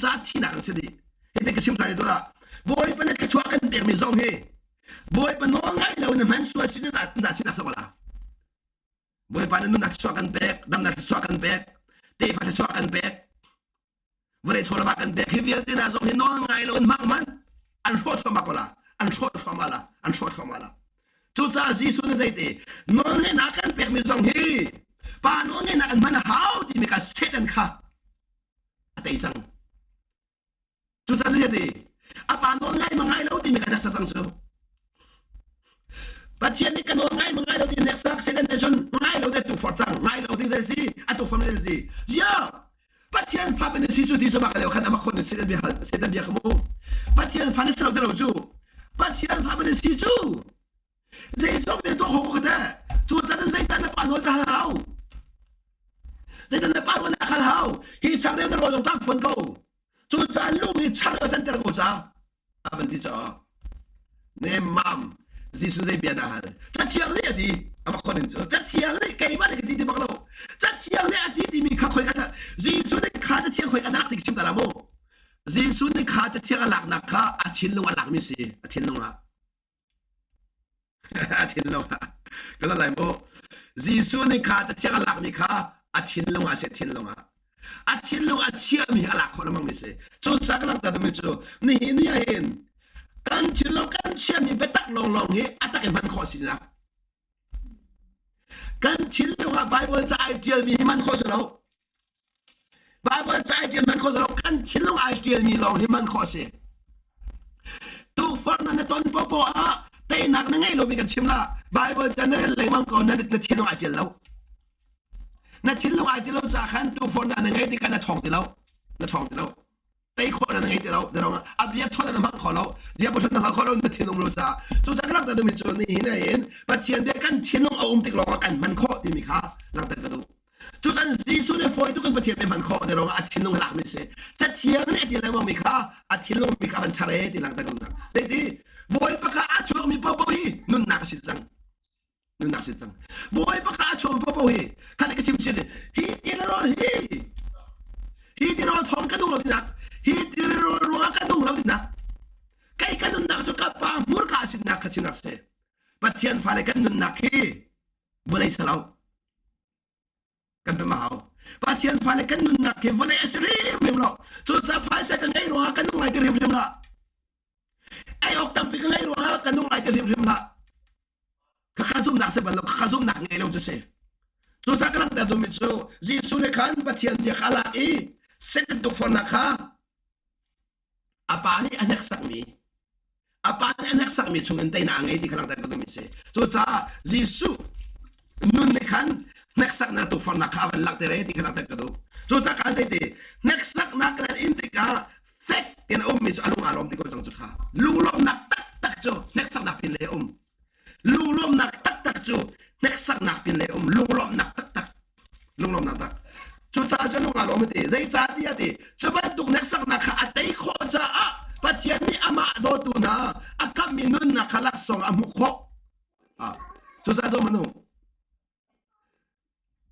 ca thinak an si dih. Hi ka chim ṭhan i ah Bawipa nih thluachuah kan pekmi zong hi Bawipa nawl ngai lo na hman sual si na dah thinak sa la. Bawipa nih nunnak thluachuah kan pek, damnak thluachuah kan pek, tefa thluachuah kan pek, vawlei chawlama kan pek hi vialte hna zong hi nawl ngai lo in hmang man an hrawh thluahmah ko la an hrawh thluahmah la an hrawh thluahmah la cucaah Jesuh nih zeiti nawlngeihnak kan pekmi zong hi pa nawlngeihnak an hman a hau timi kha Satan kha a tei cang Cucaah ti a pa nawl ngai ma ngai lo timi ka hneksak cang cu. Pathian nih ka nawl ngai ma ngai lo ti hneksak Satan nih cun ngai lo te tukforh cang ngai lo ti zei si a tukforh mi si. Zia Pathian fa na si cu ti cu mah leo khan ama khon Satan bia Satan bia kha mu. Pathian fa na si lo ti lo cu. Pathian fa na si cu. Zeizong te tuah kho ko te. Cu can zeitan na pa nawl ka hal hau. Zeitan na pa ruan na hal hau. Hi changreu na rawl zong tang fuan ko. Cucaah lung hi char a canter ko ca a van ti caah nemmam Jesuh zei bia dah hal cathiang nih a ti a khon in cu cathiang nih keimah nih ka ti ti bak lo cathiang nih a ti timi kha khoi ka Jesuh nih kha cathiang khoi ka lak ti chim ta la mu Jesuh nih kha cathiang a laknak kha a thinlung a lakmi si a thinlung ah a thinlung ah ka la lai mu Jesuh nih kha cathiang a lakmi kha a thinlung ah si a thinlung ah a thinlung a chiahmi a lak khawh lengmang mi si cu ca ka langhter mi cu nihin ni ah hin kan thinlung kan chiahmi biatak lawnglawng hi a tak in hman khawh sinak kan thinlung ah Bible ca ai tialmi hi hman khawh si lo Baibal ca ai ṭial hman khawh lo kan thinlung ai ṭialmi lawng hi hman khawh a si. Tukforhnak na ton popoh ah teinak na ngei lomi kan chim la. Baibal ca na rel lengmang ko na na thinlung ai ṭial lo. Na thinlung ai ṭial lo caah khan tukforhnak na ngei tikah na ṭhawng ti lo. Na ṭhawng ti lo. Tei khawh na ngei ti lo. Zeirong a bia ṭhawn na hmang kho lo. Zia ṭhawn na hmang kho lo na thinlung lo caah. Cucaah ka langhter duhmi cu nihin ah hin Pathian bia kan thinlung a um tik lawngah kan hman khawh timi kha langhter ka duh. Cucan Jesuh nih fawi tuk in Pathian nih hman khawh ti ruangah a thinlung a lakmi si. Cathiang nih a ti lengmang mi kha a thinlung mi kha van char e ti langhter ka duh. Zeiti Bawipa kha a chuakmi paohpaoh hi nunnak a si cang. Nunnak a si cang. Bawipa kha a chuakmi paohpaoh hi kha ka chim chin hi tirawl hi hi tirawl thawng ka nung lo tinak hi tirawl ruangah ka nung lo tinak kei ka nunnak cu ka pa hmurka a sinak kha chimnak si. Pathian fale kan nunnak hi vawlei si lo. Kan pe hau. Pathian fale kan nunnak hi vawlei a si hrimhrim lo. Cucaah phaisa ka ngei ruangah ka nung lai ti hrimhrim hlah. Ei awk tampi ka ngei ruangah ka nung lai ti hrimhrim hlah. Khakha zumhnak si bal lo, khakha zumhnak ngei lo cu si. Cucaah ka langhter duhmi cu Jesuh nih khan Pathian bia kha a lak i Satan tukforhnak kha A pa nih a hneksakmi a pa nih a hneksakmi chungin teinak a ngei ti kha langhter ka duhmi a si. Cucaah Jesuh nun nih khan hneksaknak tukforhnak kha a van langhter e ti kha langhter ka duh. Cucaah kaan zeiti hneksaknak kan in tikah fek tein a ummi cu a lung aa lawm ti ko cang cu kha. Lunglawmhnak taktak cu hneksaknak pin lei a um. Lunglawmhnak taktak cu hneksaknak pin lei a um. Lunglawmhnak taktak. Lunglawmhnak tak. Cucaah cu lung aa lawm ti. Zeicah tiah ti cu bantuk hneksaknak kha a tei khawh caah Pathian nih amah dawtu hna a kamhmi nunnak kha laksawng a hmuh khawh. Ah, cucaah zo manu.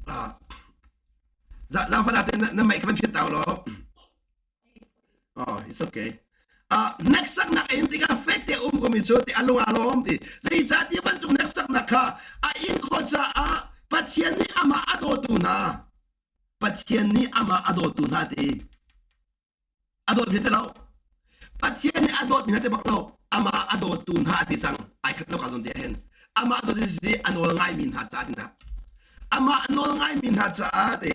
Ah, zaangfah te na mic kan phiat tau law. Oh, it's okay. Uh, hneksaknak in tikah fek te um komi cu ti a lung aa lawm ti. Zeicahtiah bantuk hneksaknak kha a in khawh caah Pathian nih amah a dawtu hna Pathian nih amah a dawtu hna ti a dawt mi ti lo Pathian nih a dawt mi hna ti bak lo amah a dawtu hna a ti cang ai khat lo ka zon ti hen amah dawt si a nawl ngai mi hna ca ti hna amah a nawl ngai mi hna caah ti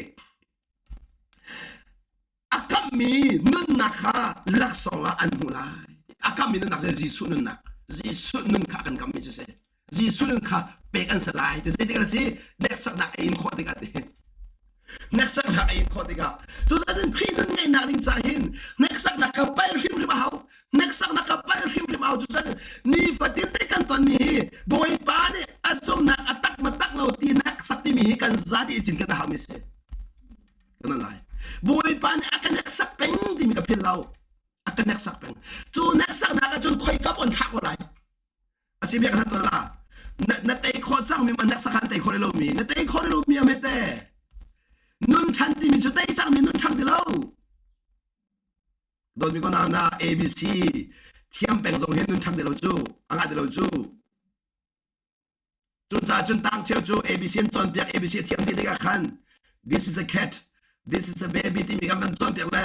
A kamhmi nunnak kha laksawng ah an hmuh lai. A kamhmi nunnak cu Jesuh nunnak. Jesuh nun kha kan kamhmi cu si. Jesuh nun kha pek an si lai. Ti zeitik a si? Hneksaknak a in khawh tikah ti. Hneksaknak a in khawh tikah. Cucaah Khrih nun ngeihnak ding caah hin hneksaknak kha pal hrimhrim a hau. Hneksaknak kha pal hrimhrim a hau. Cucaah nifatin te kan tonmi hi Bawipa nih a zumnak a tak ma tak lo ti hneksak timi hi kan zati cin kan a haumi si. Kan lai. Bawipa nih a ka hneksak peng timi ka philh lo. A ka hneksak peng. Cu hneksaknak ahcun khoika pon thlah ko lai. A si bia ka la. Na, na tei khawh cangmi ma hneksak han tei khawh lo mi. Na tei khawh lo mi a mete. Nun ṭhan timi cu tei cangmi nun ṭhang ti lo. Dawtmi ko na na ABC thiam peng zong hin nun ṭhang ti lo cu a ngah ti lo cu. Cucaah cun tangcheu cu ABC an cawnpiak ABC a thiam dih tikah khan this is a cat this is a baby timi kan van cawnpiak le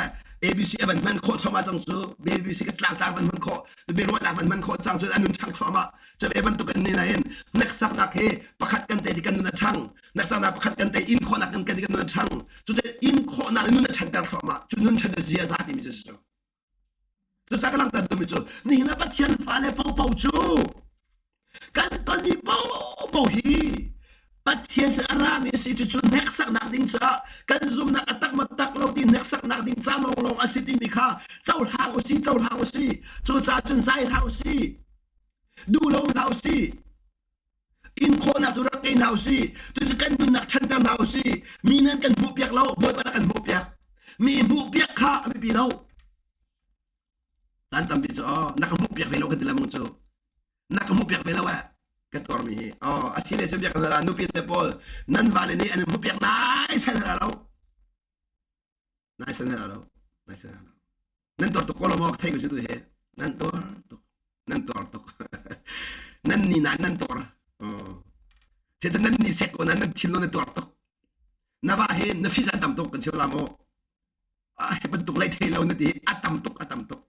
ABC a van hman khawh thluahmah cang cu ABC ka tlangtlang van hman khawh biaruahnak van hman khawh cang cu a nun ṭhang thluahmah cu ve bantuk in ni nain hneksaknak hi pakhat kan te ti kan nun a ṭhang hneksaknak pakhat kan te in khawhnak kan kan ti kan nun a ṭhang cucu in khawhnak nun a ṭhanter thluahmah cu nun ṭhan cu ziaza timi cu si cu Cucaah ka langhter duhmi cu nihin ah Pathian fale paohpaoh cu kan tonmi paohpaoh hi Pathian sin a rami a si cucu hneksaknak ding caah kan zumhnak a tak maw tak lo ti hneksaknak ding ca lawnglawng a si timi kha cohlang u si cohlang u si cucaah cun zai hlah u si duh lo hlah u si in khawhnak cu rak ngei hna u si cucu kan nunnak ṭhanter hna u si mi nan kan hmuhpiak lo Bawipa na kan hmuhpiak mi hmuhpiak kha a biapi lo caan tampi cu oh na ka hmuhpiak ve lo kan ti lengmang cu na ka hmuhpiak ve lo eh ka tuarmi hi oh a si le cu biak hna nupi te pawl nan vale nih an hmuhpiak nai san hna lo nai san hna lo nai san hna lo Nan tuar tuk ko lo maw thei ko si tu he. Nan tuar tuk. Nan tuar tuk. nan ni na nan tuar. Che cun nan ni sek ko na nan thin lo na tuar tuk. Na va he na fi zan tam tuk kan chim la maw. Ah he bantuk lai thei lo na ti a tam tuk a tam tuk.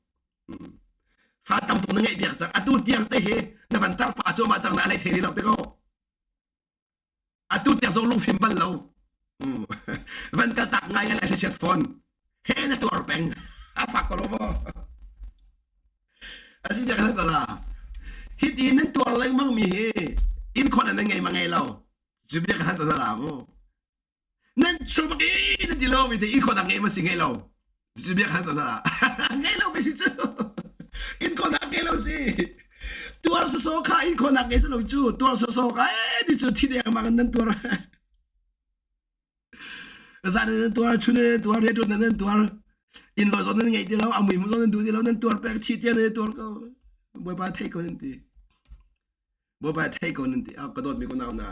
Fa tam tuk na ngeih biak cang atu tiang te he na van tar pa cu ma cang na lai thei ri lo te ko. Atu tiang zong lungfim bal lo. Van kal tak ngai ngai lai chiat fawn. He na tuar peng. A fak ko lo maw? Asi bia kan la. Hi ti nan tuar lengmang mi hi inn khon nan ngei ma ngei lo. Cu bia kan la mu. Nan chuak i nan ti lo mi te inn khon ngei ma si ngei lo. Cu bia khan na ngei lo mi si cu. Inn khon ngei lo si. Tuar soso kha inn khon ngei lo cu. Tuar soso ka eh ti cu thi deng mang nan tuar. Zan nan tuar chun nan tuar rian tuan nan tuar. Inn lo zon nan ngei ti lo amui mu zon nan duh ti lo nan tuar pek thi tiang nan tuar ko. Bawipa thei ko nan ti. Bawipa thei ko nan ti. Ka dawt mi ko nau na.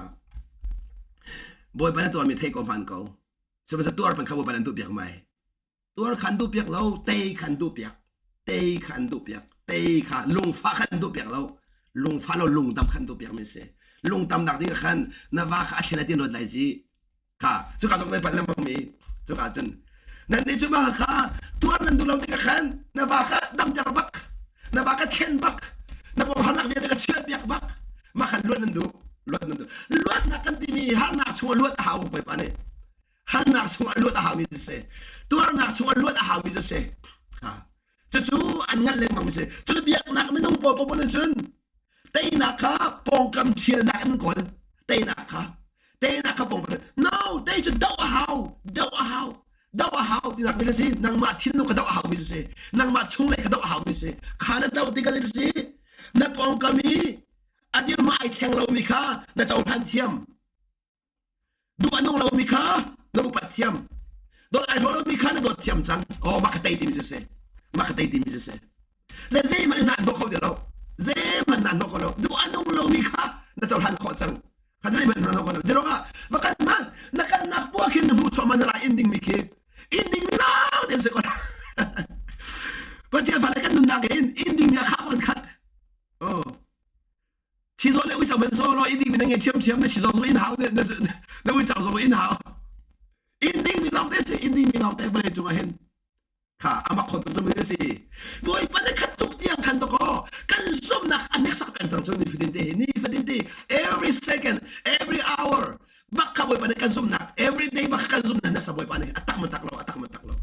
Bawipa na tuar mi thei ko hman ko. Sihmanhsehlaw tuar peng kha Bawipa nih an duhpiak mai. Tuar kha an duhpiak lo, tei kha an duhpiak. Tei kha an duhpiak. Tei kha lungfah kha an duhpiak lo. Lungfah lo lungdam kha an duhpiak mi si. Lungtamnak ding ah khan na va kha a thlen a tin ruat lai ci. Kha cuka zong nan palh lengmang mi. Cuka cun nan nih cu ma kha tuar nan duh lo tikah khan na va kha damter bak. Na va kha thlen bak. Na pawng harnak vialte kha ṭhial piak bak. Mah khan luat nan duh. Luat nan duh. Luatnak kan timi harnak chungah luat a hau Bawipa nih. Harnak chungah luat a haumi cu si. Tuarnak chungah luat a haumi cu si. Ha. Cucu an ngalh lengmang mi si. Cu biaknak minung pawl pawl nih cun teinak kha pawngkam thialnak an kawl. Teinak kha. Teinak kha pawngkam. No, tei cu doh a hau. Doh a hau. Doh a hau tinak cu si. Nangmah thinlung kha doh a haumi cu si. Nangmah chunglei kha doh a haumi si. Kha na doh tikah si. Na pawngkam i a dirhmun ai thleng lomi kha na cohlan thiam duh a nung lomi kha na upat thiam dawt ai hlawh lomi kha na dawt thiam cang oh mah kha tei timi cu si mah kha tei timi cu si le zeihmanh na hnawh kho ti lo zeihmanh na hnawh kho lo duh a nung lomi kha na cohlan khawh cang kha zeihmanh na hnawh kho lo zeirong ah va kal hmanh na kalnak puah khin na hmuh thluahmah na lai in dingmi khi in dingmi lawng te si ko Pathian fale kan nunnak in in dingmi a khah kan khat Oh. Thi zaw le uico man zaw lo in ding mi na ngei thiam thiam na si zong in hau na na uico zong in hau. In ding mi lawng te si in ding mi lawng te vawlei cungah hin kha amak khot tuk mi si. Bawipa na khat tuk tiang khan to ko kan zumnak a hneksak peng cang cu ni fatin te hi ni fatin te every second every hour bak kha Bawipa nih kan zumnak every day bak kha kan zumnak na sa Bawipa nih atak ma tak lo atak ma tak lo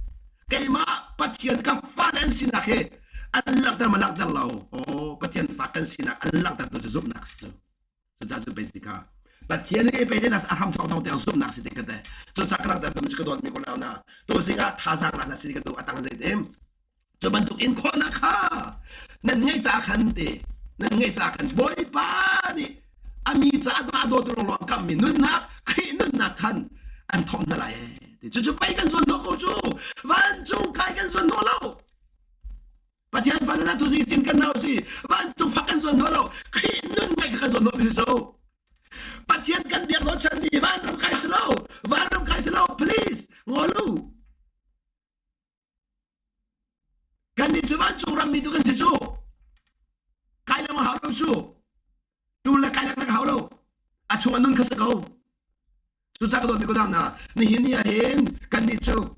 keimah Pathian ka fale an sinak hi an langhter ma langhter lo oh Pathian fa kan sinak an langhter tu cu zumhnak si cu cucaah cu pei si kha Pathian nih pe nak a hram thawk dong tiang zumhnak si te ka te cucaah ka langhter tu ka dawt mi ko lau na tu zingah thazaang la na si ka tu atang zei te Cu bantuk in khawhnak kha nan ngeih caah khan ti nan ngeih caah khan Bawipa nih a mi caah a dawtu lawnglawng kammi nunnak Khrih nunnak khan an thawmh hna lai ti cucu pei kan zuan hnawh ko cu vancung kai kan zuan hnawh lo Pathian fale na tu cin kan nau si vancung phak kan zuan hnawh lo Khrih nun ngeih kha kan zuan hnawh mi si so Pathian kan biak lo chan mi vanram kai si lo vanram kai si lo please ngol u. Vancung rammi tu kan si cu. Kai lo hau lo cu. Tu le kai lak hau lo. A chung a nun kha si ko. Cucaah ka dawtmi kudang hna, nihin ni ah hin kannih cu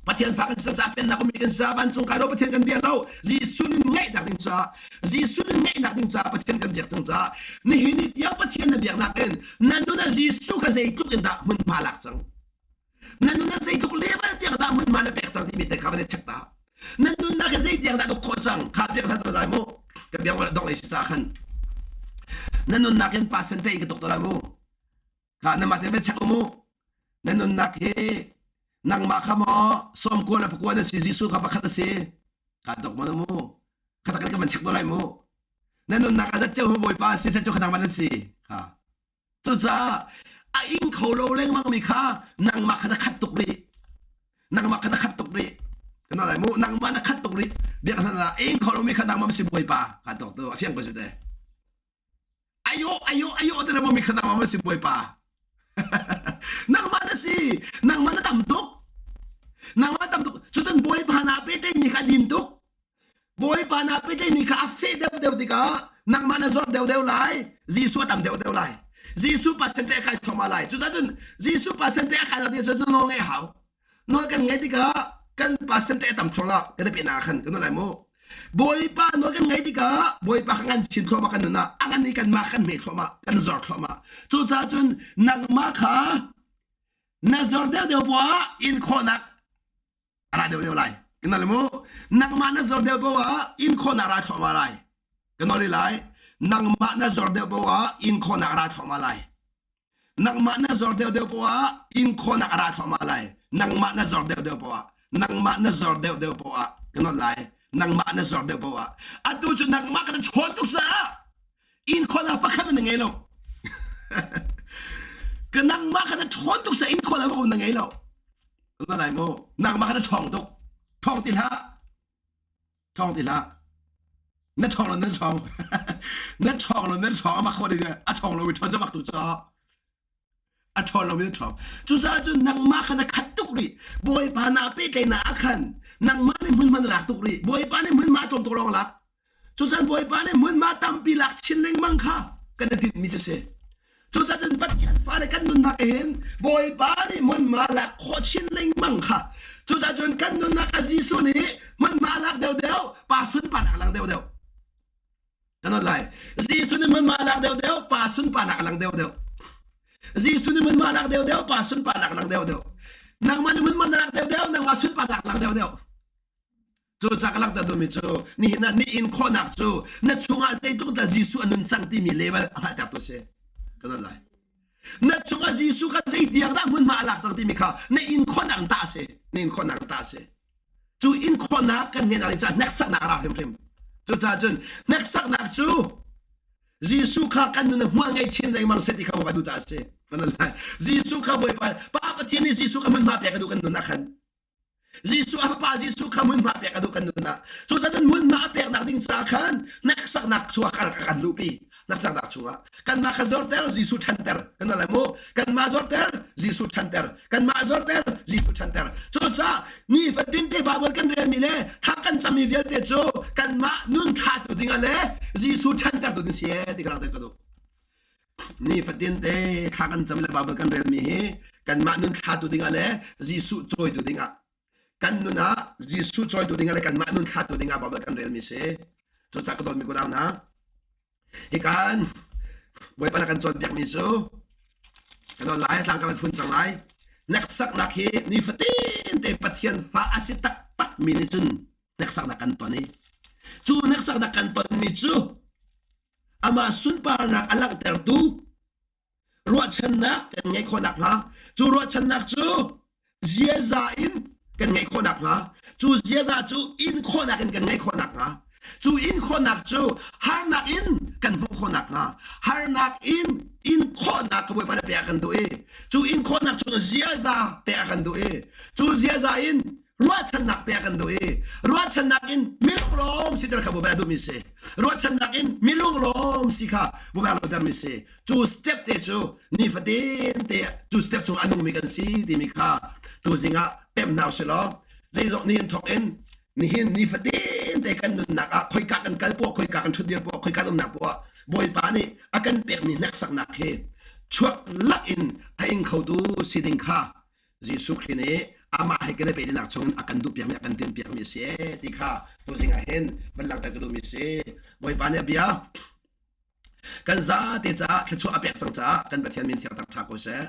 Pathian fa kan si caah pennak ummi kan si caah vancung kai lo Pathian kan bia lo. Jesuh nun ngeihnak ding caah Jesuh nun ngeihnak ding caah Pathian kan biak cang caah nihin ni tiang Pathian na biaknak in na nun ah Jesuh kha zeitluk in dah hmunhma lak cang. Na nun ah zeitluk level tiang dah hmunhma na pek cang timi te kha van i check ta. Na nunnak hi zei tiang dah duk khawh cang kha biak hna lai mu. Ka biak dong lei si ca khan. Na nunnak in percentage ka tuk to lai mu. Kha na mah te check mu. Na nunnak hi nangmah kha maw sawmkua le pakua na si Jesuh kha pakhat a si. Kha tuk mo na mu. Kha tak ka van check to lai mu. Na nunnak a zat ceu Bawipa si zat ceu kha nangmah nan si. Kha. Cucaah a ing kho lo lengmang mi kha nangmah kha na khat tuk rih. Nangmah kha na khat tuk rih. Kan lai mu nangmah na khat tuk rih. Biak hna na ing kho lo mi kha nangmah si bawipa ka tok tu a fiang ko si te. Ayo ayo ayo te mo mi kha nangmah si bawipa. Nangmah na si nangmah na tam tuk. Nangmah tam tuk. Cucun bawipa na pe te mi kha din tuk. Bawipa naa pehtlaihmi kha a feh deuhdeuh tikah nangmah na zor deuhdeuh lai, Jesuh a tam deuhdeuh lai. Jesuh percentage a kai thluahmah lai. Cucaah cun Jesuh percentage a kai nak ding cun nawl ngeih hau. Nawl kan ngeih tikah kan percentage a tam thluahmah kan i pehnak ah khan kan lai mu. Bawipa nawl kan ngeih tikah Bawipa kha ngan chin thluahmah kan nun ah a ngan i kanmah kan hme thluahmah, kan zor thluahmah. Cucaah cun nangmah kha na zor deuhdeuh poah in khawhnak a ra deuh deuh lai kan nal mu nangmah na zor deuh bo ah in khawhnak ra thluahmah lai kan nol lai nangmah na zor deuh bo ah in khawhnak ra thluahmah lai nangmah na zor deuh deuh bo ah in khawhnak ra thluahmah lai nangmah na zor deuh deuh bo ah nangmah na zor deuh deuh bo ah kan nol lai nangmah na zor deuh bo ah atu cu nangmah kan ṭhawn tuk sa in khawhnak pakhat na ngei lo ka nangmah kha na ṭhawn tuk sa in khawhnak pakhat na ngei lo Na lai maw? Nangmah kha na ṭhawng tuk. Ṭhawng ti hlah. Ṭhawng ti hlah. Na ṭhawng lo na ṭhawng. Na ṭhawng lo na ṭhawng. Amah khawh ding a ṭhawng lo mi ṭhawn cu tuk caw. A ṭhawn lo mi na ṭhawng. Cucaah cun nangmah kha na khat tuk rih. Bawipa naa pehtlaihnak ah khan nangmah nih hmunhma na lak tuk rih. Bawipa nih hmunhma a tlawm tuk lawng lak. Cucan Bawipa nih hmunhma tampi lak chin lengmang kha kan i tinhmi cu si. Cucaah Pathian fale kan nunnak hin Bawipa nih hmunhma lak khawh chin lengmang kha. Cucaah cun kan nunnak ah Jesuh nih hmunhma lak deuhdeuh, pa sunparnak lang deuhdeuh. Kan on lai. Jesuh nih hmunhma lak deuhdeuh, pa sunparnak lang deuhdeuh. Jesuh nih hmunhma lak deuhdeuh, pa sunparnak lang deuhdeuh. Nangmah nih hmunhma na lak deuhdeuh, nangmah sunparnak lang deuhdeuh. Cu ca ka langhter duhmi cu nihin ah ni in khawhnak cu na chungah zeitluk dah Jesuh a nun cang timi level a hngalhtertu a si. Ka non lai. Na chungah Jesuh kha zeitiang dah hmunhma a lak cang timi kha na in khawhnak in tah a si. Na in khawhnak in tah a si. Cu in khawhnak kan ngeihnak ding caah hneksaknak a ra hrimhrim. Cucaah cun hneksaknak cu Jesuh kha kan nun ah hmual ngei chin lengmang seh ti kha Bawipa duh caah a si. Ka non lai. Jesuh kha Bawipa Pa Pathian nih Jesuh kha hmunhma pek a duh kan nun ah khan Jesuh a fapa Jesuh kha hmunhma pek a duh kan nun ah cucaah cun hmunhma a peknak ding caah khan hneksaknak chungah kan kan luhpi hneksaknak chungah kanmah kha zorter Jesuh ṭhanter kan lai mu kanmah zorter Jesuh ṭhanter kanmah zorter Jesuh ṭhanter cucaah nifatin te Bible kan relmi le thla kan cammi vialte cu kanmah nun thlatu dingah le Jesuh ṭhanter tu ding si ti ka rak ka duh Nifatin te thla kan cam le Bible kan relmi hi kanmah nun thlatu dingah le Jesuh cawitu dingah kan nun ah Jesuh cawitu dingah le kanmah nun thlatu dingah Bible kan relmi si. Cucaah ka dawtmi kunau hna, hikan Bawipa na kan cawnpiakmi cu kan on lai tlang kan fun cang lai. Hneksaknak hi nifatin te Pathian fa a si taktak mi nih cun hneksaknak kan ton i cu hneksaknak kan tonmi cu Amah sunparnak a langhtertu ruahchannak kan ngeih khawh nakhnga cu ruahchannak cu ziaza in kan ngeih khawh nakhnga cu ziaza cu in khawhnak in kan ngeih khawh nakhnga cu in khawhnak cu harnak in kan hmuh khawh nakhnga harnak in in khawhnak ka Bawipa nih pek a kan duh i cu in khawhnak cu ziaza pek a kan duh i cu ziaza in ruahchannak pek kan duh i ruahchannak in milunglawm siter kha Bawipa duhmi si ruahchannak in milunglawm si kha Bawipa lawmtermi si cu step te cu nifatin te cu step chung a nungmi kan si timi kha tuzing ah pem hna usih law zeizong nihin thawk in nihin nifatin. Nifatin te kan nunnak ah khoika kan kal poah, khoika kan ṭhutdir poah, khoika kan umnak poah Bawipa nih a kan pekmi hneksaknak hi chuak lak in a ing khotu si ding kha Jesuh Khrih nih amah he kan i pehtlaihnak chungin a kan duhpiakmi a kan tinhpiakmi a si ee ti kha tuzing ah hin van langhter ka duhmi a si. Bawipa nih a bia kan zate caah thluachuah a pek cang caah kan Pathian min thiang tak ṭha ko seh.